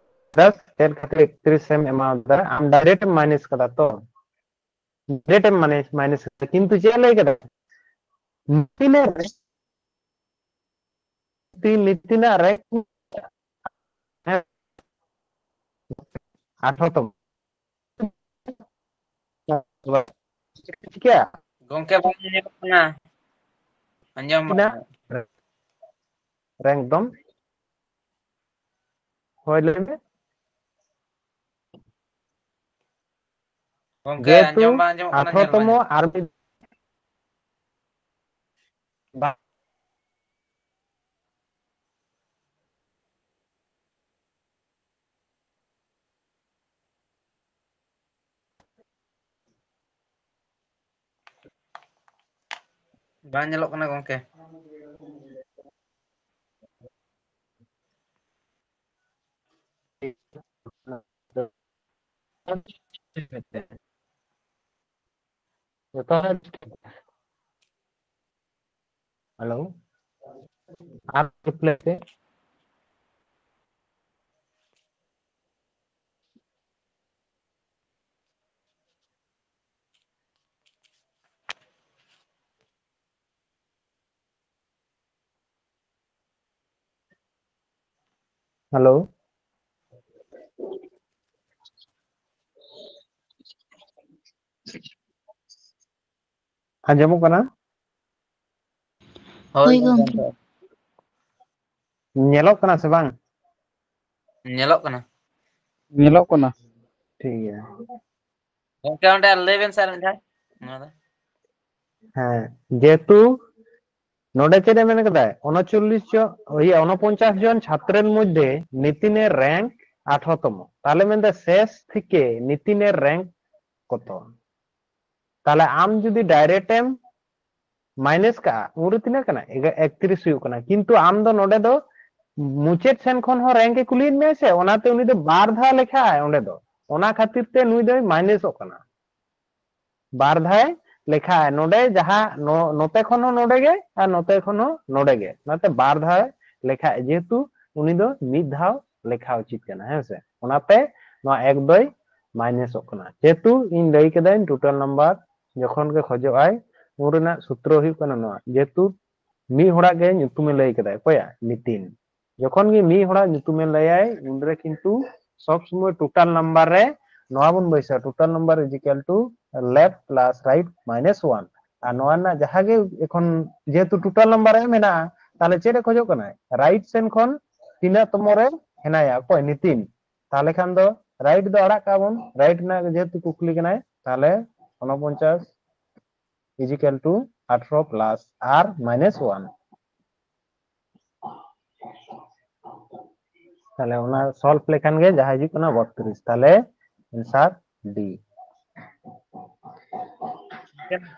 ᱪᱮᱫ ᱠᱷᱟᱹᱛᱤᱨ ᱮᱠᱛᱨᱤᱥ ᱮᱢ ᱮᱢᱟᱣᱟᱫᱟ? ᱟᱢ direct ᱮᱢ minus ᱠᱟᱫᱟ ᱛᱚ, direct ᱮᱢ minus, minus ᱠᱟᱫᱟ, ᱠᱤᱱᱛᱩ ᱪᱮᱫ ᱮ ᱞᱟᱹᱭ ᱠᱟᱫᱟ? ᱱᱤᱛᱤᱱᱟᱜ ᱨᱮ, ᱱᱤᱛᱤᱱᱟᱜ ᱨᱮ ᱟᱴᱷᱨᱚ ᱛᱚᱢ ᱪᱤᱠᱟᱹᱭᱟ? ᱜᱚᱝᱠᱮ, ᱵᱟᱝ ᱟᱸᱡᱚᱢᱚᱜ ᱠᱟᱱᱟ᱾ ᱟᱸᱡᱚᱢ ᱵᱟᱝ ᱛᱤᱱᱟᱹᱜ? ᱨᱮᱝᱠ ᱫᱚᱢ? ᱦᱳᱭ, ᱞᱟᱹᱭ ᱢᱮ᱾ ᱜᱚᱝᱠᱮ, ᱡᱮᱦᱮᱛᱩ ᱟᱸᱡᱚᱢ ᱵᱟᱝ ᱟᱸᱡᱚᱢᱚᱜ ᱠᱟᱱᱟ, ᱧᱮᱞ ᱢᱮ᱾ ᱟᱴᱷᱨᱚᱛᱚᱢᱚ ᱟᱨ ᱢᱤᱫ ᱵᱟ-, ᱵᱟᱝ ᱧᱮᱞᱚᱜ ᱠᱟᱱᱟ ᱜᱚᱝᱠᱮ᱾ ᱡᱚᱛᱚ ᱦᱚᱲ ᱦᱮᱞᱳ, ᱟᱨ ᱨᱤᱯᱞᱟᱭ ᱯᱮ᱾ ᱦᱮᱞᱳ, ᱟᱸᱡᱚᱢᱚᱜ ᱠᱟᱱᱟ? ᱦᱳᱭ, ᱦᱳᱭ ᱜᱚᱢᱠᱮ᱾ ᱜᱚᱢᱠᱮ᱾ ᱧᱮᱞᱚᱜ ᱠᱟᱱᱟ ᱥᱮ ᱵᱟᱝ? ᱧᱮᱞᱚᱜ ᱠᱟᱱᱟ᱾ ᱧᱮᱞᱚᱜ ᱠᱟᱱᱟ᱾ ᱴᱷᱤᱠ ᱜᱮᱭᱟ᱾ ᱜᱚᱢᱠᱮ, ᱚᱸᱰᱮ ᱞᱟᱹᱭ ᱵᱮᱱ ᱥᱮ ᱟᱨ ᱢᱤᱫ ᱫᱷᱟᱣ᱾ ᱱᱚᱣᱟ ᱫᱚ? ᱦᱮᱸ, ᱡᱮᱦᱮᱛᱩ ᱱᱚᱰᱮ ᱪᱮᱫ ᱮ ᱢᱮᱱ ᱠᱟᱫᱟᱭ? ᱩᱱᱚᱪᱚᱞᱞᱤᱥ ᱡᱚᱱ, ᱤᱭᱟᱹ, ᱩᱱᱚᱯᱚᱧᱪᱟᱥ ᱡᱚᱱ ᱪᱷᱟᱛᱨᱮᱨ ᱢᱚᱫᱽᱫᱷᱮ ᱱᱤᱛᱤᱱᱮᱨ ᱨᱮᱝᱠ ᱟᱴᱷᱨᱚ ᱛᱚᱢᱚ᱾ ᱛᱟᱦᱞᱮ ᱢᱮᱱᱫᱟ ᱥᱮᱥ ᱛᱷᱮᱠᱮ ᱱᱤᱛᱤᱱᱮᱨ ᱨᱮᱝᱠ ᱠᱚᱛᱚ? ᱛᱟᱦᱞᱮ ᱟᱢ ᱡᱩᱫᱤ ᱰᱟᱭᱨᱮᱠᱴ ᱮᱢ ᱢᱟᱭᱱᱟᱥ ᱠᱟᱜᱼᱟ, ᱩᱱᱨᱮ ᱛᱤᱱᱟᱹᱜ ᱠᱟᱱᱟ? ᱮᱜᱟ-, ᱮᱠᱛᱨᱤᱥ ᱦᱩᱭᱩᱜ ᱠᱟᱱᱟ᱾ ᱠᱤᱱᱛᱩ ᱟᱢ ᱫᱚ ᱱᱚᱰᱮ ᱫᱚ ᱢᱩᱪᱟᱹᱫ ᱥᱮᱱ ᱠᱷᱚᱱ ᱦᱚᱸ ᱨᱮᱝᱠ ᱮ ᱠᱩᱞᱤᱭᱮᱫ ᱢᱮᱭᱟ ᱥᱮ, ᱚᱱᱟᱛᱮ ᱩᱱᱤ ᱫᱚ ᱵᱟᱨ ᱫᱷᱟᱣ ᱞᱮᱠᱷᱟᱜᱼᱟᱭ ᱚᱸᱰᱮ ᱫᱚ᱾ ᱚᱱᱟ ᱠᱷᱟᱹᱛᱤᱨ ᱛᱮ ᱱᱩᱭ ᱫᱚᱭ ᱢᱟᱭᱱᱟᱥᱚᱜ ᱠᱟᱱᱟ᱾ ᱵᱟᱨ ᱫᱷᱟᱣ ᱞᱮᱠᱷᱟᱜᱼᱟᱭ᱾ ᱱᱚᱰᱮ ᱡᱟᱦᱟᱸ ᱱᱚ-, ᱱᱚᱛᱮ ᱠᱷᱚᱱ ᱦᱚᱸ ᱱᱚᱰᱮ ᱜᱮ ᱟᱨ ᱱᱚᱛᱮ ᱠᱷᱚᱱ ᱦᱚᱸ ᱱᱚᱰᱮ ᱜᱮ᱾ ᱚᱱᱟᱛᱮ ᱵᱟᱨ ᱫᱷᱟᱣ ᱞᱮᱠᱷᱟᱜᱼᱟᱭ, ᱡᱮᱦᱮᱛᱩ ᱩᱱᱤ ᱫᱚ ᱢᱤᱫ ᱫᱷᱟᱣ ᱞᱮᱠᱷᱟ ᱩᱪᱤᱛ ᱠᱟᱱᱟ, ᱦᱮᱸ ᱥᱮ? ᱚᱱᱟᱛᱮ ᱱᱚᱣᱟ ᱮᱠ ᱫᱚᱭ ᱢᱟᱭᱱᱟᱥᱚᱜ ᱠᱟᱱᱟ᱾ ᱡᱮᱦᱮᱛᱩ ᱤᱧ ᱞᱟᱹᱭ ᱠᱮᱫᱟᱹᱧ ᱴᱳᱴᱟᱞ ᱱᱟᱢᱵᱟᱨ ᱡᱚᱠᱷᱚᱱ ᱜᱮ ᱠᱷᱚᱡᱚᱜ ᱟᱭ, ᱩᱱ ᱨᱮᱱᱟᱜ ᱥᱩᱛᱨᱚ ᱦᱩᱭᱩᱜ ᱠᱟᱱᱟ ᱱᱚᱣᱟ᱾ ᱡᱮᱦᱮᱛᱩ ᱢᱤᱫ ᱦᱚᱲᱟᱜ ᱜᱮ ᱧᱩᱛᱩᱢᱮ ᱞᱟᱹᱭ ᱠᱮᱫᱟᱭ, ᱚᱠᱚᱭᱟᱜ? ᱱᱤᱛᱤᱱ᱾ ᱡᱚᱠᱷᱚᱱ ᱜᱮ ᱢᱤᱫ ᱦᱚᱲᱟᱜ ᱧᱩᱛᱩᱢᱮ ᱞᱟᱹᱭᱟᱭ, ᱩᱱᱨᱮ ᱠᱤᱱᱛᱩ ᱥᱚᱵ ᱥᱚᱢᱚᱭ ᱴᱳᱴᱟᱞ ᱱᱟᱢᱵᱟᱨ ᱨᱮ ᱱᱚᱣᱟ ᱵᱚᱱ ᱵᱟᱹᱭᱥᱟᱹᱣᱟ, total number is equal to left plus right minus one᱾ ᱟᱨ ᱱᱚᱣᱟ ᱨᱮᱱᱟᱜ ᱡᱟᱦᱟᱸ ᱜᱮ ᱮᱠᱷᱚᱱ ᱡᱮᱦᱮᱛᱩ ᱴᱳᱴᱟᱞ ᱱᱟᱢᱵᱟᱨ ᱨᱮ ᱢᱮᱱᱟᱜᱼᱟ, ᱛᱟᱦᱞᱮ ᱪᱮᱫ ᱮ ᱠᱷᱚᱡᱚᱜ ᱠᱟᱱᱟᱭ? ᱨᱟᱭᱤᱴ ᱥᱮᱱ ᱠᱷᱚᱱ ᱛᱤᱱᱟᱹᱜ ᱛᱚᱢᱚ ᱨᱮ ᱦᱮᱱᱟᱭᱟ, ᱚᱠᱚᱭ? ᱱᱤᱛᱤᱱ᱾ ᱛᱟᱦᱞᱮ ᱠᱷᱟᱱ ᱫᱚ ᱨᱟᱭᱤᱴ ᱫᱚ ᱟᱲᱟᱜ ᱠᱟᱜᱼᱟ ᱵᱚᱱ, ᱨᱟᱭᱤᱴ ᱨᱮᱱᱟᱜ ᱡᱮᱦᱮᱛᱩ ᱠᱩᱠᱞᱤ ᱠᱟᱱᱟᱭ, ᱛᱟᱦᱞᱮ ᱩᱱᱚᱯᱚᱧᱪᱟᱥ is equal to ᱟᱴᱷᱨᱚ plus ᱟᱨ minus one᱾ ᱛᱟᱦᱞᱮ ᱚᱱᱟ ᱥᱚᱞᱵᱷ ᱞᱮᱠᱷᱟᱱ ᱜᱮ ᱡᱟᱦᱟᱸ ᱦᱤᱡᱩᱜ ᱠᱟᱱᱟ ᱵᱚᱛᱛᱨᱤᱥ᱾ ᱛᱟᱦᱞᱮ answer D᱾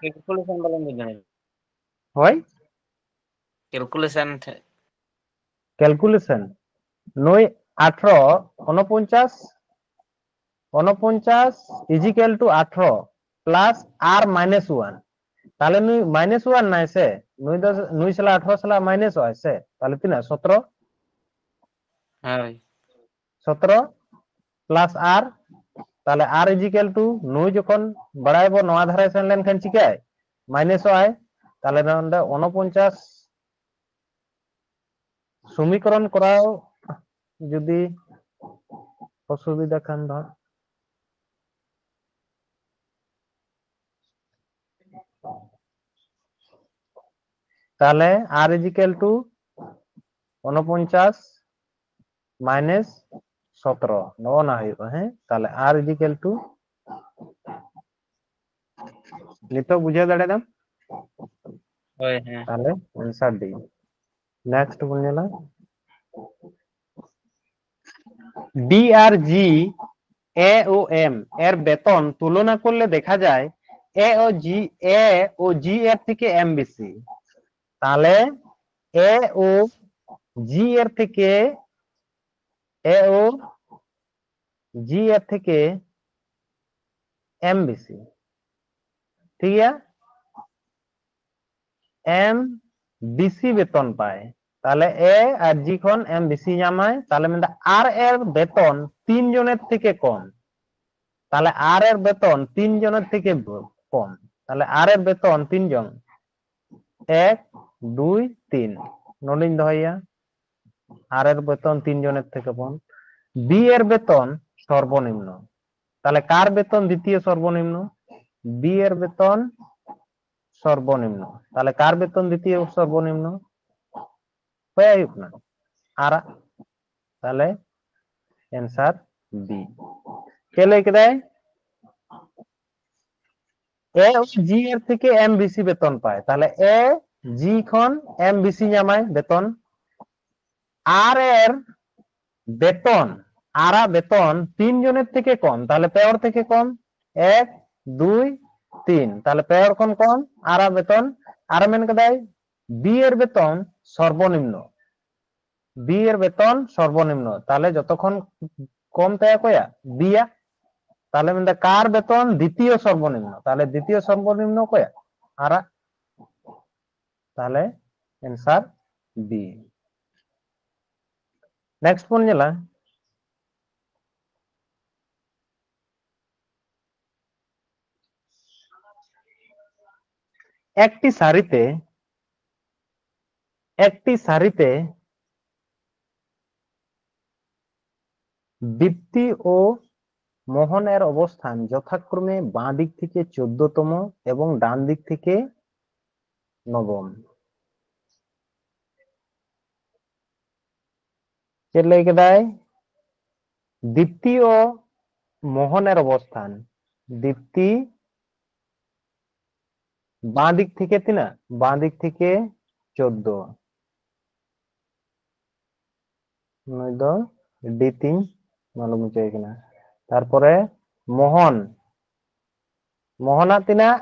ᱠᱮᱞᱠᱩᱞᱮᱥᱚᱱ ᱵᱟᱞᱮ ᱵᱩᱡᱽ ᱫᱟᱲᱮᱭᱟᱜᱼᱟ᱾ হয়। ক্যালকুলেশন। ক্যালকুলেশন, নয় আঠারো, ঊনপঞ্চাশ, ঊনপঞ্চাশ ইজ ইকুয়াল টু আঠারো প্লাস আর মাইনাস ওয়ান। তাহলে নুই মাইনাস ওয়ান নাই সে, নুই দশ নুই সালা আঠারো সালা মাইনাস হয় সে, তাহলে তিন হয় সতেরো। ᱦᱳᱭ᱾ ᱥᱚᱛᱨᱚ ᱯᱞᱟᱥ ᱟᱨ, ᱛᱟᱦᱞᱮ ᱟᱨ ᱤᱡᱤᱠᱟᱞ ᱴᱩ ᱱᱩᱭ ᱡᱚᱠᱷᱚᱱ ᱵᱟᱲᱟᱭᱟᱵᱚ ᱱᱚᱣᱟ ᱫᱷᱟᱨᱮ ᱥᱮᱱ ᱞᱮᱱᱠᱷᱟᱱ ᱪᱤᱠᱟᱹᱭ? ᱢᱟᱭᱱᱟᱥᱚᱜ ᱟᱭ᱾ ᱛᱟᱦᱞᱮ ᱱᱚᱰᱮ ᱩᱱᱚᱯᱚᱧᱪᱟᱥ ᱥᱚᱢᱤᱠᱚᱨᱚᱱ ᱠᱚᱨᱟᱣ ᱡᱩᱫᱤ ᱚᱥᱩᱵᱤᱫᱷᱟ ᱠᱷᱟᱱ ᱫᱚ᱾ ᱛᱟᱦᱞᱮ ᱟᱨ ᱤᱡᱤᱠᱟᱞ ᱴᱩ ᱩᱱᱚᱯᱚᱧᱪᱟᱥ ᱢᱟᱭᱱᱟᱥ ᱥᱚᱛᱨᱚ, ᱱᱚᱜᱼᱚ ᱱᱟ ᱦᱩᱭᱩᱜᱼᱟ᱾ ᱦᱮᱸ, ᱛᱟᱦᱞᱮ ᱟᱨ ᱤᱡᱤᱠᱟᱞ ᱴᱩ, ᱱᱤᱛᱚᱜ ᱵᱩᱡᱷᱟᱹᱣ ᱫᱟᱲᱮᱭᱟᱫᱟᱢ? ᱦᱳᱭ, ᱦᱮᱸ᱾ ᱛᱟᱦᱞᱮ ᱟᱱᱥᱟᱨ ᱰᱤ᱾ ᱱᱮᱠᱥᱴ ᱵᱚᱱ ᱧᱮᱞᱟ, ᱰᱤ ᱟᱨ ᱡᱤ ᱮ ᱳ ᱮᱢ ᱮᱨ বেতন তুলনা করলে দেখা যায় এ ও জি, এ ও জি এর থেকে এম বেশি। তাহলে এ ও জি এর থেকে, এ ও জি এর থেকে এম বেশি। ঠিক আছে? এম বেশি বেতন পায়। তাহলে এ আর জি ᱠᱷᱚᱱ ᱮᱢ ᱵᱮᱥᱤ ᱧᱟᱢᱟᱭ, ᱛᱟᱦᱞᱮ ᱢᱮᱱᱫᱟ ᱟᱨ ᱮᱨ ᱵᱮᱛᱚᱱ ᱛᱤᱱ ᱡᱚᱱᱮᱨ ᱛᱷᱮᱠᱮ ᱠᱚᱢ᱾ ᱛᱟᱦᱞᱮ ᱟᱨ ᱮᱨ ᱵᱮᱛᱚᱱ ᱛᱤᱱ ᱡᱚᱱᱮᱨ ᱛᱷᱮᱠᱮ ᱠᱚᱢ᱾ ᱛᱟᱦᱞᱮ ᱟᱨ ᱮᱨ ᱵᱮᱛᱚᱱ ᱛᱤᱱ ᱡᱚᱱ? ᱮᱠ, ᱫᱩᱭ, ᱛᱤᱱ᱾ ᱱᱚᱰᱮᱧ ᱫᱚᱦᱚᱭᱮᱭᱟ᱾ ᱟᱨ ᱮᱨ ᱵᱮᱛᱚᱱ ᱛᱤᱱ ᱡᱚᱱᱮᱨ ᱛᱷᱮᱠᱮ ᱠᱚᱢ᱾ ᱵᱤ ᱮᱨ ᱵᱮᱛᱚᱱ ᱥᱚᱨᱵᱚᱱᱤᱢᱱᱚ᱾ ᱛᱟᱦᱞᱮ ᱠᱟᱨ ᱵᱮᱛᱚᱱ ᱫᱤᱛᱤᱭᱚ ᱥᱚᱨᱵᱚᱱᱤᱢᱱᱚ? ᱵᱤ ᱮᱨ ᱵᱮᱛᱚᱱ ᱥᱚᱨᱵᱚᱱᱤᱢᱱᱚ᱾ ᱛᱟᱦᱞᱮ ᱠᱟᱨ ᱵᱮᱛᱚᱱ ᱫᱤᱛᱤᱭᱚ ᱥᱚᱨᱵᱚᱱᱤᱢᱱᱚ? ᱚᱠᱚᱭᱟᱜ ᱦᱩᱭᱩᱜ ᱠᱟᱱᱟ? ᱟᱨᱟᱜ᱾ ᱛᱟᱦᱞᱮ ᱟᱱᱥᱟᱨ ᱵᱤ᱾ ᱪᱮᱫ ᱞᱟᱹᱭ ᱠᱮᱫᱟᱭ? ᱮ ᱳ ᱡᱤ ᱮᱨ ᱛᱷᱮᱠᱮ ᱮᱢ ᱵᱮᱥᱤ ᱵᱮᱛᱚᱱ ᱯᱟᱭ᱾ ᱛᱟᱦᱞᱮ ᱮ ᱡᱤ ᱠᱷᱚᱱ ᱮᱢ ᱵᱮᱥᱤ ᱧᱟᱢᱟᱭ ᱵᱮᱛᱚᱱ᱾ ᱟᱨ ᱮᱨ ᱵᱮᱛᱚᱱ, ᱟᱨᱟᱜ ᱵᱮᱛᱚᱱ ᱛᱤᱱ ᱡᱚᱱᱮᱨ ᱛᱷᱮᱠᱮ ᱠᱚᱢ, ᱛᱟᱦᱞᱮ ᱯᱮ ᱦᱚᱲ ᱛᱷᱮᱠᱮ ᱠᱚᱢ, ᱮᱠ, ᱫᱩᱭ, ᱛᱤᱱ, ᱛᱟᱦᱞᱮ ᱯᱮ ᱦᱚᱲ ᱠᱷᱚᱱ ᱠᱚᱢ ᱟᱨᱟᱜ ᱵᱮᱛᱚᱱ᱾ ᱟᱨ ᱢᱮᱱ ᱠᱟᱫᱟᱭ ᱵᱤ ᱮᱨ ᱵᱮᱛᱚᱱ ᱥᱚᱨᱵᱚᱱᱤᱢᱱᱚ, ᱵᱤ ᱮᱨ ᱵᱮᱛᱚᱱ ᱥᱚᱨᱵᱚᱱᱤᱢᱱᱚ, ᱛᱟᱦᱞᱮ ᱡᱚᱛᱚ ᱠᱷᱚᱱ ᱠᱚᱢ ᱛᱟᱭᱟ ᱚᱠᱚᱭᱟ? ᱵᱤ ᱭᱟ᱾ ᱛᱟᱦᱞᱮ ᱢᱮᱱᱫᱟ ᱠᱟᱨ ᱵᱮᱛᱚᱱ ᱫᱤᱛᱤᱭᱚ ᱥᱚᱨᱵᱚᱱᱤᱢᱱᱚ, ᱛᱟᱦᱞᱮ ᱫᱤᱛᱤᱭᱚ ᱥᱚᱨᱵᱚᱱᱤᱢᱱᱚ ᱚᱠᱚᱭᱟ? ᱟᱨᱟᱜ᱾ ᱛᱟᱦᱞᱮ answer B. Next ᱵᱚᱱ ᱧᱮᱞᱟ, একটি সারিতে একটি সারিতে দীপ্তি ও মোহনের অবস্থান যথাক্রমে বাঁ দিক থেকে চোদ্দতম এবং ডান দিক থেকে নবম। ᱪᱮᱫ ᱞᱟᱹᱭ ᱠᱮᱫᱟᱭ? ᱫᱤᱯᱛᱤ ᱳ ᱢᱳᱦᱚᱱᱮᱨ ᱚᱵᱚᱥᱛᱷᱟᱱ, ᱫᱤᱯᱛᱤ ᱵᱟᱸ ᱫᱤᱠ ᱛᱷᱮᱠᱮ ᱛᱤᱱᱟᱹᱜ? ᱵᱟᱸ ᱫᱤᱠ ᱛᱷᱮᱠᱮ ᱪᱳᱫᱫᱳ᱾ ᱱᱩᱭ ᱫᱚ ᱰᱤ ᱛᱤᱧ ᱢᱟᱞᱚᱢ ᱦᱚᱪᱚᱭᱮ ᱠᱟᱱᱟ᱾ ᱛᱟᱨᱯᱚᱨᱮ ᱢᱳᱦᱚᱱ, ᱢᱳᱦᱚᱱᱟᱜ ᱛᱤᱱᱟᱹᱜ?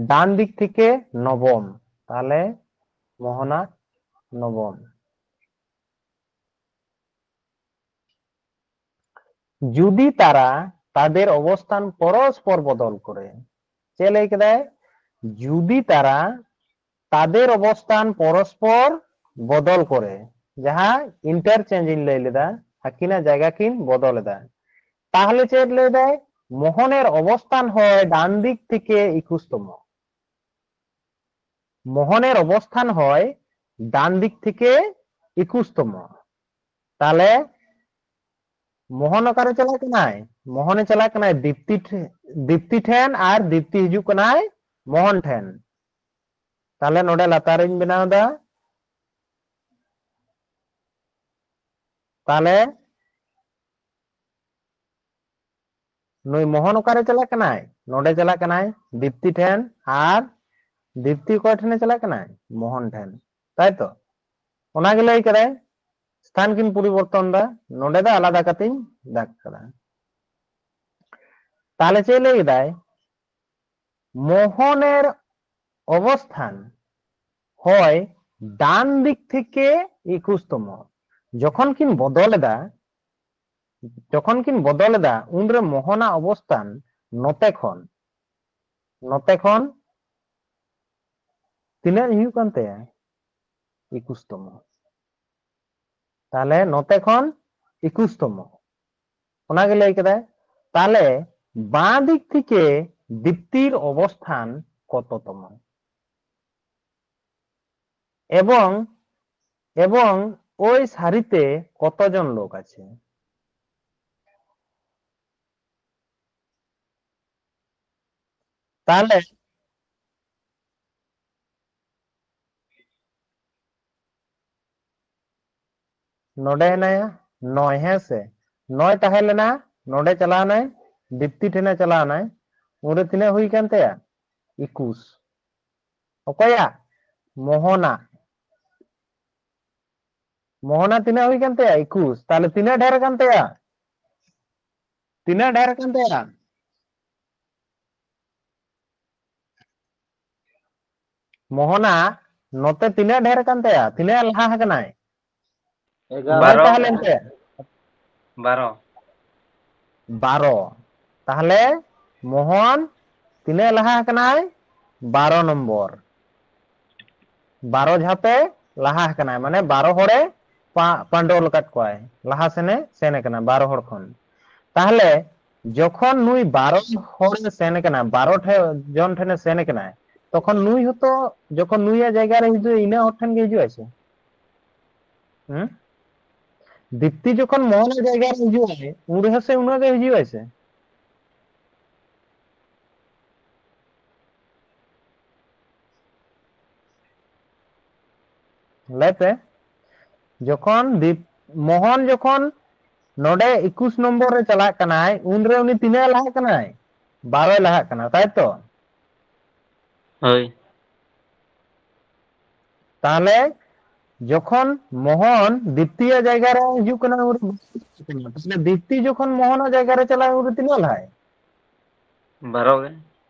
ᱰᱟᱱ ᱫᱤᱠ ᱛᱷᱮᱠᱮ ᱱᱚᱵᱚᱢ, ᱛᱟᱦᱞᱮ ᱢᱳᱦᱚᱱᱟᱜ ᱱᱚᱵᱚᱢ᱾ ᱡᱩᱫᱤ ᱛᱟᱨᱟ ᱛᱟᱫᱮᱨ ᱚᱵᱚᱥᱛᱷᱟᱱ ᱯᱚᱨᱚᱥᱯᱚᱨ ᱵᱚᱫᱚᱞ ᱠᱚᱨᱮ, ᱪᱮᱫ ᱞᱟᱹᱭ ᱠᱮᱫᱟᱭ? ᱡᱩᱫᱤ ᱛᱟᱨᱟ ᱛᱟᱫᱮᱨ ᱚᱵᱚᱥᱛᱷᱟᱱ ᱯᱚᱨᱚᱥᱯᱚᱨ ᱵᱚᱫᱚᱞ ᱠᱚᱨᱮ, ᱡᱟᱦᱟᱸ ᱤᱱᱴᱟᱨᱪᱮᱧᱡᱽ ᱤᱧ ᱞᱟᱹᱭ ᱞᱮᱫᱟ, ᱟᱹᱠᱤᱱᱟᱜ ᱡᱟᱭᱜᱟ ᱠᱤᱱ ᱵᱚᱫᱚᱞ ᱮᱫᱟ, ᱛᱟᱦᱞᱮ ᱪᱮᱫ ᱞᱟᱹᱭ ᱫᱟᱭ? ᱢᱳᱦᱚᱱᱮᱨ ᱚᱵᱚᱥᱛᱷᱟᱱ ᱦᱚᱭ ᱰᱟᱱ ᱫᱤᱠ ᱛᱷᱮᱠᱮ ᱮᱠᱩᱥᱛᱚᱢᱚ, ᱢᱳᱦᱚᱱᱮᱨ ᱚᱵᱚᱥᱛᱷᱟᱱ ᱦᱚᱭ ᱰᱟᱱ ᱫᱤᱠ ᱛᱷᱮᱠᱮ ᱮᱠᱩᱥᱛᱚᱢᱚ᱾ ᱛᱟᱦᱞᱮ ᱢᱳᱦᱚᱱ ᱚᱠᱟᱨᱮ ᱪᱟᱞᱟᱜ ᱠᱟᱱᱟᱭ? ᱢᱳᱦᱚᱱᱮ ᱪᱟᱞᱟᱜ ᱠᱟᱱᱟᱭ ᱫᱤᱯᱛᱤ ᱴᱷᱮ-, ᱫᱤᱯᱛᱤ ᱴᱷᱮᱱ, ᱟᱨ ᱫᱤᱯᱛᱤ ᱦᱤᱡᱩᱜ ᱠᱟᱱᱟᱭ ᱢᱳᱦᱚᱱ ᱴᱷᱮᱱ᱾ ᱛᱟᱦᱞᱮ ᱱᱚᱰᱮ ᱞᱟᱛᱟᱨᱤᱧ ᱵᱮᱱᱟᱣ ᱮᱫᱟ᱾ ᱛᱟᱦᱞᱮ ᱱᱩᱭ ᱢᱳᱦᱚᱱ ᱚᱠᱟᱨᱮ ᱪᱟᱞᱟᱜ ᱠᱟᱱᱟᱭ? ᱱᱚᱰᱮ ᱪᱟᱞᱟᱜ ᱠᱟᱱᱟᱭ ᱫᱤᱯᱛᱤ ᱴᱷᱮᱱ, ᱟᱨ ᱫᱤᱯᱛᱤ ᱚᱠᱚᱭ ᱴᱷᱮᱱᱮ ᱪᱟᱞᱟᱜ ᱠᱟᱱᱟᱭ? ᱢᱳᱦᱚᱱ ᱴᱷᱮᱱ, ᱛᱟᱭ ᱛᱚ? ᱚᱱᱟᱜᱮ ᱞᱟᱹᱭ ᱠᱟᱫᱟᱭ, ᱥᱛᱷᱟᱱ ᱠᱤᱱ ᱯᱚᱨᱤᱵᱚᱨᱛᱚᱱ ᱫᱟ, ᱱᱚᱰᱮ ᱫᱚ ᱟᱞᱟᱫᱟ ᱠᱟᱛᱮᱧ ᱫᱟᱜ ᱠᱟᱫᱟ᱾ ᱛᱟᱦᱞᱮ ᱪᱮᱫ ᱞᱟᱹᱭ ᱠᱮᱫᱟᱭ? মোহনের অবস্থান হয় ডান দিক থেকে একুশতম। যখন কিন বদল এদা, যখন কিন ᱵᱚᱫᱚᱞ ᱮᱫᱟ, ᱩᱱᱨᱮ ᱢᱳᱦᱚᱱᱟᱜ ᱚᱵᱚᱥᱛᱷᱟᱱ ᱱᱚᱛᱮ ᱠᱷᱚᱱ, ᱱᱚᱛᱮ ᱠᱷᱚᱱ ᱛᱤᱱᱟᱹᱜ ᱦᱩᱭᱩᱜ ᱠᱟᱱ ᱛᱟᱭᱟ? ᱮᱠᱩᱥ ᱛᱚᱢᱚ᱾ ᱛᱟᱦᱞᱮ ᱱᱚᱛᱮ ᱠᱷᱚᱱ ᱮᱠᱩᱥ ᱛᱚᱢᱚ, ᱚᱱᱟᱜᱮ ᱞᱟᱹᱭ ᱠᱮᱫᱟᱭ᱾ ᱛᱟᱦᱞᱮ ᱵᱟᱸ ᱫᱤᱠ ᱛᱷᱮᱠᱮ ᱫᱤᱯᱛᱤᱨ ᱚᱵᱚᱥᱛᱷᱟᱱ ᱠᱚᱛᱚ ᱛᱚᱢᱚ? এবং এবং ওই সারিতে কতজন লোক আছে? ᱛᱟᱦᱞᱮ ᱱᱚᱰᱮ ᱦᱮᱱᱟᱭᱟ ᱱᱚᱭ, ᱦᱮᱸ ᱥᱮ? ᱱᱚᱭ ᱛᱟᱦᱮᱸ ᱞᱮᱱᱟ, ᱱᱚᱰᱮ ᱪᱟᱞᱟᱣ ᱱᱟᱭ, ᱫᱤᱯᱛᱤ ᱴᱷᱮᱱᱮ ᱪᱟᱞᱟᱣ ᱱᱟᱭ, ᱩᱱᱨᱮ ᱛᱤᱱᱟᱹᱜ ᱦᱩᱭ ᱠᱟᱱ ᱛᱟᱭᱟ? ᱮᱠᱩᱥ᱾ ᱚᱠᱚᱭᱟᱜ? ᱢᱳᱦᱚᱱᱟᱜ᱾ ᱢᱳᱦᱚᱱᱟᱜ ᱛᱤᱱᱟᱹᱜ ᱦᱩᱭ ᱠᱟᱱ ᱛᱟᱭᱟ? ᱮᱠᱩᱥ᱾ ᱛᱟᱦᱞᱮ ᱛᱤᱱᱟᱹᱜ ᱰᱷᱮᱨ ᱠᱟᱱ ᱛᱟᱭᱟ? ᱛᱤᱱᱟᱹᱜ ᱰᱷᱮᱨ ᱠᱟᱱ ᱛᱟᱭᱟ? ᱢᱳᱦᱚᱱᱟᱜ ᱱᱚᱛᱮ ᱛᱤᱱᱟᱹᱜ ᱰᱷᱮᱨ ᱠᱟᱱ ᱛᱟᱭᱟ? ᱛᱤᱱᱟᱹᱜ ᱞᱟᱦᱟ ᱟᱠᱟᱱᱟᱭ? ᱮᱜᱟᱨᱚ᱾ ᱵᱟᱨᱚ᱾ ᱛᱟᱦᱮᱸ ᱞᱮᱱ ᱛᱟᱭᱟ? ᱵᱟᱨᱚ᱾ ᱵᱟᱨᱚ᱾ ᱛᱟᱦᱞᱮ ᱢᱳᱦᱚᱱ ᱛᱤᱱᱟᱹᱜ ᱞᱟᱦᱟ ᱟᱠᱟᱱᱟᱭ? ᱵᱟᱨᱚ ᱱᱚᱢᱵᱚᱨ᱾ ᱵᱟᱨᱚ ᱡᱟᱦᱟᱸ ᱯᱮ ᱞᱟᱦᱟ ᱟᱠᱟᱱᱟᱭ, ᱢᱟᱱᱮ ᱵᱟᱨᱚ ᱦᱚᱲᱮ ᱯᱟ-, ᱯᱟᱸᱰᱚᱞ ᱟᱠᱟᱫ ᱠᱚᱣᱟᱭ, ᱞᱟᱦᱟ ᱥᱮᱱᱮ ᱥᱮᱱ ᱟᱠᱟᱱᱟ ᱵᱟᱨᱚ ᱦᱚᱲ ᱠᱷᱚᱱ᱾ ᱛᱟᱦᱞᱮ ᱡᱚᱠᱷᱚᱱ ᱱᱩᱭ ᱵᱟᱨᱚ ᱦᱚᱲᱮ ᱥᱮᱱ ᱟᱠᱟᱱᱟ, ᱵᱟᱨᱚ ᱴᱷᱮ-, ᱡᱚᱱ ᱴᱷᱮᱱᱮ ᱥᱮᱱ ᱟᱠᱟᱱᱟᱭ, ᱛᱚᱠᱷᱚᱱ ᱱᱩᱭ ᱦᱚᱸᱛᱚ ᱡᱚᱠᱷᱚᱱ ᱱᱩᱭᱟᱜ ᱡᱟᱭᱜᱟ ᱨᱮ ᱦᱤᱡᱩᱜᱼᱟ, ᱤᱱᱟᱹ ᱦᱚᱲ ᱴᱷᱮᱱ ᱜᱮ ᱦᱤᱡᱩᱜᱼᱟᱭ ᱥᱮ? ᱦᱩᱸ? ᱫᱤᱯᱛᱤ ᱡᱚᱠᱷᱚᱱ ᱢᱳᱦᱚᱱᱟᱜ ᱡᱟᱭᱜᱟ ᱨᱮ ᱦᱤᱡᱩᱜᱼᱟᱭ, ᱩᱱ ᱨᱮᱦᱚᱸ ᱥᱮ ᱩᱱᱟᱹᱜ ᱜᱮ ᱦᱤᱡᱩᱜᱼᱟᱭ ᱥᱮ? ᱞᱟᱹᱭ ᱯᱮ, ᱡᱚᱠᱷᱚᱱ ᱫᱤᱯ-, ᱢᱳᱦᱚᱱ ᱡᱚᱠᱷᱚᱱ ᱱᱚᱰᱮ ᱮᱠᱩᱥ ᱱᱚᱢᱵᱚᱨ ᱨᱮ ᱪᱟᱞᱟᱜ ᱠᱟᱱᱟᱭ, ᱩᱱᱨᱮ ᱩᱱᱤ ᱛᱤᱱᱟᱹᱜ ᱮ ᱞᱟᱦᱟᱜ ᱠᱟᱱᱟᱭ? ᱵᱟᱨᱚᱭ ᱞᱟᱦᱟᱜ ᱠᱟᱱᱟ, ᱛᱟᱭ ᱛᱚ? ᱦᱳᱭ᱾ ᱛᱟᱦᱞᱮ ᱡᱚᱠᱷᱚᱱ ᱢᱳᱦᱚᱱ ᱫᱤᱯᱛᱤᱭᱟᱜ ᱡᱟᱭᱜᱟ ᱨᱮ ᱦᱤᱡᱩᱜ ᱠᱟᱱᱟ, ᱩᱱᱨᱮ ᱵᱟᱨᱚᱭ ᱞᱟᱦᱟᱜ ᱠᱟᱱᱟ᱾ ᱛᱟᱦᱞᱮ ᱫᱤᱯᱛᱤ ᱡᱚᱠᱷᱚᱱ ᱢᱳᱦᱚᱱᱟᱜ ᱡᱟᱭᱜᱟ ᱨᱮ ᱪᱟᱞᱟᱜᱼᱟ, ᱩᱱᱨᱮ ᱛᱤᱱᱟᱹᱜ ᱞᱟᱦᱟᱭ? ᱵᱟᱨᱚ ᱜᱮ᱾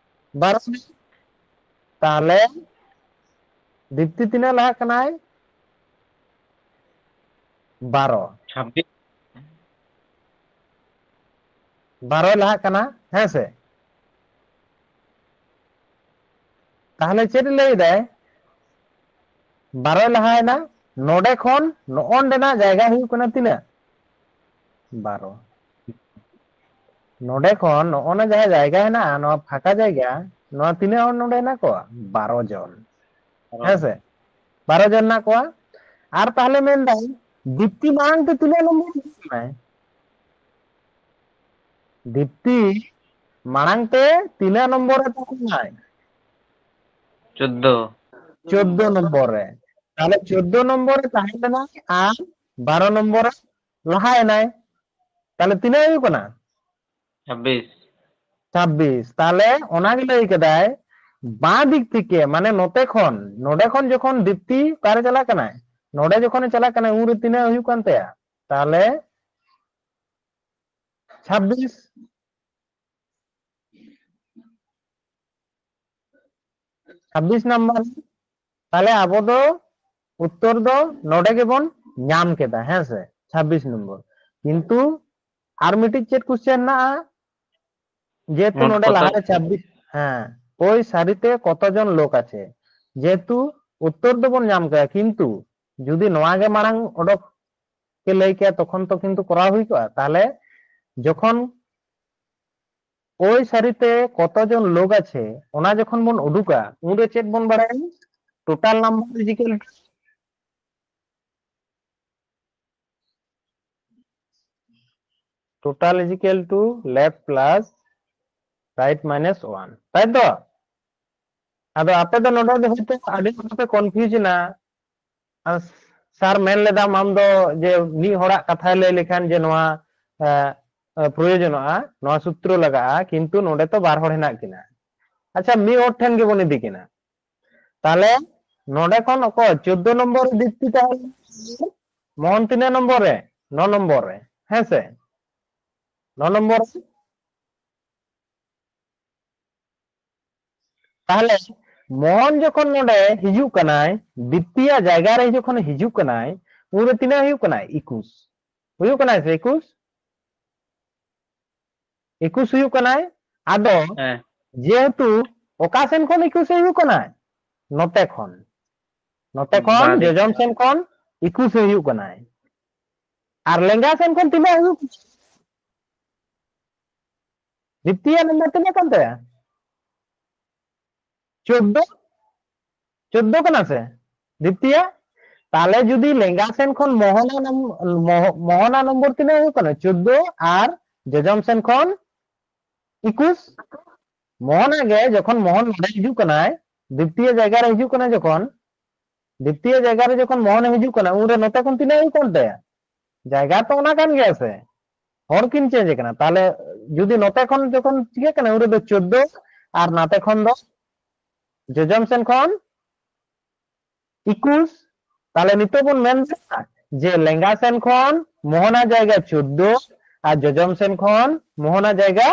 ᱵᱟᱨᱚ ᱨᱮ᱾ ᱛᱟᱦᱞᱮ ᱫᱤᱯᱛᱤ ᱛᱤᱱᱟᱹᱜ ᱞᱟᱦᱟᱜ ᱠᱟᱱᱟᱭ? ᱵᱟᱨᱚ᱾ ᱪᱷᱟᱵᱵᱤᱥ᱾ ᱵᱟᱨᱚᱭ ᱞᱟᱦᱟᱜ ᱠᱟᱱᱟ, ᱦᱮᱸ ᱥᱮ? ᱛᱟᱦᱞᱮ ᱪᱮᱫ ᱞᱟᱹᱭ ᱫᱟᱭ? ᱵᱟᱨᱚᱭ ᱞᱟᱦᱟᱭᱮᱱᱟ᱾ ᱱᱚᱰᱮ ᱠᱷᱚᱱ ᱱᱚᱜᱼᱚ ᱱᱚᱰᱮᱱᱟᱜ ᱡᱟᱭᱜᱟ ᱦᱩᱭᱩᱜ ᱠᱟᱱᱟ ᱛᱤᱱᱟᱹᱜ? ᱵᱟᱨᱚ᱾ ᱱᱚᱰᱮ ᱠᱷᱚᱱ ᱱᱚᱜᱼᱚ ᱱᱟ ᱡᱟᱦᱟᱸ ᱡᱟᱭᱜᱟ ᱦᱮᱱᱟᱜᱼᱟ, ᱱᱚᱣᱟ ᱯᱷᱟᱸᱠᱟ ᱡᱟᱭᱜᱟ, ᱱᱚᱣᱟ ᱛᱤᱱᱟᱹᱜ ᱦᱚᱲ ᱱᱚᱰᱮ ᱦᱮᱱᱟᱜ ᱠᱚᱣᱟ? ᱵᱟᱨᱚ ᱡᱚᱱ᱾ ᱦᱮᱸ ᱥᱮ? ᱵᱟᱨᱚ ᱡᱚᱱ ᱦᱮᱱᱟᱜ ᱠᱚᱣᱟ᱾ ᱟᱨ ᱛᱟᱦᱞᱮ ᱢᱮᱱᱫᱟᱭ, ᱫᱤᱯᱛᱤ ᱢᱟᱲᱟᱝ ᱛᱮ ᱛᱤᱱᱟᱹᱜ ᱱᱚᱢᱵᱚᱨ ᱨᱮ ᱛᱟᱦᱮᱸ ᱞᱮᱱᱟᱭ? ᱫᱤᱯᱛᱤ ᱢᱟᱲᱟᱝ ᱛᱮ ᱛᱤᱱᱟᱹᱜ ᱱᱚᱢᱵᱚᱨ ᱨᱮ ᱛᱟᱦᱮᱸ ᱞᱮᱱᱟᱭ? ᱪᱳᱫᱫᱳ᱾ ᱪᱳᱫᱫᱳ ᱱᱚᱢᱵᱚᱨ ᱨᱮ᱾ ᱛᱟᱦᱞᱮ ᱪᱳᱫᱫᱳ ᱱᱚᱢᱵᱚᱨ ᱨᱮ ᱛᱟᱦᱮᱸ ᱞᱮᱱᱟᱭ ᱟᱨ ᱵᱟᱨᱚ ᱱᱚᱢᱵᱚᱨ ᱨᱮ ᱞᱟᱦᱟᱭᱮᱱᱟᱭ᱾ ᱛᱟᱦᱞᱮ ᱛᱤᱱᱟᱹᱜ ᱦᱩᱭᱩᱜ ᱠᱟᱱᱟ? ᱪᱷᱟᱵᱵᱤᱥ᱾ ᱪᱷᱟᱵᱵᱤᱥ᱾ ᱛᱟᱦᱞᱮ ᱚᱱᱟᱜᱮ ᱞᱟᱹᱭ ᱠᱮᱫᱟᱭ, ᱵᱟᱸ ᱫᱤᱠ ᱛᱷᱮᱠᱮ, ᱢᱟᱱᱮ ᱱᱚᱛᱮ ᱠᱷᱚᱱ, ᱱᱚᱰᱮ ᱠᱷᱚᱱ ᱡᱚᱠᱷᱚᱱ ᱫᱤᱯᱛᱤ ᱚᱠᱟᱨᱮ ᱪᱟᱞᱟᱜ ᱠᱟᱱᱟᱭ, ᱱᱚᱰᱮ ᱡᱚᱠᱷᱚᱱᱮ ᱪᱟᱞᱟᱜ ᱠᱟᱱᱟᱭ, ᱩᱱᱨᱮ ᱛᱤᱱᱟᱹᱜ ᱦᱩᱭᱩᱜ ᱠᱟᱱ ᱛᱟᱭᱟ? ᱛᱟᱦᱞᱮ ᱪᱷᱟᱵᱵᱤᱥ᱾ ᱪᱷᱟᱵᱵᱤᱥ ᱱᱟᱢᱵᱟᱨ᱾ ᱛᱟᱦᱞᱮ ᱟᱵᱚ ᱫᱚ ᱩᱛᱛᱚᱨ ᱫᱚ ᱱᱚᱰᱮ ᱜᱮᱵᱚᱱ ᱧᱟᱢ ᱠᱮᱫᱟ, ᱦᱮᱸ ᱥᱮ, ᱪᱷᱟᱵᱵᱤᱥ ᱱᱚᱢᱵᱚᱨ᱾ ᱠᱤᱱᱛᱩ ᱟᱨ ᱢᱤᱫᱴᱤᱡ ᱪᱮᱫ ᱠᱳᱥᱪᱮᱱ ᱦᱮᱱᱟᱜᱼᱟ? ᱡᱮᱦᱮᱛᱩ ᱢᱳᱴ ᱱᱚᱰᱮ ᱠᱚᱛᱚ? ᱞᱟᱦᱟᱨᱮ ᱪᱷᱟᱵᱵᱤᱥ, ᱦᱮᱸ, ᱳᱭ ᱥᱟᱹᱨᱤᱛᱮ ᱠᱚᱛᱚ ᱡᱚᱱ ᱞᱳᱠ ᱟᱪᱷᱮ? ᱡᱮᱦᱮᱛᱩ ᱩᱛᱛᱚᱨ ᱫᱚᱵᱚᱱ ᱧᱟᱢ ᱠᱮᱫᱟ, ᱠᱤᱱᱛᱩ ᱡᱩᱫᱤ ᱱᱚᱣᱟ ᱜᱮ ᱢᱟᱲᱟᱝ ᱚᱰᱚᱠ ᱠᱮ ᱞᱟᱹᱭ ᱠᱮᱭᱟ, ᱛᱚᱠᱷᱚᱱ ᱛᱚ ᱠᱤᱱᱛᱩ ᱠᱚᱨᱟᱣ ᱦᱩᱭ ᱠᱚᱜᱼᱟ᱾ ᱛᱟᱦᱞᱮ ᱡᱚᱠᱷᱚᱱ ᱳᱭ ᱥᱟᱹᱨᱤᱛᱮ ᱠᱚᱛᱚ ᱡᱚᱱ ᱞᱳᱠ ᱟᱪᱷᱮ, ᱚᱱᱟ ᱡᱚᱠᱷᱚᱱ ᱵᱚᱱ ᱩᱰᱩᱠᱟ, ᱩᱱᱨᱮ ᱪᱮᱫ ᱵᱚᱱ ᱵᱟᱲᱟᱭᱟ? Total number is equal to, total is equal to left plus right minus one, ᱛᱟᱭ ᱛᱚ? ᱟᱫᱚ ᱟᱯᱮ ᱫᱚ ᱱᱚᱰᱮ ᱫᱚ ᱦᱚᱭᱛᱳ ᱟᱹᱰᱤ ᱦᱚᱲ ᱯᱮ confuse ᱮᱱᱟ᱾ ᱟᱨ ᱥᱟᱨ ᱢᱮᱱ ᱞᱮᱫᱟᱢ ᱟᱢ ᱫᱚ ᱡᱮ ᱢᱤᱫ ᱦᱚᱲᱟᱜ ᱠᱟᱛᱷᱟᱭ ᱞᱟᱹᱭ ᱞᱮᱠᱷᱟᱱ ᱡᱮ ᱱᱚᱣᱟ, ᱮ, ᱮ, ᱯᱨᱚᱭᱳᱡᱚᱱᱚᱜᱼᱟ, ᱱᱚᱣᱟ ᱥᱩᱛᱨᱚ ᱞᱟᱜᱟᱜᱼᱟ, ᱠᱤᱱᱛᱩ ᱱᱚᱰᱮ ᱛᱚ ᱵᱟᱨ ᱦᱚᱲ ᱦᱮᱱᱟᱜ ᱠᱤᱱᱟ᱾ ᱟᱪᱪᱷᱟ, ᱢᱤᱫ ᱦᱚᱲ ᱴᱷᱮᱱ ᱜᱮᱵᱚᱱ ᱤᱫᱤ ᱠᱤᱱᱟ᱾ ᱛᱟᱦᱞᱮ ᱱᱚᱰᱮ ᱠᱷᱚᱱ ᱚᱠᱚᱭ ᱪᱳᱫᱫᱳ ᱱᱚᱢᱵᱚᱨ ᱨᱮ ᱫᱤᱯᱛᱤ ᱛᱟᱦᱮᱸ ᱞᱮᱱᱟ? ᱢᱳᱦᱚᱱ ᱛᱤᱱᱟᱹᱜ ᱱᱚᱢᱵᱚᱨ ᱨᱮ? ᱱᱚ ᱱᱚᱢᱵᱚᱨ ᱨᱮ, ᱦᱮᱸ ᱥᱮ? ᱱᱚ ᱱᱚᱢᱵᱚᱨ ᱨᱮ᱾ ᱛᱟᱦᱞᱮ ᱢᱚᱦᱚᱱ ᱡᱚᱠᱷᱚᱱ ᱱᱚᱰᱮ ᱦᱤᱡᱩᱜ ᱠᱟᱱᱟᱭ, ᱫᱤᱯᱛᱤᱭᱟ ᱡᱟᱭᱜᱟ ᱨᱮ ᱡᱚᱠᱷᱚᱱ ᱦᱤᱡᱩᱜ ᱠᱟᱱᱟᱭ, ᱩᱱᱨᱮ ᱛᱤᱱᱟᱹᱜ ᱦᱩᱭᱩᱜ ᱠᱟᱱᱟᱭ? ᱮᱠᱩᱥ᱾ ᱦᱩᱭᱩᱜ ᱠᱟᱱᱟᱭ ᱥᱮ ᱮᱠᱩᱥ? ᱮᱠᱩᱥ ᱦᱩᱭᱩᱜ ᱠᱟᱱᱟᱭ᱾ ᱟᱫᱚ ᱦᱮᱸ ᱡᱮᱦᱮᱛᱩ ᱚᱠᱟ ᱥᱮᱱ ᱠᱷᱚᱱ ᱮᱠᱩᱥ ᱮ ᱦᱩᱭᱩᱜ ᱠᱟᱱᱟᱭ? ᱱᱚᱛᱮ ᱠᱷᱚᱱ, ᱱᱚᱛᱮ ᱠᱷᱚᱱ ᱵᱟᱨ᱾ ᱡᱚᱡᱚᱢ ᱥᱮᱱ ᱠᱷᱚᱱ ᱮᱠᱩᱥ ᱮ ᱦᱩᱭᱩᱜ ᱠᱟᱱᱟᱭ᱾ ᱟᱨ ᱞᱮᱸᱜᱟ ᱥᱮᱱ ᱠᱷᱚᱱ ᱛᱤᱱᱟᱹᱜ ᱦᱩᱭᱩᱜ? ᱫᱤᱯᱛᱤᱭᱟ ᱱᱟᱢᱵᱟᱨ ᱛᱤᱱᱟᱹᱜ ᱠᱟᱱ ᱛᱟᱭᱟ? ᱪᱳᱫᱫᱳ᱾ ᱪᱳᱫᱫᱳ ᱠᱟᱱᱟ ᱥᱮ ᱫᱤᱯᱛᱤᱭᱟ? ᱛᱟᱦᱞᱮ ᱡᱩᱫᱤ ᱞᱮᱸᱜᱟ ᱥᱮᱱ ᱠᱷᱚᱱ ᱢᱚᱦᱚᱱᱟ ᱱᱚᱢ-, ᱢᱚᱦᱚ-, ᱢᱚᱦᱚᱱᱟ ᱱᱚᱢᱵᱚᱨ ᱛᱤᱱᱟᱹᱜ ᱦᱩᱭᱩᱜ ᱠᱟᱱᱟ? ᱪᱳᱫᱫᱳ᱾ ᱟᱨ ᱡᱚᱡᱚᱢ ᱥᱮᱱ ᱠᱷᱚᱱ ᱮᱠᱩᱥ᱾ ᱢᱚᱦᱚᱱᱟ ᱜᱮ ᱡᱚᱠᱷᱚᱱ ᱢᱚᱦᱚᱱ ᱱᱚᱰᱮ ᱦᱤᱡᱩᱜ ᱠᱟᱱᱟᱭ, ᱫᱤᱯᱛᱤᱭᱟ ᱡᱟᱭᱜᱟ ᱨᱮ ᱦᱤᱡᱩᱜ ᱠᱟᱱᱟᱭ ᱡᱚᱠᱷᱚᱱ, ᱫᱤᱯᱛᱤᱭᱟ ᱡᱟᱭᱜᱟ ᱨᱮ ᱡᱚᱠᱷᱚᱱ ᱢᱚᱦᱚᱱᱮ ᱦᱤᱡᱩᱜ ᱠᱟᱱᱟ, ᱩᱱᱨᱮ ᱱᱚᱛᱮ ᱠᱷᱚᱱ ᱛᱤᱱᱟᱹᱜ ᱦᱩᱭᱩᱜ ᱠᱟᱱ ᱛᱟᱭᱟ? ᱡᱟᱭᱜᱟ ᱛᱚ ᱚᱱᱟ ᱠᱟᱱ ᱜᱮᱭᱟ ᱥᱮ, ᱦᱚᱲ ᱠᱤᱱ ᱪᱮᱧᱡᱽ ᱠᱟᱱᱟ᱾ ᱛᱟᱦᱞᱮ ᱡᱩᱫᱤ ᱱᱚᱛᱮ ᱠᱷᱚᱱ ᱡᱚᱠᱷᱚᱱ ᱪᱤᱠᱟᱹᱜ ᱠᱟᱱᱟ, ᱩᱱᱨᱮ ᱫᱚ ᱪᱳᱫᱫᱳ, ᱟᱨ ᱱᱟᱛᱮ ᱠᱷᱚᱱ ᱫᱚ ᱡᱚᱡᱚᱢ ᱥᱮᱱ ᱠᱷᱚᱱ ᱮᱠᱩᱥ᱾ ᱛᱟᱦᱞᱮ ᱱᱤᱛᱚᱜ ᱵᱚᱱ ᱢᱮᱱ ᱫᱟᱲᱮᱭᱟᱜᱼᱟ ᱡᱮ ᱞᱮᱸᱜᱟ ᱥᱮᱱ ᱠᱷᱚᱱ ᱢᱚᱦᱚᱱᱟ ᱡᱟᱭᱜᱟ ᱪᱳᱫᱫᱳ ᱟᱨ ᱡᱚᱡᱚᱢ ᱥᱮᱱ ᱠᱷᱚᱱ ᱢᱚᱦᱚᱱᱟ ᱡᱟᱭᱜᱟ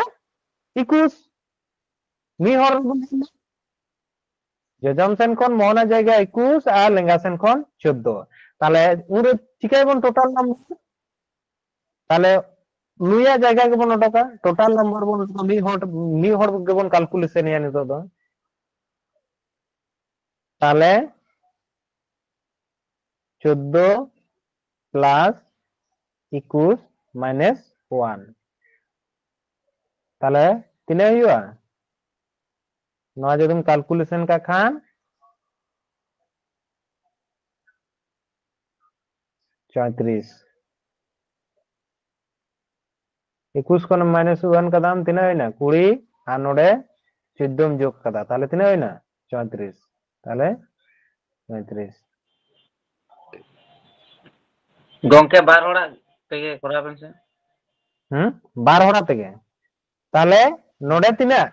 ᱮᱠᱩᱥ᱾ ᱢᱤᱫ ᱦᱚᱲ ᱵᱚᱱ ᱢᱮᱱ ᱫᱟ, ᱡᱚᱡᱚᱢ ᱥᱮᱱ ᱠᱷᱚᱱ ᱢᱚᱦᱚᱱᱟ ᱡᱟᱭᱜᱟ ᱮᱠᱩᱥ ᱟᱨ ᱞᱮᱸᱜᱟ ᱥᱮᱱ ᱠᱷᱚᱱ ᱪᱳᱫᱫᱳ᱾ ᱛᱟᱦᱞᱮ ᱩᱱᱨᱮ ᱪᱤᱠᱟᱹᱭᱟᱵᱚᱱ ᱴᱳᱴᱟᱞ ᱱᱟᱢᱵᱟᱨ? ᱛᱟᱦᱞᱮ ᱱᱩᱭᱟᱜ ᱡᱟᱭᱜᱟ ᱜᱮᱵᱚᱱ ᱚᱰᱚᱠᱟ, ᱴᱳᱴᱟᱞ ᱱᱟᱢᱵᱟᱨ ᱵᱚᱱ ᱚᱰᱚᱠᱟ, ᱢᱤᱫ ᱦᱚᱲ, ᱢᱤᱫ ᱦᱚᱲ ᱜᱮᱵᱚᱱ ᱠᱟᱞᱠᱩᱞᱮᱥᱚᱱᱮᱭᱟ ᱱᱤᱛᱚᱜ ᱫᱚ᱾ ᱛᱟᱦᱞᱮ ᱪᱳᱫᱫᱳ ᱯᱞᱟᱥ ᱮᱠᱩᱥ ᱢᱟᱭᱱᱟᱥ ᱳᱣᱟᱱ, ᱛᱟᱦᱞᱮ ᱛᱤᱱᱟᱹᱜ ᱦᱩᱭᱩᱜᱼᱟ? ᱱᱚᱣᱟ ᱡᱩᱫᱤᱢ ᱠᱟᱞᱠᱩᱞᱮᱥᱚᱱ ᱠᱟᱜ ᱠᱷᱟᱱ ᱪᱚᱭᱛᱨᱤᱥ᱾ ᱮᱠᱩᱥ ᱠᱷᱚᱱ ᱢᱟᱭᱱᱟᱥ ᱳᱣᱟᱱ ᱠᱟᱫᱟᱢ, ᱛᱤᱱᱟᱹᱜ ᱦᱩᱭᱱᱟ? ᱠᱩᱲᱤ᱾ ᱟᱨ ᱱᱚᱰᱮ ᱪᱳᱫᱫᱳᱢ ᱡᱳᱜᱽ ᱠᱟᱫᱟ, ᱛᱟᱦᱞᱮ ᱛᱤᱱᱟᱹᱜ ᱦᱩᱭᱱᱟ? ᱪᱚᱭᱛᱨᱤᱥ᱾ ᱛᱟᱦᱞᱮ ᱪᱚᱭᱛᱨᱤᱥ᱾ ᱜᱚᱝᱠᱮ, ᱵᱟᱨ ᱦᱚᱲᱟᱜ ᱛᱮᱜᱮ ᱠᱚᱨᱟᱣ ᱵᱮᱱ ᱥᱮ᱾ ᱦᱩᱸ, ᱵᱟᱨ ᱦᱚᱲᱟᱜ ᱛᱮᱜᱮ᱾ ᱛᱟᱦᱞᱮ ᱱᱚᱰᱮ ᱛᱤᱱᱟᱹᱜ?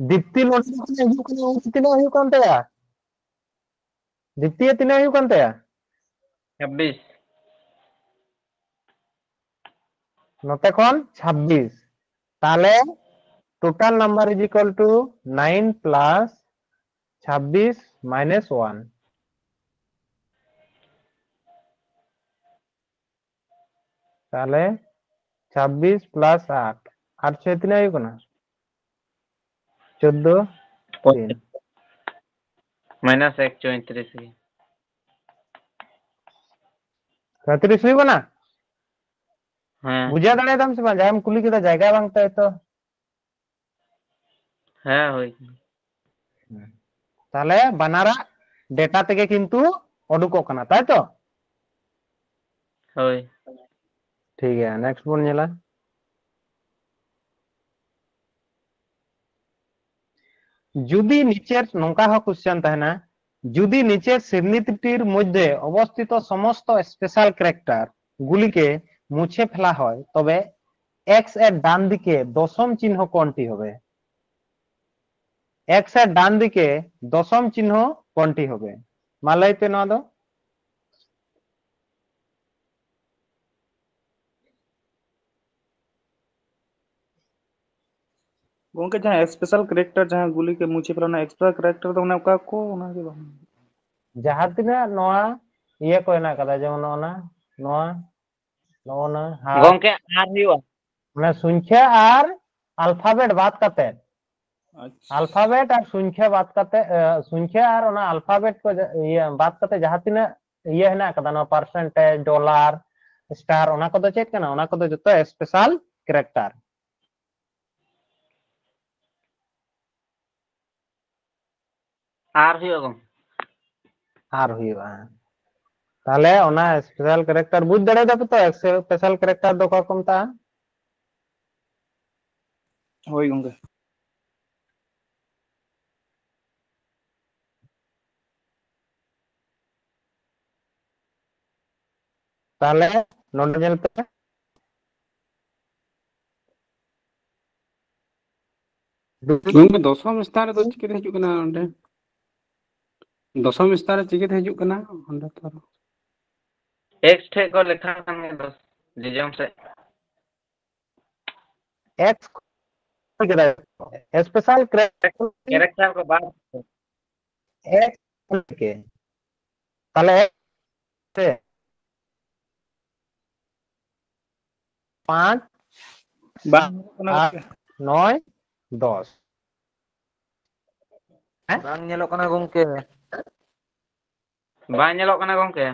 ᱫᱤᱯᱛᱤ ᱱᱚᱰᱮ ᱡᱚᱠᱷᱚᱱ ᱦᱤᱡᱩᱜ ᱠᱟᱱᱟ, ᱩᱱ ᱛᱤᱱᱟᱹᱜ ᱦᱩᱭᱩᱜ ᱠᱟᱱ ᱛᱟᱭᱟ? ᱫᱤᱯᱛᱤᱭᱟ ᱛᱤᱱᱟᱹᱜ ᱦᱩᱭᱩᱜ ᱠᱟᱱ ᱛᱟᱭᱟ? ᱪᱷᱟᱵᱵᱤᱥ᱾ ᱱᱚᱛᱮ ᱠᱷᱚᱱ ᱪᱷᱟᱵᱵᱤᱥ᱾ ᱛᱟᱦᱞᱮ total number is equal to nine plus ছাব্বিশ minus one. তাহলে ছাব্বিশ প্লাস আট, আট ছয় তিন ᱦᱩᱭᱩᱜ ᱠᱟᱱᱟ ᱪᱳᱫᱽᱫᱳ, তিন ᱢᱟᱭᱱᱟᱥ ᱮᱠ ᱪᱚᱭᱛᱨᱤᱥ ᱜᱮ᱾ ᱯᱚᱸᱭᱛᱨᱤᱥ ᱦᱩᱭᱩᱜ ᱠᱟᱱᱟ᱾ ᱦᱮᱸ ᱵᱩᱡᱷᱟᱹᱣ ᱫᱟᱲᱮᱭᱟᱫᱟᱢ ᱥᱮ ᱵᱟᱝ? ᱡᱟᱦᱟᱸᱭᱮᱢ ᱠᱩᱞᱤ ᱠᱮᱫᱟ ᱡᱟᱭᱜᱟ ᱵᱟᱝ ᱛᱟᱭ ᱛᱚ᱾ ᱦᱮᱸ ᱦᱳᱭ᱾ ᱛᱟᱦᱞᱮ ᱵᱟᱱᱟᱨᱟᱜ ᱰᱮᱴᱟ ᱛᱮᱜᱮ ᱠᱤᱱᱛᱩ ᱩᱰᱩᱠᱚᱜ ᱠᱟᱱᱟ, ᱛᱟᱭ ᱛᱚ? ᱦᱳᱭ᱾ ᱴᱷᱤᱠ ᱜᱮᱭᱟ, ᱱᱮᱠᱥᱴ ᱵᱚᱱ ᱧᱮᱞᱟ᱾ ᱡᱩᱫᱤ ᱱᱤᱪᱮᱨ ᱱᱚᱝᱠᱟ ᱦᱚᱸ ᱠᱚᱥᱪᱮᱱ ᱛᱟᱦᱮᱱᱟ, ᱡᱩᱫᱤ নিচের শ্রেণীটির মধ্যে অবস্থিত সমস্ত স্পেশাল ক্যারেক্টার গুলিকে মুছে ফেলা হয়, তবে এক্স এর ডান দিকে দশম চিহ্ন কোনটি হবে? এক্স এর ডান দিকে দশম চিহ্ন কোনটি হবে? ᱢᱟ ᱞᱟᱹᱭ ᱯᱮ ᱱᱚᱣᱟ ᱫᱚ᱾ ᱜᱚᱝᱠᱮ, ᱡᱟᱦᱟᱸ ᱥᱯᱮᱥᱟᱞ ᱠᱮᱨᱮᱠᱴᱟᱨ, ᱡᱟᱦᱟᱸ ᱜᱩᱞᱤ ᱠᱮ ᱢᱩᱪᱷᱮ ᱯᱷᱮᱞᱟ, ᱚᱱᱟ ᱥᱯᱮᱥᱟᱞ ᱠᱮᱨᱮᱠᱴᱟᱨ ᱫᱚ ᱚᱱᱮ ᱚᱠᱟ ᱠᱚ, ᱚᱱᱟ ᱜᱮ ᱵᱟᱝ᱾ ᱡᱟᱦᱟᱸ ᱛᱤᱱᱟᱹᱜ ᱱᱚᱣᱟ ᱤᱭᱟᱹ ᱠᱚ ᱦᱮᱱᱟᱜ ᱠᱟᱫᱟ, ᱡᱮᱢᱚᱱ ᱱᱚᱜᱼᱚ ᱱᱟ, ᱱᱚᱣᱟ, ᱱᱚᱜᱼᱚ ᱱᱟ ᱦᱟᱨ, ᱜᱚᱝᱠᱮ, ᱟᱨ ᱦᱩᱭᱩᱜᱼᱟ᱾ ᱢᱟᱱᱮ ᱥᱚᱝᱠᱷᱟ ᱟᱨ ᱟᱞᱯᱷᱟᱵᱮᱴ ᱵᱟᱫ ᱠᱟᱛᱮ, ᱟᱪᱪᱷᱟ᱾ ᱟᱞᱯᱷᱟᱵᱮᱴ ᱟᱨ ᱥᱚᱝᱠᱷᱟ ᱵᱟᱫ ᱠᱟᱛᱮ, ᱮ, ᱥᱚᱝᱠᱷᱟ ᱟᱨ ᱚᱱᱟ ᱟᱞᱯᱷᱟᱵᱮᱴ ᱠᱚ ᱡᱟ-, ᱤᱭᱟᱹ ᱵᱟᱫ ᱠᱟᱛᱮ ᱡᱟᱦᱟᱸ ᱛᱤᱱᱟᱹᱜ ᱤᱭᱟᱹ ᱦᱮᱱᱟᱜ ᱠᱟᱫᱟ, ᱱᱚᱣᱟ ᱯᱟᱨᱥᱮᱱᱴᱮᱡᱽ, ᱰᱚᱞᱟᱨ, ᱥᱴᱟᱨ, ᱚᱱᱟ ᱠᱚᱫᱚ ᱪᱮᱫ ᱠᱟᱱᱟ? ᱚᱱᱟ ᱠᱚᱫᱚ ᱡᱚᱛᱚ ᱥᱯᱮᱥᱟᱞ ᱠᱮᱨᱮᱠᱴᱟᱨ᱾ ᱟᱨ ᱦᱩᱭᱩᱜᱼᱟ ᱜᱚᱝᱠᱮ᱾ ᱟᱨ ᱦᱩᱭᱩᱜᱼᱟ᱾ ᱛᱟᱦᱞᱮ ᱚᱱᱟ ᱥᱯᱮᱥᱟᱞ ᱠᱮᱨᱮᱠᱴᱟᱨ ᱵᱩᱡᱽ ᱫᱟᱲᱮᱭᱟᱫᱟ ᱯᱮ ᱛᱚ, ᱥᱯᱮᱥᱟᱞ ᱠᱮᱨᱮᱠᱴᱟᱨ ᱫᱚ ᱚᱠᱟ ᱠᱚ ᱢᱮᱛᱟᱜᱼᱟ? ᱦᱳᱭ ᱜᱚᱝᱠᱮ᱾ ᱛᱟᱦᱞᱮ ᱱᱚᱰᱮ ᱧᱮᱞ ᱯᱮ᱾ ᱜᱚᱝᱠᱮ, ᱫᱚᱥᱚᱢ ᱥᱛᱷᱟᱱ ᱨᱮᱫᱚ ᱪᱤᱠᱟᱹᱛᱮ ᱦᱤᱡᱩᱜ ᱠᱟᱱᱟ ᱚᱸᱰᱮ? ᱫᱚᱥᱚᱢ ᱥᱛᱷᱟᱱ ᱨᱮ ᱪᱤᱠᱟᱹᱛᱮ ᱦᱤᱡᱩᱜ ᱠᱟᱱᱟ ᱚᱸᱰᱮ ᱛᱚ? ᱮᱠᱥ ᱴᱷᱮᱡ ᱠᱚ ᱞᱮᱠᱷᱟ ᱠᱟᱱ ᱜᱮ ᱫᱚᱥ, ᱡᱚᱡᱚᱢ ᱥᱮᱫ᱾ ᱮᱠᱥ, ᱠᱮᱫᱟ, special character, character ᱠᱚ ᱵᱟᱫ ᱮᱠ ᱛᱷᱮᱠᱮ, ᱛᱟᱦᱞᱮ ᱮᱠ ᱥᱮ ᱯᱟᱸᱪ, ᱵᱟᱝ ᱧᱮᱞᱚᱜ ᱠᱟᱱᱟ ᱟᱴ, ᱜᱚᱝᱠᱮ᱾ ᱱᱚᱭ, ᱫᱚᱥ᱾ ᱦᱮᱸ? ᱵᱟᱝ ᱧᱮᱞᱚᱜ ᱠᱟᱱᱟ ᱜᱚᱝᱠᱮ᱾ ᱵᱟᱝ ᱧᱮᱞᱚᱜ ᱠᱟᱱᱟ ᱜᱚᱝᱠᱮ᱾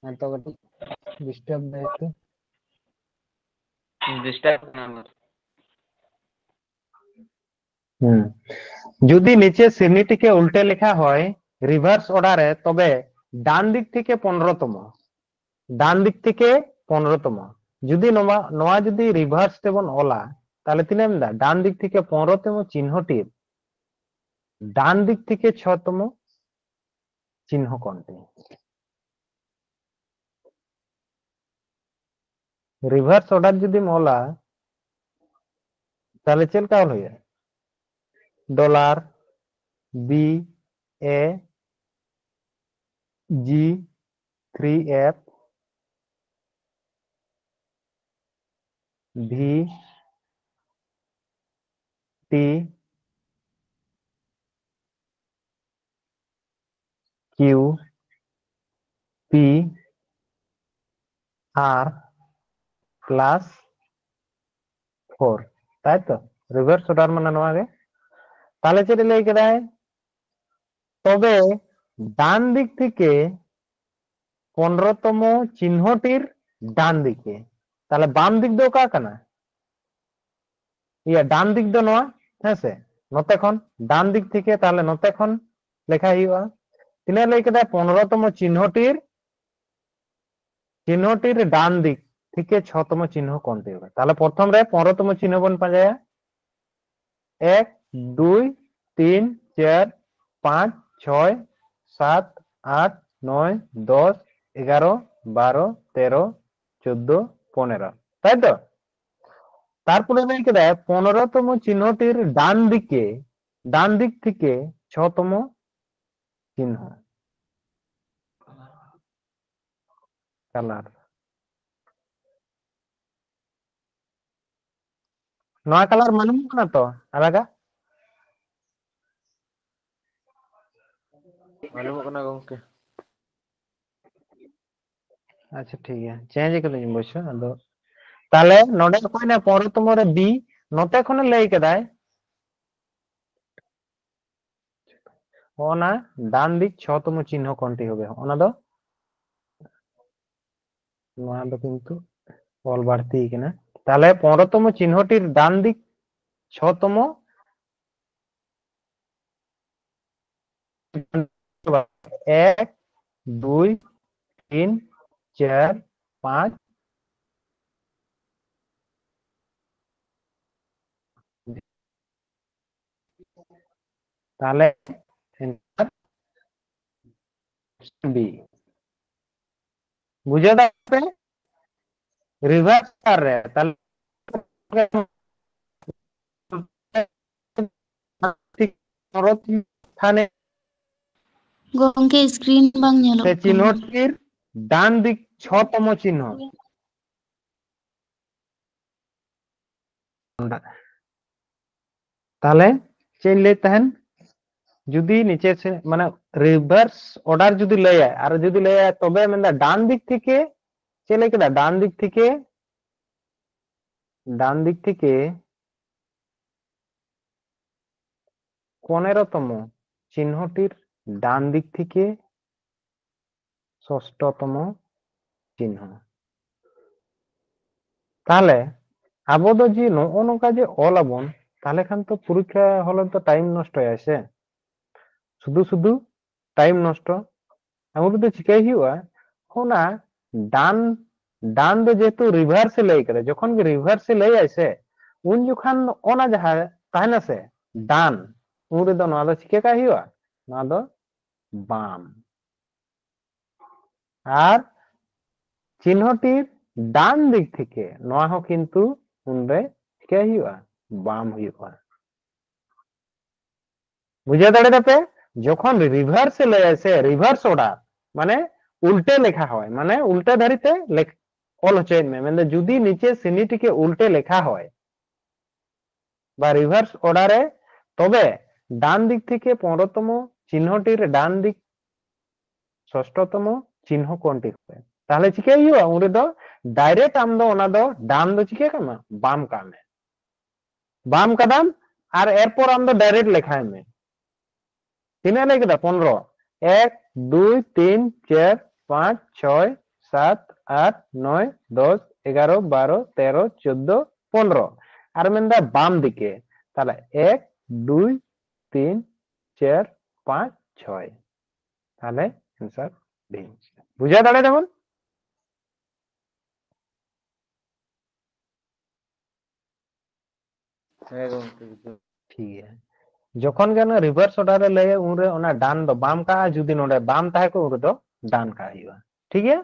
ᱦᱮᱸ ᱛᱚ, ᱠᱟᱹᱴᱤᱡ disturb ᱫᱟᱭ ᱛᱚ᱾ Disturb ᱠᱟᱱᱟ᱾ ᱦᱩᱸ᱾ ᱡᱩᱫᱤ ᱱᱤᱪᱮ ᱥᱤᱨᱱᱤᱴᱤ ᱠᱮ ᱩᱞᱴᱮ ᱞᱮᱠᱷᱟ ᱦᱚᱭ reverse order ᱮ, ᱛᱚᱵᱮ ᱰᱟᱱ ᱫᱤᱠ ᱛᱷᱮᱠᱮ ᱯᱚᱱᱨᱚᱛᱚᱢᱚ, ᱰᱟᱱ ᱫᱤᱠ ᱛᱷᱮᱠᱮ ᱯᱚᱱᱨᱚᱛᱚᱢᱚ᱾ ᱡᱩᱫᱤ ᱱᱚᱣᱟ, ᱱᱚᱣᱟ ᱡᱩᱫᱤ reverse ᱛᱮᱵᱚᱱ ᱚᱞᱟ, ᱛᱟᱦᱞᱮ ᱛᱤᱱᱟᱹᱜ ᱮᱢ ᱫᱟ? ᱰᱟᱱ ᱫᱤᱠ ᱛᱷᱮᱠᱮ ᱯᱚᱱᱨᱚᱛᱚᱢᱚ ᱪᱤᱱᱦᱚ ᱴᱤᱨ ᱰᱟᱱ ᱫᱤᱠ ᱛᱷᱮᱠᱮ ᱪᱷᱚᱛᱚᱢᱚ ᱪᱤᱱᱦᱚ ᱠᱚᱱᱴᱤ᱾ Reverse order ᱡᱩᱫᱤᱢ ᱚᱞᱟ, ᱛᱟᱦᱞᱮ ᱪᱮᱫ ᱞᱮᱠᱟ ᱚᱞ ᱦᱩᱭᱩᱜᱼᱟ? Dollar B A G three F V T Q P R plus four, ᱛᱟᱭ ᱛᱚ? Reverse order ᱢᱟᱱᱮ ᱱᱚᱣᱟ ᱜᱮ᱾ ᱛᱟᱦᱞᱮ ᱪᱮᱫ ᱮ ᱞᱟᱹᱭ ᱠᱮᱫᱟᱭ? ᱛᱚᱵᱮ ᱰᱟᱱ ᱫᱤᱠ ᱛᱷᱮᱠᱮ ᱯᱚᱱᱨᱚᱛᱚᱢᱚ ᱪᱤᱱᱦᱚ ᱴᱤᱨ ᱰᱟᱱ ᱫᱤᱠᱮ, ᱛᱟᱦᱞᱮ ᱵᱟᱢ ᱫᱤᱠ ᱫᱚ ᱚᱠᱟ ᱠᱟᱱᱟ? ᱤᱭᱟᱹ, ᱰᱟᱱ ᱫᱤᱠ ᱫᱚ ᱱᱚᱣᱟ, ᱦᱮᱸ ᱥᱮ? ᱱᱚᱛᱮ ᱠᱷᱚᱱ, ᱰᱟᱱ ᱫᱤᱠ ᱛᱷᱮᱠᱮ, ᱛᱟᱦᱞᱮ ᱱᱚᱛᱮ ᱠᱷᱚᱱ ᱞᱮᱠᱷᱟᱭ ᱦᱩᱭᱩᱜᱼᱟ᱾ ᱛᱤᱱᱟᱹᱜ ᱞᱟᱹᱭ ᱠᱮᱫᱟᱭ? ᱯᱚᱱᱨᱚᱛᱚᱢᱚ ᱪᱤᱱᱦᱚ ᱴᱤᱨ, ᱪᱤᱱᱦᱚ ᱴᱤᱨ ᱰᱟᱱ ᱫᱤᱠ ᱛᱷᱮᱠᱮ ᱪᱷᱚᱛᱚᱢᱚ ᱪᱤᱱᱦᱚ ᱠᱚᱱᱴᱤ ᱦᱩᱭᱩᱜᱼᱟ᱾ ᱛᱟᱦᱞᱮ ᱯᱨᱚᱛᱷᱚᱢ ᱨᱮ ᱯᱚᱱᱨᱚᱛᱚᱢᱚ ᱪᱤᱱᱦᱚ ᱵᱚᱱ ᱯᱟᱸᱡᱟᱭᱟ᱾ ᱮᱠ, ᱫᱩᱭ, ᱛᱤᱱ, ᱪᱟᱨ, ᱯᱟᱸᱪ, ᱪᱷᱚᱭ, ᱥᱟᱛ, ᱟᱴ, ᱱᱚᱭ, ᱫᱚᱥ, ᱮᱜᱟᱨᱚ, ᱵᱟᱨᱚ, ᱛᱮᱨᱚ, ᱪᱳᱫᱫᱳ, ᱯᱚᱱᱮᱨᱚ᱾ ᱛᱟᱭ ᱛᱚ? ᱛᱟᱨᱯᱚᱨᱮ ᱞᱟᱹᱭ ᱠᱮᱫᱟᱭ ᱯᱚᱱᱨᱚ ᱛᱚᱢᱚ ᱪᱤᱱᱦᱚ ᱴᱤᱨ ᱰᱟᱱ ᱫᱤᱠᱮ, ᱰᱟᱱ ᱫᱤᱠ ᱛᱷᱮᱠᱮ ᱪᱷᱚ ᱛᱚᱢᱚ ᱪᱤᱱᱦᱚ, color᱾ ᱱᱚᱣᱟ ᱠᱟᱞᱟᱨ ᱢᱟᱞᱩᱢᱚᱜ ᱠᱟᱱᱟ ᱛᱚ? ᱟᱞᱟᱜᱟ ᱢᱟᱞᱩᱢᱚᱜ ᱠᱟᱱᱟ ᱜᱚᱝᱠᱮ᱾ ᱟᱪᱪᱷᱟ, ᱴᱷᱤᱠ ᱜᱮᱭᱟ, ᱪᱮᱧᱡᱽ ᱠᱟᱹᱫᱟᱹᱧ ᱚᱵᱚᱥᱥᱚ᱾ ᱟᱫᱚ ᱛᱟᱦᱞᱮ ᱱᱚᱰᱮ ᱚᱠᱚᱭᱱᱟ ᱯᱚᱱᱨᱚ ᱛᱚᱢᱚ ᱨᱮ ᱵᱤ, ᱱᱚᱛᱮ ᱠᱷᱚᱱᱮ ᱞᱟᱹᱭ ᱠᱟᱫᱟᱭ, ᱚᱱᱟ ᱰᱟᱱ ᱫᱤᱠ ᱪᱷᱚ ᱛᱚᱢᱚ ᱪᱤᱱᱦᱚ ᱠᱚᱱᱴᱤ ᱦᱚᱵᱮ, ᱚᱱᱟ ᱫᱚ, ᱱᱚᱣᱟ ᱫᱚ ᱠᱤᱱᱛᱩ ᱚᱞ ᱵᱟᱹᱲᱛᱤ ᱠᱟᱱᱟ᱾ ᱛᱟᱦᱞᱮ ᱯᱚᱱᱨᱚ ᱛᱚᱢᱚ ᱪᱤᱱᱦᱚᱴᱤᱨ ᱰᱟᱱ ᱫᱤᱠ ᱪᱷᱚ ᱛᱚᱢᱚ, ᱮᱠ, ᱫᱩᱭ, ᱛᱤᱱ, ᱪᱟᱨ, ᱯᱟᱸᱪ, ᱛᱟᱦᱞᱮ answer B᱾ ᱵᱩᱡᱷᱟᱹᱣ ᱫᱟᱯᱮ? ᱨᱤᱵᱷᱟᱨᱥ ᱨᱮ ᱛᱟᱦᱞᱮ ᱛᱷᱟᱱᱮ ᱜᱚᱝᱠᱮ, screen ᱵᱟᱝ ᱧᱮᱞᱚᱜ ᱥᱮ ᱠᱟᱱᱟ᱾ ᱪᱤᱱᱦᱚ ᱛᱤᱨ ᱰᱟᱱ ᱫᱤᱠ ᱪᱷᱚ ᱛᱚᱢᱚ ᱪᱤᱱᱦᱚ᱾ ᱛᱟᱦᱞᱮ ᱪᱮᱫ ᱤᱧ ᱞᱟᱹᱭᱮᱫ ᱛᱟᱦᱮᱱ, ᱡᱩᱫᱤ ᱱᱤᱪᱮ ᱥᱮ, ᱢᱟᱱᱮ, reverse order ᱡᱩᱫᱤ ᱞᱟᱹᱭᱟᱭ, ᱟᱨ ᱡᱩᱫᱤ ᱞᱟᱹᱭᱟᱭ, ᱛᱚᱵᱮ ᱢᱮᱱᱫᱟ ᱰᱟᱱ ᱫᱤᱠ ᱛᱷᱮᱠᱮ, ᱪᱮᱫ ᱞᱟᱹᱭ ᱠᱮᱫᱟ? ᱰᱟᱱ ᱫᱤᱠ ᱛᱷᱮᱠᱮ, ᱰᱟᱱ ᱫᱤᱠ ᱛᱷᱮᱠᱮ ᱯᱚᱱᱮᱨᱚ ᱛᱚᱢᱚ ᱪᱤᱱᱦᱚᱴᱤᱨ ᱰᱟᱱ ᱫᱤᱠ ᱛᱷᱮᱠᱮ ᱥᱚᱥᱴᱚ ᱛᱚᱢᱚ ᱪᱤᱱᱦᱚ᱾ ᱛᱟᱦᱞᱮ ᱟᱵᱚ ᱫᱚ ᱡᱮ ᱱᱚᱜᱼᱚ ᱱᱚᱝᱠᱟ ᱡᱮ ᱚᱞ ᱟᱵᱚᱱ, ᱛᱟᱦᱞᱮ ᱠᱷᱟᱱ ᱛᱚ ᱯᱚᱨᱤᱠᱠᱷᱟ ᱦᱚᱞ ᱨᱮ ᱛᱚ time ᱱᱚᱥᱴᱚᱭᱟᱭ ᱥᱮ᱾ ᱥᱩᱫᱷᱩ ᱥᱩᱫᱷᱩ time ᱱᱚᱥᱴᱚ᱾ ᱟᱵᱚ ᱫᱚ ᱪᱤᱠᱟᱹᱭ ᱦᱩᱭᱩᱜᱼᱟ? ᱚᱱᱟ ᱰᱟᱱ, ᱰᱟᱱ ᱫᱚ ᱡᱮᱦᱮᱛᱩ reverse ᱮ ᱞᱟᱹᱭ ᱠᱟᱫᱟ, ᱡᱚᱠᱷᱚᱱ ᱜᱮ reverse ᱮ ᱞᱟᱹᱭᱟᱭ ᱥᱮ, ᱩᱱ ᱡᱚᱠᱷᱟᱱ ᱚᱱᱟ ᱡᱟᱦᱟᱸ ᱛᱟᱦᱮᱱᱟ ᱥᱮ ᱰᱟᱱ, ᱩᱱ ᱨᱮᱫᱚ ᱱᱚᱣᱟ ᱫᱚ ᱪᱤᱠᱟᱹ ᱠᱟᱜ ᱦᱩᱭᱩᱜᱼᱟ? ᱱᱚᱣᱟ ᱫᱚ ᱵᱟᱢ᱾ ᱟᱨ ᱪᱤᱱᱦᱚᱴᱤ ᱰᱟᱱ ᱫᱤᱠ ᱛᱷᱮᱠᱮ, ᱱᱚᱣᱟ ᱦᱚᱸ ᱠᱤᱱᱛᱩ ᱩᱱᱨᱮ ᱪᱤᱠᱟᱹᱭ ᱦᱩᱭᱩᱜᱼᱟ? ᱵᱟᱢ ᱦᱩᱭᱩᱜᱼᱟ᱾ ᱵᱩᱡᱷᱟᱹᱣ ᱫᱟᱲᱮ ᱫᱟᱯᱮ? ᱡᱚᱠᱷᱚᱱ reverse ᱮ ᱞᱟᱹᱭᱟ ᱥᱮ, reverse order, ᱢᱟᱱᱮ ᱩᱞᱴᱟᱹ ᱞᱮᱠᱷᱟ ᱦᱚᱭ, ᱢᱟᱱᱮ ᱩᱞᱴᱟᱹ ᱫᱷᱟᱹᱨᱤ ᱛᱮ ᱞᱮᱠ-, ᱚᱞ ᱦᱚᱪᱚᱭᱮᱫ ᱢᱮ, ᱢᱮᱱᱫᱚ ᱡᱩᱫᱤ ᱱᱤᱪᱮ ᱥᱤᱱᱤᱴᱤ ᱠᱮ ᱩᱞᱴᱟᱹ ᱞᱮᱠᱷᱟ ᱦᱚᱭ, ᱵᱟ ᱨᱤᱵᱷᱟᱨᱥ ᱚᱨᱰᱟᱨ ᱮ, ᱛᱚᱵᱮ ᱰᱟᱱ ᱫᱤᱠ ᱛᱷᱮᱠᱮ ᱯᱚᱱᱨᱚ ᱛᱚᱢᱚ ᱪᱤᱱᱦᱚ ᱴᱤ ᱨᱮ ᱰᱟᱱ ᱫᱤᱠ ᱥᱚᱥᱴᱚ ᱛᱚᱢᱚ ᱪᱤᱱᱦᱚ ᱠᱚᱱ ᱴᱷᱤᱠ ᱯᱮ᱾ ᱛᱟᱦᱞᱮ ᱪᱤᱠᱟᱹᱭ ᱦᱩᱭᱩᱜᱼᱟ? ᱩᱱ ᱨᱮᱫᱚ ᱰᱟᱭᱨᱮᱠᱴ ᱟᱢ ᱫᱚ ᱚᱱᱟ ᱫᱚ ᱰᱟᱱ ᱫᱚ ᱪᱤᱠᱟᱹ ᱠᱟᱜ ᱢᱮ, ᱵᱟᱢ ᱠᱟᱜ ᱢᱮ, ᱵᱟᱢ ᱠᱟᱫᱟᱢ, ᱟᱨ ᱮᱨᱯᱚᱨ ᱟᱢ ᱫᱚ ᱰᱟᱭᱨᱮᱠᱴ ᱞᱮᱠᱷᱟᱭ ᱢᱮ᱾ ᱛᱤᱱᱟᱹᱜ ᱞᱟᱹᱭ ᱠᱮᱫᱟ? ᱯᱚᱱᱨᱚ᱾ ᱮᱠ, ᱫᱩᱭ, ᱛᱤᱱ, ᱪᱟᱨ, ᱯᱟᱸᱪ, ᱪᱷᱚᱭ, ᱥᱟᱛ, ᱟᱴ, ᱱᱚᱭ, ᱫᱚᱥ, ᱮᱜᱟᱨᱚ, ᱵᱟᱨᱚ, ᱛᱮᱨᱚ, ᱪᱳᱫᱫᱳ, ᱯᱚᱱᱨᱚ᱾ ᱟᱨ ᱢᱮᱱᱫᱟ ᱵᱟᱢ ᱫᱤᱠᱮ, ᱛᱟᱦᱞᱮ ᱮᱠ, ᱫᱩᱭ, ᱛᱤᱱ, ᱪᱟᱨ, ᱯᱟᱸᱪ, ᱪᱷᱚᱭ᱾ ᱛᱟᱦᱞᱮ ᱮᱱᱥᱟᱨ ᱰᱤ᱾ ᱵᱩᱡᱷᱟᱹᱣ ᱫᱟᱲᱮ ᱫᱟᱵᱚᱱ? ᱦᱮᱸ ᱜᱚᱝᱠᱮ, ᱵᱩᱡᱷᱟᱹᱣ᱾ ᱴᱷᱤᱠ ᱜᱮᱭᱟ᱾ ᱡᱚᱠᱷᱚᱱ ᱜᱮ ᱚᱱᱟ ᱨᱤᱵᱷᱟᱨᱥ ᱚᱨᱰᱟᱨ ᱨᱮ ᱞᱟᱹᱭᱟ, ᱩᱱᱨᱮ ᱚᱱᱟ ᱰᱟᱱ ᱫᱚ ᱵᱟᱢ ᱠᱟᱜᱼᱟ, ᱡᱩᱫᱤ ᱱᱚᱰᱮ ᱵᱟᱢ ᱛᱟᱦᱮᱸ ᱠᱚᱜ, ᱩᱱ ᱨᱮᱫᱚ ᱰᱟᱱ ᱠᱟᱜ ᱦᱩᱭᱩᱜᱼᱟ᱾ ᱴᱷᱤᱠ ᱜᱮᱭᱟ?